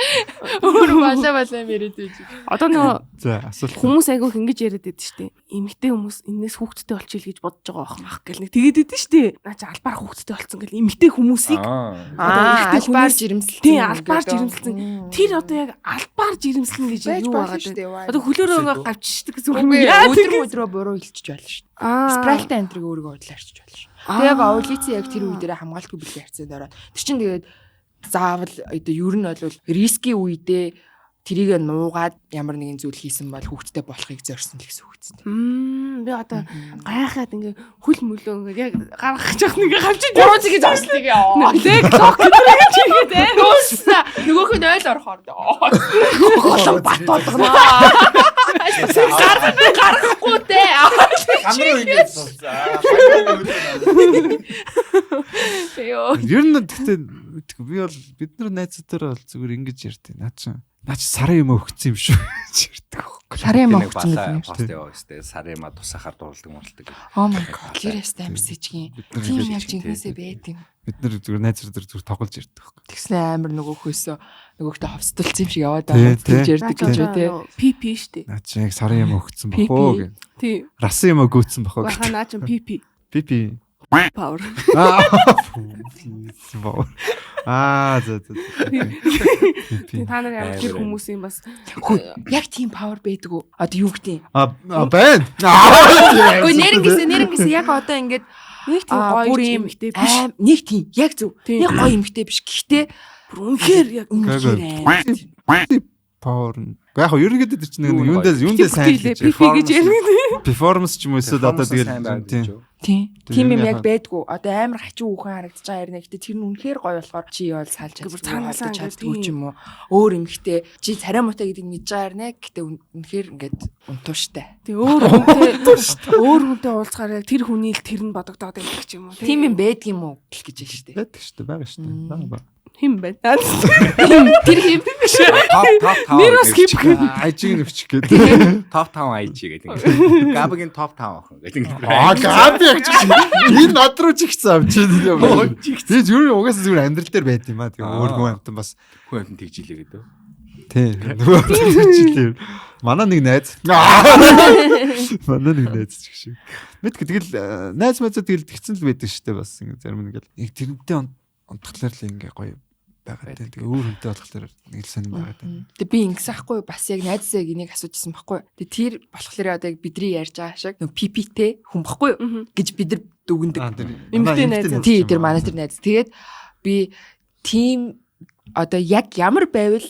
Speaker 8: Өөр балаа балаа яриад байж.
Speaker 3: Одоо нөгөө
Speaker 7: За асуулт.
Speaker 3: Хүмүүс айгүйх ингэж яриад байдаг шүү дээ. Эмэгтэй хүмүүс энэс хүүхэдтэй болчихъя гэж бодож байгаа байх мах гэл нэг тэгээд байдаг шүү дээ. Наа чи албаар хүүхэдтэй болцсон гэл эмэгтэй хүмүүсийг
Speaker 8: одоо эрэгтэй хүмүүс жирэмсэлсэн.
Speaker 3: Тийм албаар жирэмсэлсэн. Тэр одоо яг албаар жирэмслэн гэж юу байгаа вэ? Одоо хөлөөрөө ингээ гавччихдаг гэсэн үг юм
Speaker 8: яа. Өдөр өдрөө буруу хэлчих болно шүү дээ. Спральтай энтриг өөрийгөө бодлоо арчиж болно шүү. Тэг яг овлици яг тэр үе дээр хамгаалтгүй бэлгийн харьцаанд ороод тэр чинь тэгээд заавал одоо ер нь бол риски үедээ тэрийг нуугаад ямар нэгэн зүйл хийсэн бол хүүхдтэй болохыг зорьсон л гэсэн үг үст.
Speaker 3: Би одоо гайхаад ингээ хөл мөлөө ингээ яг гаргах гэж явах ингээ гавчиж
Speaker 8: 3 цагийн зогсолтыг яа.
Speaker 3: Лэг лок гэж хийгээд ээ.
Speaker 8: Дуусна. Нөгөөх нь ойл орохоор. Голон бат болгоно. Гаргахгүй те.
Speaker 6: Гамруу ингэ сууцаа.
Speaker 8: Йоо.
Speaker 7: Ер нь гэхдээ би бол бид нар найзуудаараа бол зүгээр ингэж ярьдیں۔ Наа чи наа чи сарын юм өгсөн юм шүү гэж ярьдаг байхгүй.
Speaker 8: Сарын юм өгсөн
Speaker 6: гэдэг юм пост яваа өстэй сарын юм тусахаар дурладаг мурладаг.
Speaker 8: Oh my god. Тэр ястай амар сэжгийн. Тийм яг жинхнээсээ байд юм.
Speaker 7: Бид нар зүгээр найзуудаар зүгээр тоглож ярьдаг байхгүй.
Speaker 8: Тэгснэ амар нөгөөхөөсөө нөгөөхтэй ховсдолцсон юм шиг яваад байгаа гэж ярьдаг гэж үү те.
Speaker 3: PP штэ.
Speaker 7: Наа чи яг сарын юм өгсөн бах уу гэх.
Speaker 3: Тийм.
Speaker 7: Расан юм өгөөцсөн бах уу.
Speaker 3: Баха наа чи PP.
Speaker 7: PP.
Speaker 3: Power.
Speaker 7: Аа за за.
Speaker 3: Тийм та нар ямар тэр хүмүүсийн бас
Speaker 8: яг тийм power байдаг уу? Одоо юу гэдэг юм?
Speaker 7: Аа байна.
Speaker 8: Гэхдээ нэрнгэсээ яг одоо ингээд
Speaker 3: нэг тийм гоё эмэгтэй биш.
Speaker 8: Нэг тийм яг зөв. Нэг гоё эмэгтэй биш. Гэхдээ
Speaker 3: бүр үнэхээр яг
Speaker 8: үнэхээр
Speaker 7: power. Яг хоо ерөнхийдөө тэр чинь нэг юундээ сайн
Speaker 3: гэж гэж ярина.
Speaker 7: Performance ч юм уу эсвэл одоо тэгэл тийм.
Speaker 8: Тийм. Тийм юм яг байдгүй. Одоо амар хачуу хүүхэн харагдаж байгаа ярина. Гэтэ тэр нь үнэхээр гоё болохоор чи явал салж чаддгүй чаддгүй ч юм уу. Өөр эмэгтэй чи царай муутай гэдгийг мэдж байгаа ярина. Гэтэ үнэхээр ингээд унтууштай.
Speaker 3: Тийм өөр хүнтэй уулзахаар яг тэр хүний л тэр нь бодогдоод байдаг ч юм уу.
Speaker 8: Тийм юм байдг юм уу гэж байна шүү дээ.
Speaker 7: Байдаг шүү дээ. Байгаа шүү дээ. Байгаа ба.
Speaker 3: Хим байна.
Speaker 8: Тэр хим.
Speaker 6: Топ 5.
Speaker 3: Нэр бас хим.
Speaker 7: IG-г нэвчих гэдэг.
Speaker 6: Топ 5 IG гэдэг ингээд. Габигийн топ 5 охин гэдэг ингээд.
Speaker 7: Аа Габи яг чи энэ над руу чигцсэн юм чи юм. Тэгээ зүгээр угаасаа зүгээр амьдрал дээр байд юм аа. Тэгээ өөр хүн амтан бас
Speaker 6: хүн амтан тэгж илээ гэдэг.
Speaker 7: Тий. Нөгөө тэгж илээ. Манай нэг найз. Манай нэг найз ч гэх шиг. Мэдгүй тэгэл найз майзаа тэгэл тэгсэн л байдаг шүү дээ бас ингээд зарим нэг л тэрнтэй унтахлаар л ингээ гоё байгаа тийм. Тэгээ өөр хүнтэй болохоор нэг л сонирн байгаа тийм.
Speaker 8: Тэгээ би ингэсэн хгүй бас яг найзсаа энийг асуужсэн байхгүй. Тэгээ тэр болохоор одоо яг бидний ярьж байгаа шиг нөө PP-тэй хүн баггүй юу гэж бид нар дүгнэдэг.
Speaker 3: Эмэгтэй найз.
Speaker 8: Тий, тэр манай тэр найз. Тэгээд би тийм одоо яг ямар байвал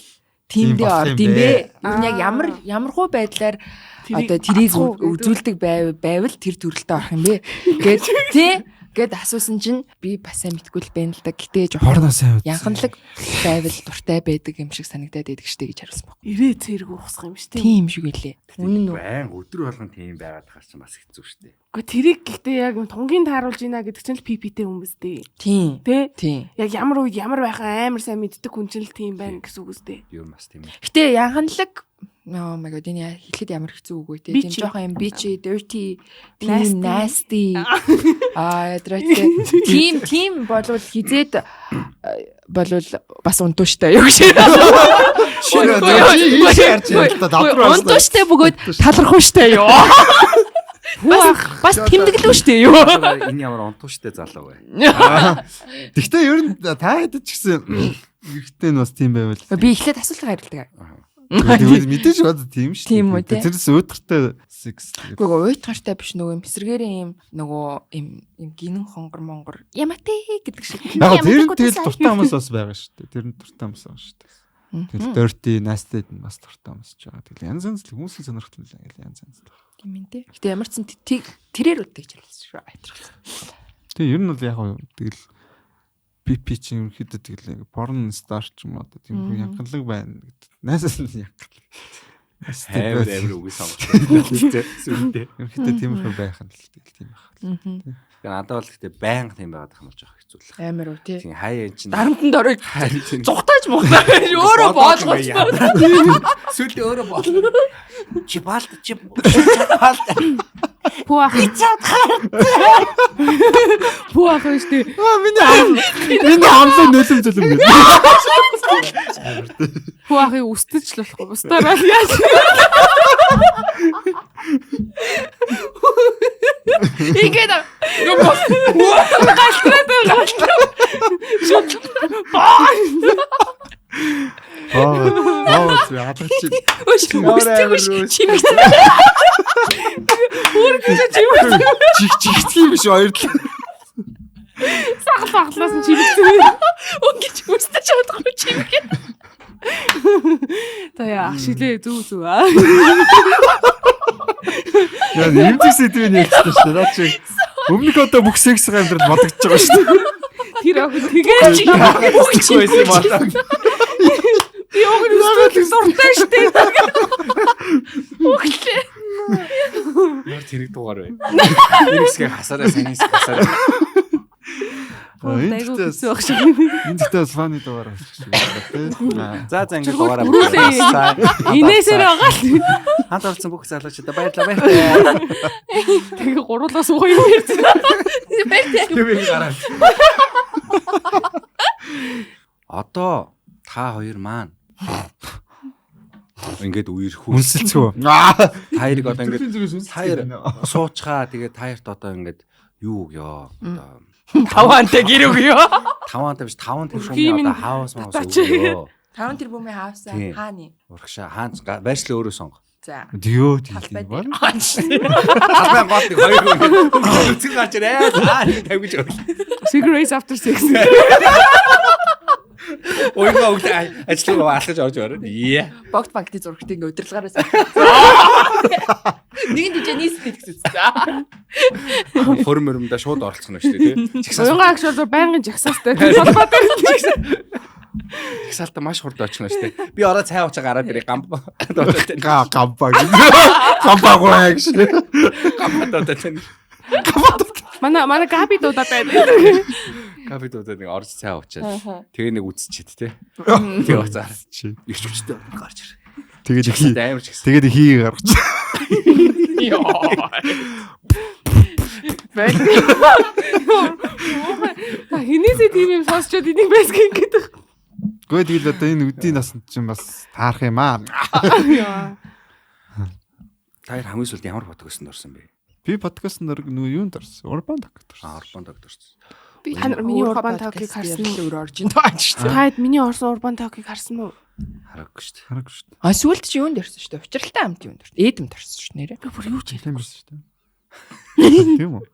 Speaker 8: тиймдээ орд юм бэ? Ер нь яг ямар ямархуу байдлаар одоо тэрийг үзүүлдэг байвал тэр төрөлтөө орох юм бэ? Гээд тий Гэт асуусан чинь би бас сайн мэдгүй л байна л да. Гэтэ
Speaker 7: жоохон
Speaker 8: янханлаг байвал дуртай байдаг юм шиг санагдаад байдаг штэ гэж хариулсан баг.
Speaker 3: Ирээ цэрэг ухсах юм штэ.
Speaker 8: Тийм шиг үлээ.
Speaker 6: Үнэн үү? Баян өдөр болгон тийм байгаад тахаар чинь бас хэцүү штэ.
Speaker 3: Гэхдээ тэрийг гэхдээ яг тунгийн тааруулж ийна гэдэг чинь л PP-тэй хүн биз дээ.
Speaker 8: Тийм.
Speaker 3: Тэ?
Speaker 8: Тийм.
Speaker 3: Яг ямар үед ямар байхаа амар сайн мэддэг хүн чинь л тийм байна гэсэн үг үстэй.
Speaker 6: Юу бас тийм.
Speaker 8: Гэтэ янханлаг Oh my god энэ хэлэхэд ямар хэцүү үг вэ те. Тийм жоохон юм bitchy, dirty, тийм nasty. Аа ядраатай. Тийм болвол хизээд болвол бас унтууштай юу гэж. Унтууштай бөгөөд талархууштай юу. Бас тэмдэглүү штэ юу.
Speaker 6: Энэ ямар унтууштай залуу вэ?
Speaker 7: Тэгтээ ер нь та хэд ч гэсэн эрэгтэй нь бас тийм байвал.
Speaker 8: Би эхлээд асуултыг хариулдаг.
Speaker 7: Тэгвэл мэдээж бод тийм шүү.
Speaker 8: Тийм үү те.
Speaker 7: Тэрс уйтгартай секс.
Speaker 8: Үгүй уйтгартай биш нөгөө юм эсрэгээрээ юм нөгөө юм юм гинэн хонгор монгор яматэй гэдэг шиг.
Speaker 7: Яг тэр нь тэгэл дуртай хүмүүс бас байгаа шүү дээ. Тэр нь дуртай хүмүүс байгаа шүү дээ. Тэгэл dirty, nasty нь бас дуртай хүмүүс ч байгаа. Тэгэл янз янз л хүмүүсийн сонирхол нь ингээл янз янз л.
Speaker 8: Тийм ээ те. Гэтэ ямар ч сан тэрээр үдтэй гэж хариулсан шүү. Айтрах.
Speaker 7: Тэг ер нь бол яг тэгэл PP чинь ерөнхийдөө тэгэл ингээ порн стар ч юм уу одоо тийм хүн янгалаг байна гэдэг. Найсаас нь янгалаг.
Speaker 6: Амар амар үгүй сонголт. Сүлдээ.
Speaker 7: Ерөнхийдөө тиймэрхүү байх нь л тэгэл тийм байх.
Speaker 6: Тэгээ надад бол гэхдээ байнга тийм байгаад байх юм бол жоох хэцүү л.
Speaker 8: Амар уу тий.
Speaker 6: Тийм хаяа эн чинь
Speaker 8: Дарамтанд ороод зугтааж мухтаа өөрөө боолгооч.
Speaker 6: Сүлдээ өөрөө боолгоо. Чи баалт чи баалт.
Speaker 3: Пүү ах. Пүү ах шүү дээ.
Speaker 7: Аа миний амлаа нөлөм зөлөм гэдэг.
Speaker 3: Пүү ахыг үстэж л болохгүй. Бусдаараа л яаж.
Speaker 8: Ингээд юм бос.
Speaker 3: Галтраад байгаа.
Speaker 7: Аа алгач.
Speaker 8: Үстэг чимэг.
Speaker 3: Бүр гэж чимэг.
Speaker 7: Чих чихцгий юм биш хоёр тал.
Speaker 3: Сахал сахлаас нь чимэгцэн.
Speaker 8: Өнгөж үстэж чадахгүй чимэг.
Speaker 3: За яа ах шилээ зүг зүг аа.
Speaker 7: Яа эмзэг сэдвийг ярьчихсан шүү дээ. Наа чи өмнөх одоо бүх секс амьдрал бодогдож байгаа шүү дээ.
Speaker 3: Тэр охин тэгээд
Speaker 8: чи бүх
Speaker 6: байсан юм аа.
Speaker 3: Би уг нь өстөлөх дуртай шүү дээ. Өглөө.
Speaker 6: Ямар тэрэг дугаар вэ? Нэг хэсгийг хасаарай, сайн хэсгийг хасаарай.
Speaker 7: Энэ
Speaker 3: Айгуу
Speaker 7: гэхдээ
Speaker 3: хэцүү байх шиг.
Speaker 7: энэ гэхдээ бас фаны дугаар болчих шиг байна тий.
Speaker 6: За за ингээд дугаараа
Speaker 3: Бүрүүлээ. Инээсээр байгаа л.
Speaker 6: Хамт оролцсон бүх залуучуудаа баярлалаа баярлалаа.
Speaker 3: Тэгээ гуруулаас уух юм ярьсан.
Speaker 6: Тэр гараад. Одоо та хоёр маань ингээд үерхүү.
Speaker 7: Үнсэлцгүү.
Speaker 6: Та хоёрыг одоо ингээд
Speaker 7: Та
Speaker 6: та хоёр суучхаа тэгээ та хоёрт одоо ингээд юу өгөө? Одоо
Speaker 8: Таваантай гэр өгөө.
Speaker 6: таваантай биш таван
Speaker 3: Өрхийн
Speaker 6: тэрбумын
Speaker 3: минь
Speaker 6: одоо хаус маус
Speaker 3: татаач.
Speaker 6: өгөө.
Speaker 8: 5 тэрбумын хаусаа
Speaker 6: Тийм.
Speaker 8: хааны.
Speaker 6: Урагшаа хаан байршлаа өөрөө сонго.
Speaker 8: За.
Speaker 7: Дөө тийм
Speaker 8: Талбай
Speaker 7: байна.
Speaker 8: дээр.
Speaker 6: Талбай гол нэг хоёр хүн үцэг гарч ирээ. Аа нэг тавьж өглөө.
Speaker 3: Cigarettes after sex.
Speaker 6: Уйгаа өглөө ажлыг алхаж орж орно. Яа.
Speaker 8: Богд банкны зурагтыг ингээ удирдлагаараа Нэг нь дижээ нийслэл гэсэн. За.
Speaker 6: Хөрм мөрөмдөө шууд оролцох нь шүү дээ тий. Жигсаалт
Speaker 3: Уянга агш бол байнгын жагсаастай. Тэр холбоотой.
Speaker 6: жагсаалтаа маш хурд очих нь шүү дээ. Би ороо цай уучаа гараад ирээ гамб.
Speaker 7: Га гамба гэж. Гамбагүй гэж.
Speaker 6: Гамб дуудаад тань.
Speaker 3: Манай Габи дуудаад байна.
Speaker 6: Кафе дуудаад нэг орж цай уучаад. Тэгээ нэг үзчихэд тий. Тэгээ уцаар. Ирч хүчтэй гарч ирээ.
Speaker 7: Тэгээд хий.
Speaker 6: Амар жигсаалт.
Speaker 7: Тэгээд хий гаргаж.
Speaker 8: Йоо.
Speaker 3: Байл. Та хинээсээ тийм юм сонсчод энийг байсгийн гэдэг.
Speaker 7: Гэхдээ тэгэл одоо энэ үдийн насанд чинь бас таарах юм аа.
Speaker 3: Яа.
Speaker 6: Та хоёр хамгийн сүүлд ямар подкастэнд орсон бэ?
Speaker 7: Би подкастт нөр нүү юунд орсон? Urban Talk-т орсон.
Speaker 6: Аа, Urban Talk-т орсон.
Speaker 8: Би
Speaker 3: Та нар миний Urban Talk-ыг харсан уу?
Speaker 8: Өөрөө орж ин таа шүү дээ.
Speaker 3: Та хэд миний орсон Urban Talk-ыг харсан уу?
Speaker 6: Хараагүй шүү дээ.
Speaker 7: Хараагүй шүү дээ.
Speaker 8: А сүүлд чи юунд орсон шүү дээ? Учралтай амт юунд орсон? Эдэмд орсон шүү нэрээ.
Speaker 3: Би бүр юу ч
Speaker 7: Тийм орсон шүү дээ. Тийм үү?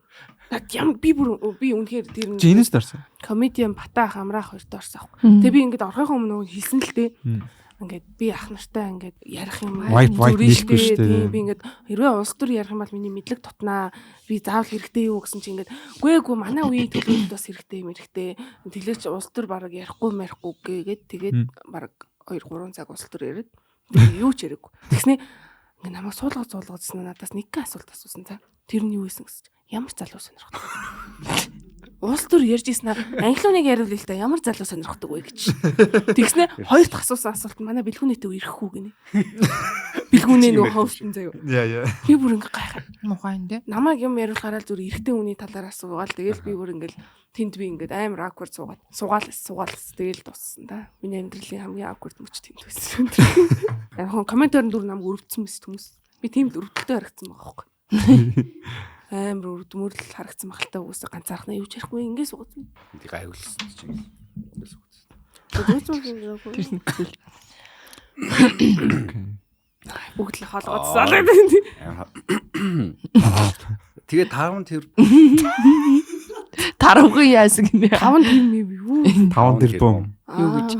Speaker 3: Над ям би бүр би үнэхээр тэр
Speaker 7: Чи энэс орсон?
Speaker 3: комедиан Бата ах амраах хоёрт орсон аахгүй. Тэгээ би ингээд орохын өмнө нөгөө хэлсэн л дээ. Ингээд би ах нартай ингээд ярих юм
Speaker 7: White, white
Speaker 3: зүрэн
Speaker 7: нийлэхгүй шүү дээ.
Speaker 3: Тийм би ингээд хэрвээ улс төр ярих юм бол миний мэдлэг тутнаа. Би заавал хэрэгтэй юу гэсэн чи ингээд үгүй эгүй манай үеийн төлөвлөлт бас хэрэгтэй юм хэрэгтэй. Тэглээч улс төр бараг ярихгүй марихгүй гээгээд тэгээд бараг 2 3 цаг улс төр яриад тэгээ юу ч яриаггүй. Тэгснэ ингээд намайг суулгаж суулгажсэн надаас нэг асуулт асуусан за. Тэр нь юу байсан гэсэн чи ямар залуу сонирхдаг. Улс төр ярьж ирсэн англиуныг яриул л та ямар залуу сонирхдаг вэ гэж. Тэгснэ хоёр дахь асуусан асуулт манай бэлгүүнээтэй ирэхгүй гинэ. Бэлгүүнээ нөгөө ховтон заяа.
Speaker 7: Яа яа.
Speaker 3: Би бүр ингээ гайхаад.
Speaker 8: Мухай юм дээ.
Speaker 3: Намайг юм яриулахаараа л зүгээр эрэгтэй хүний талаар асуугаал тэгэл би бүр ингээл тэнд би ингээд амар awkward суугаад суугаал суугаал тэгэл дууссан да. Миний амьдралын хамгийн awkward мөч тэнд байсан. Яг хон комментоор нь дүр намайг өрөвдсөн мэт хүмүүс. Би тийм л өрөвдөлтөй харагдсан байгаа байхгүй. Амар өрөвдмөр л харагдсан багалтай угсаа ганцаархнаа юу ч ярихгүй ингээ суугаад.
Speaker 6: Тэг гайвуулсан чинь. Ингээд суугаад.
Speaker 3: Тэр нь бүгд л холгоодсан л гэдэг.
Speaker 6: Тэгээ 5 тэр
Speaker 8: Таравгын яасан гинэ.
Speaker 3: 5 тэр юм юу?
Speaker 7: 5 тэрбум.
Speaker 8: Юу гэж?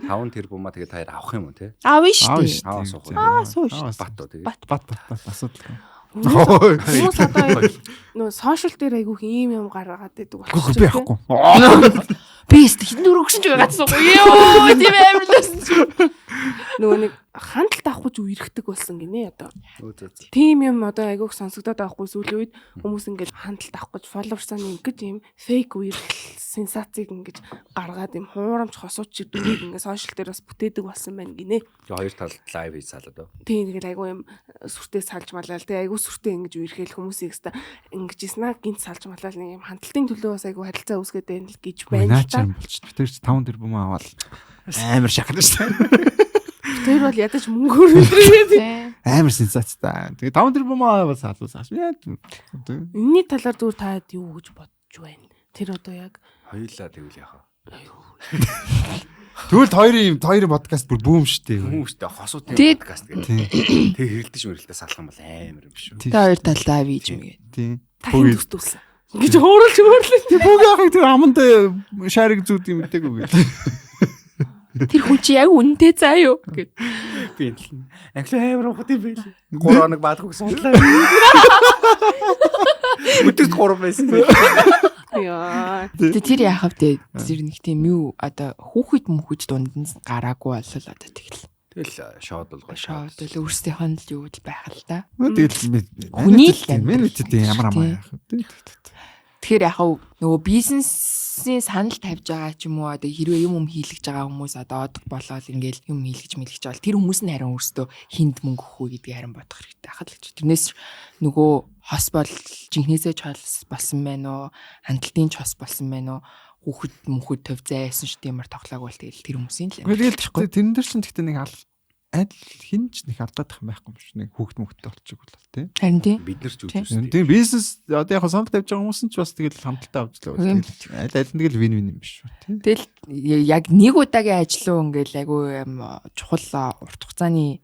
Speaker 6: 5 тэрбумаа тэгээ та хоёр авах юм уу те?
Speaker 8: Аав шүү дээ.
Speaker 6: Аваа суух.
Speaker 8: Аа суу шүү.
Speaker 6: Бат уу тэгээ.
Speaker 8: Бат.
Speaker 7: Бат бат бат асуудалгүй.
Speaker 3: Хүмүүс одоо нөө сошиал дээр айгүйх ийм юм гаргаад идэг
Speaker 7: Үгүй би
Speaker 3: болчихсон.
Speaker 7: авахгүй.
Speaker 8: Би өстө хитэн дөрөв өгсөн ч гацсан. Йоо, тийм амар лсэн.
Speaker 3: Нөгөө нэг хандлт авахгүй ч үерхдэг болсон гинэ одоо. Тийм юм одоо айгүйх сонсогдоод байхгүй сүүлийн үед хүмүүс ингээл хандлт авах гэж followers-аа нэмэх гэж юм fake үерхэл сенсацийг ингэж гаргаад юм хуурамч хосууч шиг дүрийг ингээ сошиал дээр бас бүтээдэг болсон байна гинэ.
Speaker 6: Тэгээ хоёр талд live хийж салаад оо.
Speaker 3: Тийм тэгэл айгүй юм сүртэй салж малаал тэгээ айгүй сүртэй ингэж үерхэл хүмүүсийг өстө ингэж ийснаа гинт салж малаал нэг юм хандлтын төлөө бас айгүй харилцаа үүсгээд байна л гэж байна л
Speaker 7: та. Болчих. Тэр чи 5 тэрбум аваад амар шахна шүү дээ.
Speaker 3: Тэр бол ядаж мөнгөөр өдрөө.
Speaker 7: Амар сенсацтай. Тэгээ 5 тэрбум аваад салуусаа.
Speaker 3: Энэний талаар зүгээр та юу гэж бодож байна? Тэр одоо яг
Speaker 6: хоёулаа тэгвэл яхаа.
Speaker 7: Тэгвэл хоёрын подкаст бүр бүүм штэ.
Speaker 6: Бүүм штэ. Хосуудын подкаст гэдэг. Тэг хэрэлдэж мэрэлдээ салах юм бол амар юм шүү.
Speaker 8: Та хоёр талдаа авиж юм гээ.
Speaker 7: Тийм.
Speaker 3: Та хэн төстүүлсэн? Ингэж хөөрөлж хөөрлөө.
Speaker 7: Тэг бүг яхыг тэр аманд шарик зүүд юм дэггүй гэл.
Speaker 8: Тэр хүн чи яг үнэнтэй заа юу гэд.
Speaker 6: Би энэ англи амар ухад юм байл. 3 хоног баадгүй судлаа. Өдөрт 3 байсан байл.
Speaker 3: Яа.
Speaker 8: Тэр яхав тэ тэр нэг тийм юу одоо хүүхэд мөхөд дунд нь гараагүй болол одоо тэгэл.
Speaker 6: Тэгэл шоод болгоо.
Speaker 8: Шоод л өөрсдийнх нь л юу л байх л та.
Speaker 7: Тэгэл
Speaker 8: хүний л
Speaker 7: менежер ямар амаа яах вэ?
Speaker 8: Тэгэхээр яг нөгөө бизнесийн санал тавьж байгаа ч юм уу одоо хэрвээ юм хийлгэж байгаа хүмүүс одоо одох болоод ингээл юм хийлгэж мэлгэж байгаа бол тэр хүмүүс нь харин өөрсдөө хинд мөнгө өгөх үү гэдгийг харин бодох хэрэгтэй хахад л гэж. Тэрнээс нөгөө хос бол жинхнээсээ ч хос болсон байна уу, хандлтын ч хос болсон байна уу, хүүхэд мөнхөд төв зайсан шүү дээ ямар тоглоог бол тэгэл тэр хүмүүсийн л.
Speaker 7: Тэгэл тэрэн дээр чинь гэхдээ нэг аль хин ч нэг алдах юм байхгүй юм шиг нэг хүүхд мөхтэй болчих бол тий.
Speaker 8: Харин тий.
Speaker 6: Бид нар ч үзсэн.
Speaker 7: Тийм бизнес одоо яг санал тавьж байгаа хүмүүс нь ч бас тэгэл хамталтаа авч л тэгэл аль аль нь тэгэл вин вин юм биш үү тий.
Speaker 8: Тэгэл яг нэг удаагийн ажил уу ингээл айгүй юм чухал урт хугацааны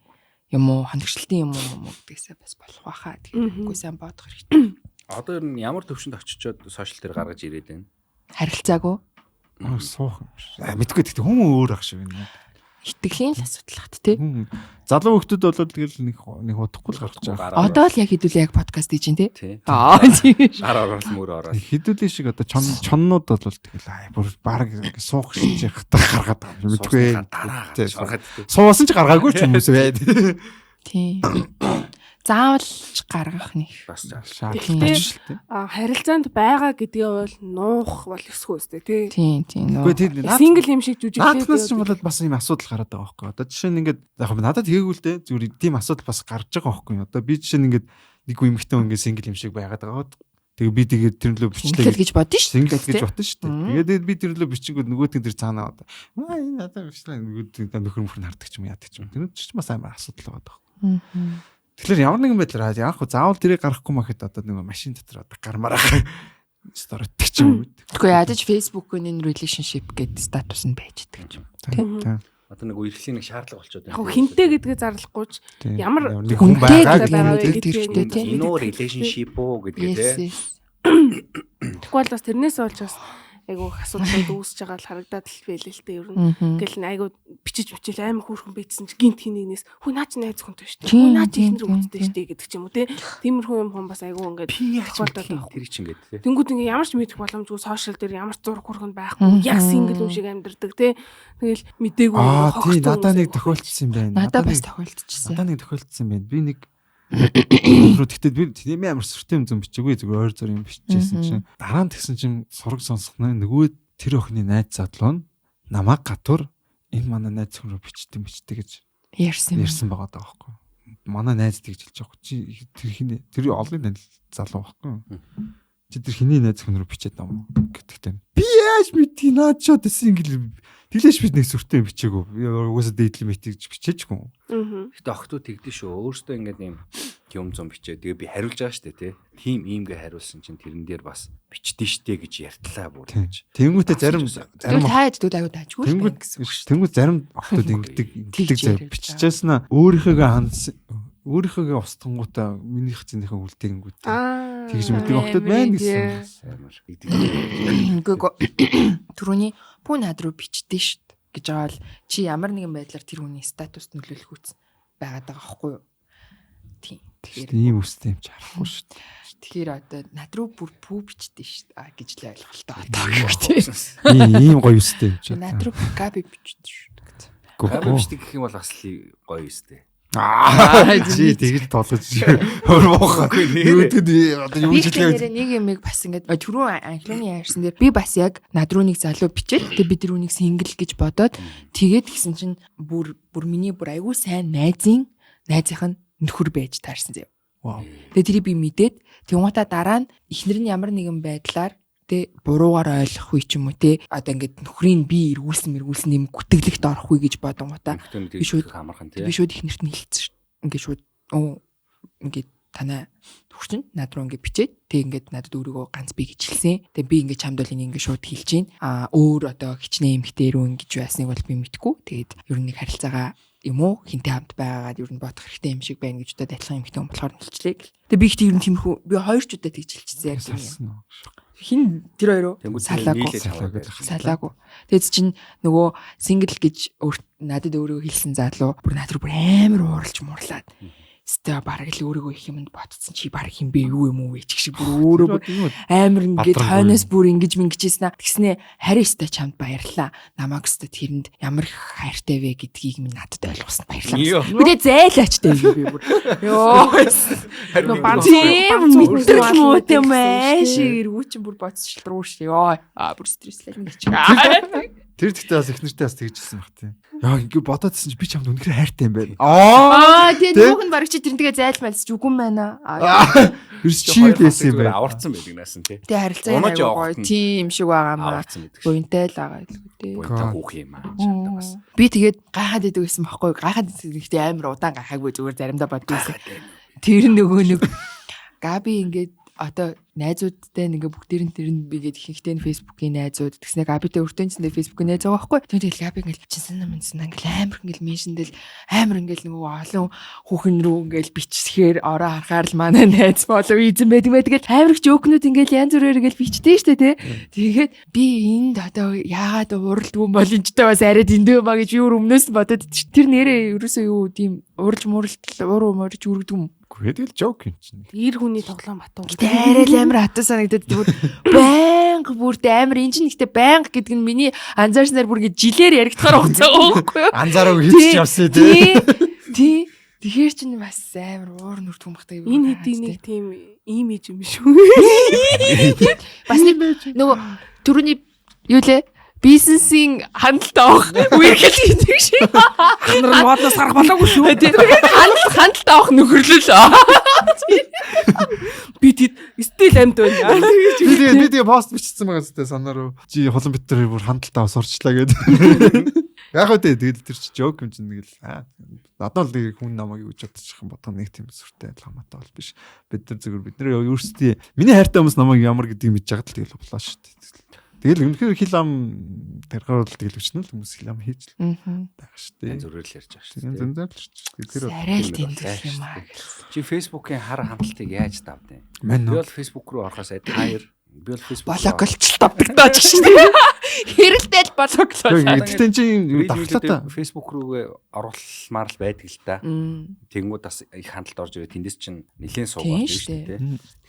Speaker 8: юм уу хоногчлтын юм уу гэдгээсээ бас болох байхаа. Тэгэхээр үгүй сайн бодох хэрэгтэй.
Speaker 6: Одоо ер нь ямар төвшөнд очичоод сошиал дээр гаргаж ирээд байна?
Speaker 8: Харилцаагүй.
Speaker 7: Суух юм шиг. Мэдгүй гэхдээ хүмүүс өөр ах шиг байна.
Speaker 8: Итгэлийн л асуудал хат тий.
Speaker 7: Залуу хүмүүс бол тэгэл нэг удахгүй л гарч байгаа.
Speaker 8: Одоо л яг хэдүүлээ яг подкаст хийж чинь тий. Аа тийм.
Speaker 6: Гар ороод мөр ороод.
Speaker 7: Хэдүүлээ шиг одоо чоннууд бол тэгэл ай бүр баг суух шиг хатах гаргаад байгаа юм. Мэдгүй. Суусан ч гаргаагүй ч хүмүүс бай.
Speaker 8: Тий. Заавал ч гаргах нэг
Speaker 6: бас
Speaker 3: шаардлага шүү дээ. Харилцаанд байгаа гэдгээ бол нуух бол ёсгүй үстэй тий.
Speaker 8: Тийм тийм.
Speaker 7: Үгүй
Speaker 3: сингл юм шиг жүжиглээд
Speaker 7: нааднаас ч болоод бас ийм асуудал гараад байгаа байхгүй. Одоо жишээ нь ингээд яг надад гээгүй л дээ. Зүгээр тийм асуудал бас гарч байгаа байхгүй. Одоо би жишээ нь ингээд нэг эмэгтэй хүн ингээд сингл юм шиг байгаад байгаа. Тэгээ би тэгээд тэр лөө бичлээ
Speaker 8: гэж бодсон шүү.
Speaker 7: Сингл гэж бодсон шүү дээ. Тэгээд би тэр лөө бичингүүд нөгөөт нь тэр цаанаа одоо аа энэ надад бичлээ нөгөөт нөхөр мөхөр нь хардаг ч юм яадаг ч юм. Тэр ч бас амар асуудал байгаа байхгүй. Тэгэхээр ямар нэгэн байдлаар яг хөө заавал тэрийг гаргахгүй махад одоо нэг машин дотор одоо гармаар сторитдаг ч юм уу.
Speaker 8: Тэгэхгүй ядаж Facebook-ын relationship гэдэг статус нь байж идэг юм. Тийм.
Speaker 6: Одоо нэг үерхлийн нэг шаардлага болчиход
Speaker 3: байна. Яг хинтээ гэдгээ зарлахгүй ч ямар
Speaker 7: нэг хүн байгаа
Speaker 3: гэдэг
Speaker 8: хэрэгтэй тийм.
Speaker 6: Энэ үү relationship уу гэдгээ тийм.
Speaker 3: Тэгэхгүй бол бас тэрнээс болж бас айгуу асуудлууд үүсэж байгаа л харагдаад л байлээ л дээ ер нь. Ингээл айгуу бичиж бичээл амар хөөрхөн байцсан чи гинт хинэгнээс хүү наа чи найз хүнтэй шүү дээ. Хүү наа чи ихнэр хүүхдтэй шүү дээ гэдэг ч юм уу те. Тиймэрхүү юм хүн бас айгуу ингээд тохиолдоод байгаа.
Speaker 6: Тэр чинь ингээд те.
Speaker 3: Тэнгүүд ингээ ямар ч мэдэх боломжгүй сошиал дээр ямар ч зураг хөрхөнд байхгүй. Яг сингл юм шиг амьдардаг те. Тэгэл мдээгүй
Speaker 7: хогтой. Тий надаа нэг тохиолдсон юм байна.
Speaker 8: Надаа бас тохиолдчихсан.
Speaker 7: Надаа нэг тохиолдсон юм байна. Би нэг Тэгтээ би тийм амар сүртэй юм зам бичээгүй зүгээр ойр зур юм бичижсэн чинь дараа нь тэгсэн чинь сураг сонсох нь нөгөө тэр охины найз задлуу нь намайг гатур энэ манай найз хүн рүү бичдэг бичдэг гэж ярьсан байгаа даа байхгүй. Манай найз тэгж хэлж байгаа. Чи тэр хиний тэр олон танил залуу байхгүй. Чи тэр хиний найз хүн рүү бичээд байгаа юм гэдэгтэй. Би яаж мэдтий наад ч одоо сингл Тэглээш би нэг сүртэй юм бичээгүй. Угаасаа дээдл мэт гэж бичээчгүй.
Speaker 6: Гэтэ охтууд тэгдэж шүү. Өөрөөсөө ингээд юм юм зам бичээ. Тэгээ би хариулж байгаа штэ тий. Тим иймгээ хариулсан чинь тэрэн дээр бас бичдэн штэ гэж ярьтлаа бүр гэж.
Speaker 7: Тэнгүүтээ зарим
Speaker 8: таад дүүд аюу таажгүй л гэсэн үг шүү.
Speaker 7: Тэнгүүт зарим охтууд ингэдэг зав биччихсэн өөрийнхөөгөө хандсан өөрийнхөөгөө устгангуудаа минийх зэнийхээ үлдээгингүүд тэгж мэддэг охтууд байна гэсэн.
Speaker 6: Амар.
Speaker 8: Үгүй түрүүний пүү над руу бичдээ шт гэж байгаа бол чи ямар нэгэн байдлаар тэр хүний статуст нөлөөлөх үс байгаад байгаа байхгүй юу? Тийм.
Speaker 7: Тэгэхээр ийм үстэй юм чи харахгүй шүү дээ.
Speaker 8: Тэгэхээр одоо над руу бүр пүү бичдэг шүү дээ гэж л ойлголтоо одоо гэхтэй.
Speaker 7: Ийм гоё үстэй юм чи.
Speaker 8: Над руу Габи бичдэг шүү дээ.
Speaker 6: Габи бичдэг гэх юм бол бас л гоё үстэй.
Speaker 7: Чи тэгэл толгож өөр муухай. Юу гэдэг одоо юу
Speaker 8: гэж хэлээ. Нэг юмыг бас ингээд түрүүн анхлын ярьсан дээр би бас яг над руу нэг залуу бичээд тэгээ би тэр үнийг single гэж бодоод тэгээд гисэн чинь бүр миний бүр айгүй сайн найзынх нь нөхөр байж таарсан заяа.
Speaker 7: Вау.
Speaker 8: Тэгээ тэрийг би мэдээд тэгмуута дараа нь эхнэр нь ямар нэгэн байдлаар тэ буруугаар ойлгох үе ч юм уу тэ одоо ингээд нөхрийг би эргүүлсэн юм гүтгэлэгт орох үе гэж бодонгуудаа
Speaker 6: би шууд амархан тэ
Speaker 8: би шууд эхнэрт нь хэлсэн шүү. Ингээд шууд ингээд танаа нөхөр чинь над руу ингээд бичээд тэг ингээд надад өөрийгөө ганц би гэж хэлсэн. Тэг би ингээд чамд бол энийг ингээд шууд хэлж гин. Аа өөр одоо хичнээн эмэгтэй рүү ингэж байсныг бол би мэдгүй. Тэгээд ер нь нэг харилцаагаа юм уу хинтээ хамт байгаагаад ер нь бодох хэрэгтэй юм шиг байна гэж удаад адилхан эмэгтэй хүн болохоор хэлчлээ гэл. Тэгээ би ихтэй ер нь тиймэрхүү би хоёр ч удаа тэгж хэлчихсэн яг юм. Хин тэр хоёроо салаагүй. Тэгэд чинь нөгөө single гэж надад өөрөө хэлсэн залуу бүр над руу бүр амар ууралж муурлаад. Стэ бараг л өөрийгөө их юмд ботцсон чи бараг хин бэ юу юм уу вэ чиг шиг бүр өөрөө амар ингээд хойноос бүр ингэж мингэжсэн. Тэгснэ харин өстэй чамд баярлаа. Намайг өстэй тэрэнд ямар их хайртай вэ гэдгийг минь надад ойлгосон баярлаа. Би тэгээ зайлаач дээ би бүр. Йоо. Мэдрэл муу юм аа шиг эргүү чин бүр ботсч руу шүү. Йоо. Аа бүр стресслээ ингэж.
Speaker 7: Тэр тэгтээ бас их нэртэй бас тэгжсэн баг тийм. Яа ингэ бодоодсэн чи би чамд үнэхээр хайртай юм байна.
Speaker 8: Аа тийм түүх нь бараг чи тэрнтэйгээ зайлмайлс ч үгүй юм байна.
Speaker 7: Ерөөс чи байсан юм байна.
Speaker 6: Аварцсан байдаг наасан тий.
Speaker 8: Тэгээ харилцаа аягүй гоё тийм шиг байгаа юм аа. Буянтай л байгаа илүү тий.
Speaker 6: Буянтай хүүх юм аа. Шатаа бас.
Speaker 8: Би тэгээд гайхаад идэг байсан байхгүй. Гайхаад идэг амар удаан гайхаагүй зүгээр заримдаа боддогсэн. Тэр нөгөө нэг Габи ингээд одоо найзуудтай ингээ бүгдээр нь тэр нь бигээд ихэнхдээ нь Facebook-ийн найзууд тэгснэ Габитэй өртөө ч нэ Facebook-ийн найз байгаа байхгүй. Тэгэл Габи ингээл чинсэн минсэн ингээл амар ингээл меншэндэл амар ингээл нөгөө олон хүүхэн рүү ингээл бичсэхээр ороо харахаар л манай найз болов эзэн байдаг байдаг гэл амар их жокнууд ингээл янз бүрээр ингээл бичдэг штэ тий. Тэгээд би энд одоо яагаад ууралдгүй юм бол энэ ч бас арай дэндүү юм а гэж юу өмнөөс нь бодод тэр нэрээ ерөөсөө юу тийм ууралж мууралт уур морж үргэдэг юм.
Speaker 7: Тэгэл жоок юм чинь.
Speaker 3: Ир хүний тоглоом батуу.
Speaker 8: Гэтэ арай л амар хатуу санагдаад бүр байнга бүрт амар энэ чинь гэтэ байнга гэдэг нь миний анзаарснаар бүр ингэ жилээр яригдахаар хугацаа байхгүй юу?
Speaker 7: Анзаараагүй хийчих явсан тий.
Speaker 8: Тий. Тэгэхээр чинь бас амар уур нүрт хүмүүхтэй.
Speaker 3: Энэ хэдий нэг тийм имиж юм шүү.
Speaker 8: Бас нэг нөгөө түрүүний юу лээ? Бизнесийн хяналт авах үерхэл гэдэг шиг.
Speaker 3: Нар модноос гарах болоогүй шүү.
Speaker 8: Хяналт авах нөхөрлөл.
Speaker 3: Би тэд стил амьд байна.
Speaker 7: Би тэгээ пост бичсэн байгаа зү санаа руу. Чи хулан битэр бүр хяналт авах сурчлаа гэдэг. Яг үгүй тэгэл тэр чи жоок юм чинь нэг л надад л нэг хүн намайг юу гэж бодчих юм бодох нэг тийм сүртэй хамаатай бол биш. Бид нар зөвхөн бид нар өөрсдийн миний хайртай хүмүүс намайг ямар гэдгийг мэдж байгаа л тэгэл болоо шүү дээ. Тэгэл үнэхээр хил ам тарихаар бол тэгэл өчнө л хүмүүс хил ам хийж л байгаа шүү дээ.
Speaker 6: Янз бүрээр л ярьж байгаа шүү дээ.
Speaker 7: Янз бүрээр л ярьж шүү дээ. Тэр
Speaker 8: арай л тэмдэглэх юм аа.
Speaker 6: Чи Facebook-ийн хар хандлтыг яаж давдیں۔ Би бол Facebook руу орохоос адхайр би бол Facebook
Speaker 8: блоклолч давдаг даа ч шүү дээ. Хэрэлдэл блоклол.
Speaker 7: Гэтэ чи давхлаатай
Speaker 6: Facebook рүүгээ оруулмаар л байдаг л та. Тэнгүүд бас их хандлт орж ирээ тэндээс чинь нэлээд сууг орж шүү дээ.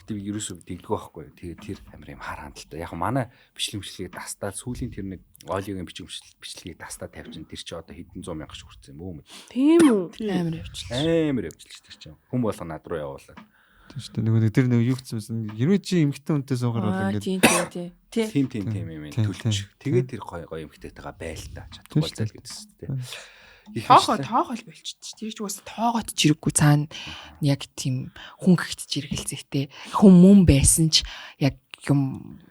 Speaker 6: Гэтэ би ерөөсөө дэгдэггүй байхгүй. Тэгээд тэр амар юм хар хандлтаа. Яг манай бичлэг бичлэгийг дастаад сүүлийн тэр нэг Олигийн бичлэг бичлэгийг дастаад тавьчин тэр чи одоо хэдэн 100 мянга хүрсэн юм өө.
Speaker 3: Тийм үү?
Speaker 8: Амар явчихлаа.
Speaker 6: Амар явчихлаа тэр чинь. Хүн болго над руу явуулаад.
Speaker 7: Тийм шүү дээ. Нөгөө нэг тэр нэг юу гэсэн хэрвээ чи эмэгтэй хүнтэй суугаар бол ингээд
Speaker 8: тийм
Speaker 6: тийм тийм юм төлч. Тэгээд тэр гоё гоё эмэгтэйтэйгээ байл та. Чадахгүй зал гэдсэн тийм.
Speaker 8: Тоохол болчихсон. Тэр ч угаасаа тоогоот чирэггүй цаана яг тийм хүн гэгт чиргэлзэхтэй хүн мөн байсан ч яг юм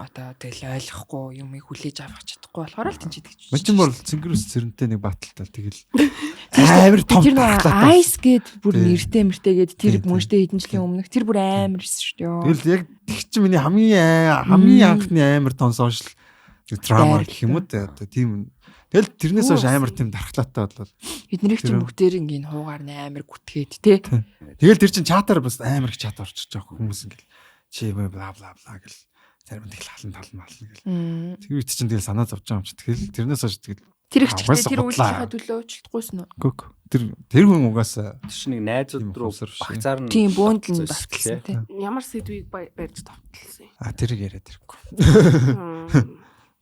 Speaker 8: одоо тэгэл ойлгохгүй юмыг хүлээж авах чадахгүй болохоор л тэнцээд гэж.
Speaker 7: Мөн чинь бол цэнгэрус цэрэнтэй нэг баталтай тэгэл амар том
Speaker 8: тэр Ice гээд бүр нэртэй мэртэй гээд тэр мөнштэй хэдэн жилийн өмнөх тэр бүр амар эссэн шүү дээ.
Speaker 7: Тэгэл яг тэг чи миний хамгийн анхны амар том сошиал драма гэх юм уу те одоо тийм. Тэгэл тэрнээс хойш амар тийм дархлаатай болол.
Speaker 8: Эднэрийг чинь бүгдээр ингийн хуугаар нь амар гүтгээд те.
Speaker 7: Тэгэл тэр чинь чатаар бас амар их чат орчиж байгаа хүмүүс ингээл чи бла бла бла гэл зарим нь тэгэл халан талан мална гэл. Тэр үед чинь тэгэл санаа зовж байгаа юм чи. Тэгэл тэрнээс хойш тэгэл
Speaker 8: Тэр их ч
Speaker 7: Угаасаа
Speaker 8: тэр
Speaker 7: худлаа.
Speaker 8: үйлдэлийнхаа төлөө уучлахгүйсэн үү?
Speaker 7: Гүг. Тэр хүн угаасаа
Speaker 6: Тэр чинь нэг найзууд
Speaker 7: Тийм
Speaker 6: руу
Speaker 7: ухамсар биш.
Speaker 6: багцаар нь
Speaker 8: Тийм бөөнд нь
Speaker 6: давталсан
Speaker 8: давталсан
Speaker 6: тий.
Speaker 8: тий.
Speaker 3: Ямар сэдвийг барьж давталсан юм?
Speaker 7: А тэрийг яриад ирэхгүй.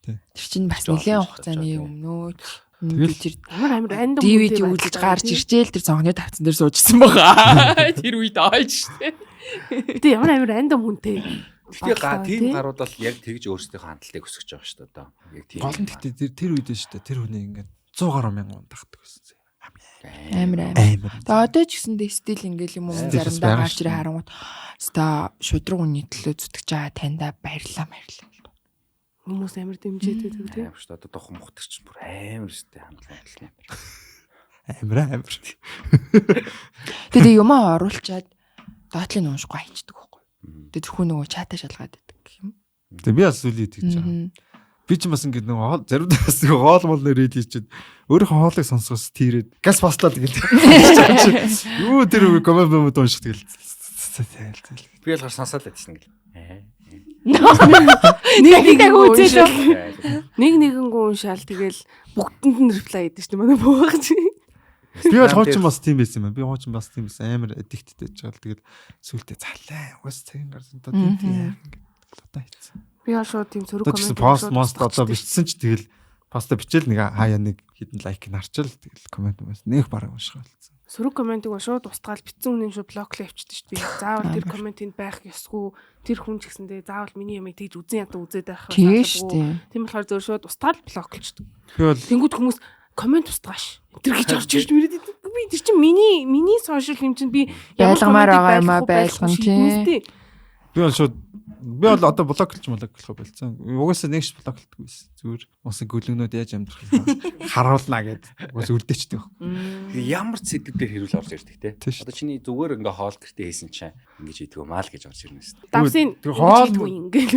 Speaker 8: Тэр чинь бас
Speaker 6: Жохон
Speaker 8: нэлээд
Speaker 6: ч
Speaker 8: хугацааны
Speaker 6: тийм.
Speaker 8: өмнөө
Speaker 7: Тэгэл-
Speaker 8: тэр
Speaker 3: Ямар амар рандом
Speaker 8: DVD
Speaker 3: хүнтэй
Speaker 8: үзэж
Speaker 3: байлаа,
Speaker 8: гарч
Speaker 3: тий.
Speaker 8: иржээл тэр цонхны тавцан дээр суужсэн байгаа. Тэр үед ойж штэ.
Speaker 3: Гэтэ ямар амар рандом хүнтэй.
Speaker 6: Гэтэ
Speaker 3: Боллоо,
Speaker 6: тийм
Speaker 3: тий.
Speaker 6: гарууд бол яг тэгж өөрсдийнхөө хандлтыг өсгөж байгаа шүү дээ одоо. Яг тийм.
Speaker 7: Гол нь гэхдээ тэр үед нь шүү дээ. Тэр хүний ингээд 100 гаруй мянган хүн дагдаг байсан.
Speaker 8: Амар амар.
Speaker 7: Амар.
Speaker 8: Тэгээ одоо ч гэсэндээ стил ингээл юм уу
Speaker 7: Стил бас
Speaker 8: заримдаа
Speaker 7: байгаа
Speaker 8: гарч
Speaker 7: шүү
Speaker 8: ирээ
Speaker 7: дээ.
Speaker 8: харангуут өстой шудраг үний төлөө зүтгэж байгаа таньда баярлаа баярлаа.
Speaker 3: Хүмүүс амар дэмжиж байдаг тий.
Speaker 6: Амар шүү дээ. Одоо дух мухтар чинь бүр амар шүү дээ хандлага амар.
Speaker 7: Амар амар.
Speaker 8: Тэгээ юмаа оруулчаад доотлыг уншихгүй хайчдаг байхгүй. Тэгээ зөвхөн нөгөө чатаа шалгаад байдаг гэх юм.
Speaker 7: Тэгээ би бас сүлээ тэгж байгаа. Би ч бас ингээд нөгөө заримдаа бас нөгөө хоол мол нэр хийчихэд өөрийнхөө хоолыг сонсгоос тийрээд газ баслаа тэгэл. Юу тэр үе комент мөмөд унших тэгэл. Зээл зээл.
Speaker 6: Би болохоор сонсоод байжсан гэл.
Speaker 3: Нэг
Speaker 8: нэг
Speaker 3: үзээлээ.
Speaker 6: Ээ.
Speaker 3: Нэг нэгэнгүү уншаал тэгэл бүгдэнд нь reply хийдэж шүү дээ манай буугч.
Speaker 7: Би бол хуучин бас тийм байсан юм байна. Би хуучин бас тийм байсан. Амар addicted байж байгаа л тэгэл сүултээ залаа. Угаас цагийн гарсан одоо тийм тийм яах ингээд одоо хийцэн.
Speaker 3: Би бол шууд тийм сөрөг
Speaker 7: Одоо ч гэсэн пост мост одоо бичсэн ч тэгэл посто бичээл нэг хаяа нэг хідэн лайк нь харчил тэгэл комент бас нэх бараг унших болсон.
Speaker 3: Сөрөг комментиг бол шууд устгаал битсэн үнийн шууд блоклоо явчихдаг шүү дээ. Би заавал тэр комментинд байх ёсгүй. Тэр хүн ч гэсэндээ заавал миний ямыг тэгж үзэн ядаа үзээд байх
Speaker 8: Тийм шүү дээ.
Speaker 3: Тийм болохоор зөв шууд устгаал блоклчдаг.
Speaker 7: Би бол
Speaker 3: Тэнгүүд хүмүүс коммент устгааш. Тэр гэж орж ирж мөрөд идэв. Би тэр чинь миний сошиал юм чинь би ямар
Speaker 8: Байлгамаар
Speaker 3: комментиг
Speaker 8: байгаа юм аа,
Speaker 3: байлгах уу,
Speaker 8: байлгана,
Speaker 3: шийднэ
Speaker 8: тий.
Speaker 3: тий.
Speaker 7: би бол шууд би бол одоо блоклж блоклох болсон. Угаасаа нэг ш блоклдгүй байсан. Зүгээр усан гүлгнүүд яаж амьдрах вэ? Харуулнаа гэд угаас үрдээчдэг байхгүй.
Speaker 6: Тэгээ ямар ч сэдв дээр хэрүүл орж ирдэг те.
Speaker 7: Тийм шүү.
Speaker 6: Одоо чиний зүгээр ингээ хоол гэртээ хийсэн чинь ингэж хийдгүү маа л гэж орж ирнэ шүү дээ.
Speaker 3: Давсын
Speaker 7: Тэр хоол
Speaker 3: ингээд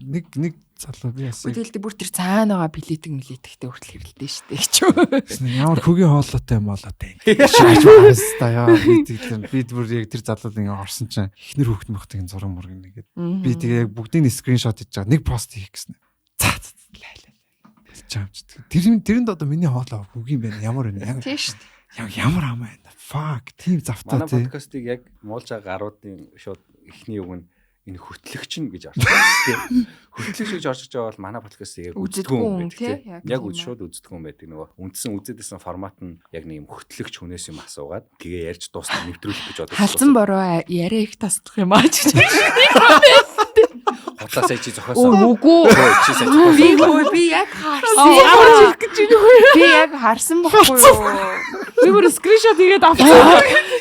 Speaker 7: Нэг нэг залуу би бас
Speaker 8: Тэгэл бүр тэр цаана байгаа билетэг милетэгтэй хүртэл хэрэлдэн штэ гэж юу.
Speaker 7: ямар хөгийн хоолойтой юм болоо те. Шааж баста яа би тэгэл би бүр яг тэр залууд ингээ орсон чинь эхнэр хүүхд мөхтөг зураг мураг нэгээд би тэгээ яг бүгдийг нь скриншот хийж байгаа нэг пост хийх гэсэн. За за лай лай. Хэлж байгаа юм чи. Тэр тэрэнд одоо миний хоолой хөгийн байна ямар байна яг
Speaker 8: Тийм штэ.
Speaker 7: яг ямар ам байна. Fuck тийм завтаа
Speaker 6: Манай
Speaker 7: тий.
Speaker 6: подкастыг яг муулж байгаа гаруудын шууд эхний үг нь энэ хөтлөгч нь гэж орж ирсэн тийм. Хөтлөгч гэж орж иж байгаа бол манай подкастыг яг
Speaker 8: Үзэдгүй
Speaker 6: үздэггүй юм
Speaker 8: хүн,
Speaker 6: байдаг
Speaker 8: тий?
Speaker 6: тийм.
Speaker 8: Яг
Speaker 6: Яг
Speaker 8: тийм
Speaker 6: үз
Speaker 8: аа.
Speaker 6: шууд үздэггүй юм байдаг нөгөө үндсэн үзээдсэн формат нь яг нэг юм хөтлөгч хүнээс юм асуугаад тэгээ ярьж дуустал нэвтрүүлэх гэж бодож
Speaker 8: Халзан бороо яриа их тасдах юм аа гэж.
Speaker 6: Худлаа сая чи зохиосон.
Speaker 8: Өө үгүй.
Speaker 6: Өө, чи сая зохиосон.
Speaker 8: Би хөө би яг харсан.
Speaker 3: Ямар ч ирэх гэж байна вэ?
Speaker 8: Би яг харсан бохгүй юу?
Speaker 3: Би бүр скриншот хийгээд авсан.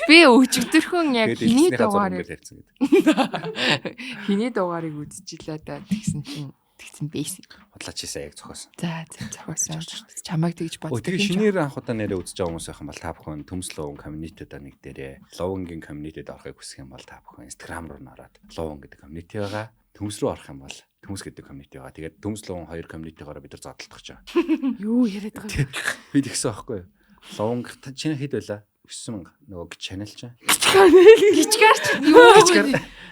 Speaker 8: Би өчигдөрхөн яг
Speaker 6: Тэгээд
Speaker 8: хиний
Speaker 6: элчнийхээ зураг
Speaker 8: дугаарыг
Speaker 6: дээр тавьсан гэдэг.
Speaker 8: хиний дугаарыг үзчихлээ да тэгсэн чинь тэгсэн байсан.
Speaker 6: Худлаа чи сая яг зохиосон.
Speaker 8: За за зохиосон. Чамайг тэгж
Speaker 6: Өө
Speaker 8: боддог.
Speaker 6: тэгээ
Speaker 8: юм чи.
Speaker 6: шинээр анх удаа нэрээ үзэж байгаа хүмүүс байх юм бол та бүхэн Төмс Луван community-д нэг дээрээ Лувангийн community-д орохыг хүсэх юм бол та бүхэн Instagram руу н ороод Луван гэдэг community байгаа. Төмс рүү орох юм бол Төмс гэдэг community байгаа. Тэгээд Төмс Луван хоёр community-гаараа бид нар зодтолдох гэж байгаа.
Speaker 3: Юу яриад байгаа юм?
Speaker 6: Би тэгсэн байхгүй юу? Луван чиний хэд байла? 9000 нөгөө channel чинь.
Speaker 8: Гिचгар чи юу гिचгар.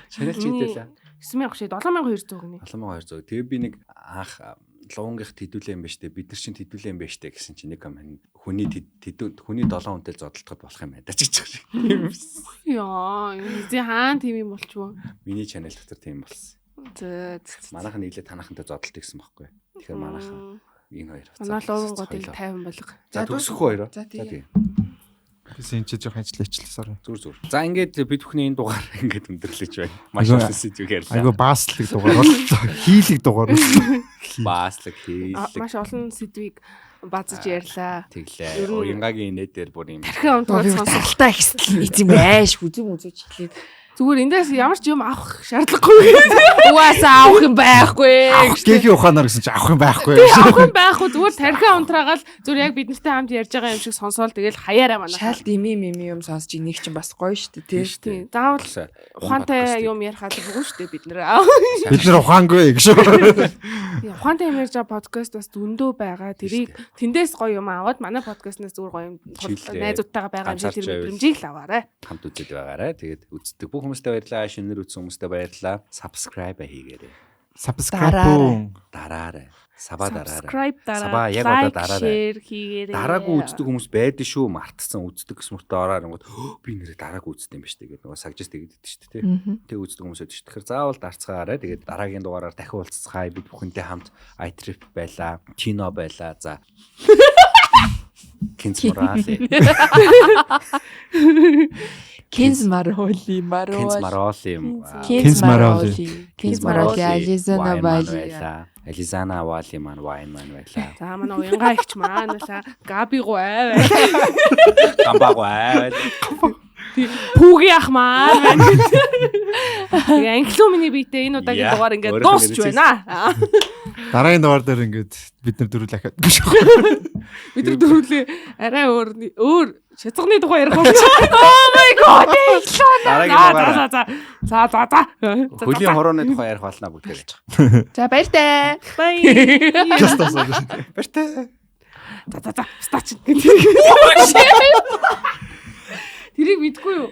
Speaker 6: Channel чи хэд байла?
Speaker 3: 9000 шээ 7200 гинэ.
Speaker 6: 7200. Тэгээ би нэг анх лувангийнх тэдүүлээ юм байна штэ. Бид нар чинь тэдүүлээ юм байна штэ гэсэн чинь нэг коммент хүний тэдүү хүний 7 хүнтэй зодтолдоход болох юм байна даа ч гэж байгаа юм.
Speaker 3: Яа, юу хаан тийм юм болчихвоо.
Speaker 6: Миний channel дотор тийм болсон.
Speaker 3: Зөө. зөө.
Speaker 6: Манайхан нийлээ танахантай зодтолт гэсэн байхгүй. Тэгэхээр манайхан энэ хоёр хуцаа.
Speaker 3: Манай лувангуудыг 50 болго.
Speaker 6: За төгсөх үү хоёроо.
Speaker 8: За,
Speaker 6: За
Speaker 8: тэгээ.
Speaker 6: тэгээ.
Speaker 7: Гэсэн энэ чи жоохон ажил ичлээ sorry.
Speaker 6: Зүр зүр. За ингээд бид бүхний энэ дугаар ингээд өндөрлөж байна. Маш олон сэдвийг ярьлаа.
Speaker 7: Айгу бааслаг дугаар боллоо. Хийлэг дугаар боллоо.
Speaker 6: Бааслаг
Speaker 3: А,
Speaker 6: хийлэг.
Speaker 3: Маш олон сэдвийг базаж ярьлаа.
Speaker 6: Тэглээ.
Speaker 3: Ер нь-
Speaker 6: Уянгагийн инээ дээр бүр юм.
Speaker 3: Тархин
Speaker 8: Би
Speaker 3: унтгаад сонсох.
Speaker 8: талтай ихсэл нэг юм айш хүзүм үзүүч хэлээд
Speaker 3: Зүгээр эндээс ямар ч юм авах шаардлагагүй.
Speaker 8: угаасаа авах юм байхгүй.
Speaker 7: Авах гэхийн ухаанаар гэсэн чи авах юм байхгүй.
Speaker 3: Авах юм байхгүй зүгээр тархин унтраагаал зүгээр яг бид нартай хамт ярьж байгаа юм шиг сонсоол тэгэл хаяараа манай.
Speaker 8: Шал дими мими юм сонсч энийг чинь бас гоё шүү дээ тий.
Speaker 3: Тийм. Заавал ухаантай юм ярих албагүй шүү дээ бид нэр.
Speaker 7: Бид нар ухаангүй гэж.
Speaker 3: Тийм, Ухаантай юм ярьж байгаа подкаст бас зөндөө байгаа. Тэрийг тэндээс гоё юм аваад манай подкастнаас зүгээр гоё юм
Speaker 6: Чийлдээ.
Speaker 3: найзуудтайгаа байгаа юм шиг тэр
Speaker 6: Ганцаарч байвал.
Speaker 3: мэдрэмжийг л аваарай.
Speaker 6: Хамт үзээд байгаарай. Тэгээд үздэг бүх хүмүүстээ баярлалаа. Шинээр үзсэн хүмүүстээ баярлалаа. Subscribe хийгээрэй.
Speaker 7: Subscribe.
Speaker 6: Дараарай. Саба дараарай.
Speaker 3: Subscribe дараа.
Speaker 6: Саба яг одоо
Speaker 3: like,
Speaker 6: дараарай.
Speaker 3: Share хийгээрэй.
Speaker 6: Дараагүй үздэг хүмүүс байдаг шүү. Мартсан үздэг гэсэн мөртөө ороо оронгууд би нэрээ дараагүй үздэг юм ба штэ гэдэг нөгөө сагжаас тэгээд идэв штэ тий. Тэг үздэг хүмүүс байдаг шүү. Тэгэхээр заавал дарцгаарай. Тэгээд дараагийн дугаараар дахин уулзцгаая. Бид бүхэнтэй хамт iTrip байлаа, Tino байлаа. За. Кинз Морали.
Speaker 8: Кинз Мароли, Мароли.
Speaker 6: Кинз Мароли.
Speaker 8: Кинз Мароли. Кинз Мароли, Ализана
Speaker 6: Вали.
Speaker 8: Вали.
Speaker 6: Ализана Вали маань вайн маань байлаа.
Speaker 3: За манай уянгаа ихч маань байлаа. Габи гуай байлаа.
Speaker 6: Гамбагвай.
Speaker 3: Пүүгийн ах маань байна. Тэгээ англиу миний биетэй энэ удаагийн
Speaker 6: Яа,
Speaker 3: дугаар ингээд
Speaker 6: өөрийнх нь
Speaker 3: дуусч
Speaker 6: нэрийг
Speaker 3: байна.
Speaker 7: Дараагийн дугаар дээр ингээд бид нар дөрүл ахаад гэж.
Speaker 3: Бид нар дөрвөлээ арай өөр өөр шацганы тухай ярих болж байна. Oh my god.
Speaker 6: Дараагийн
Speaker 3: За
Speaker 6: дугаар
Speaker 3: за за. За за за.
Speaker 6: хөлийн хорооны тухай ярих болно бүгдээрээ.
Speaker 8: За баяртай.
Speaker 3: Bye.
Speaker 7: Баяртай.
Speaker 3: За за за. Стач. Тэрийг мэдгүй юу?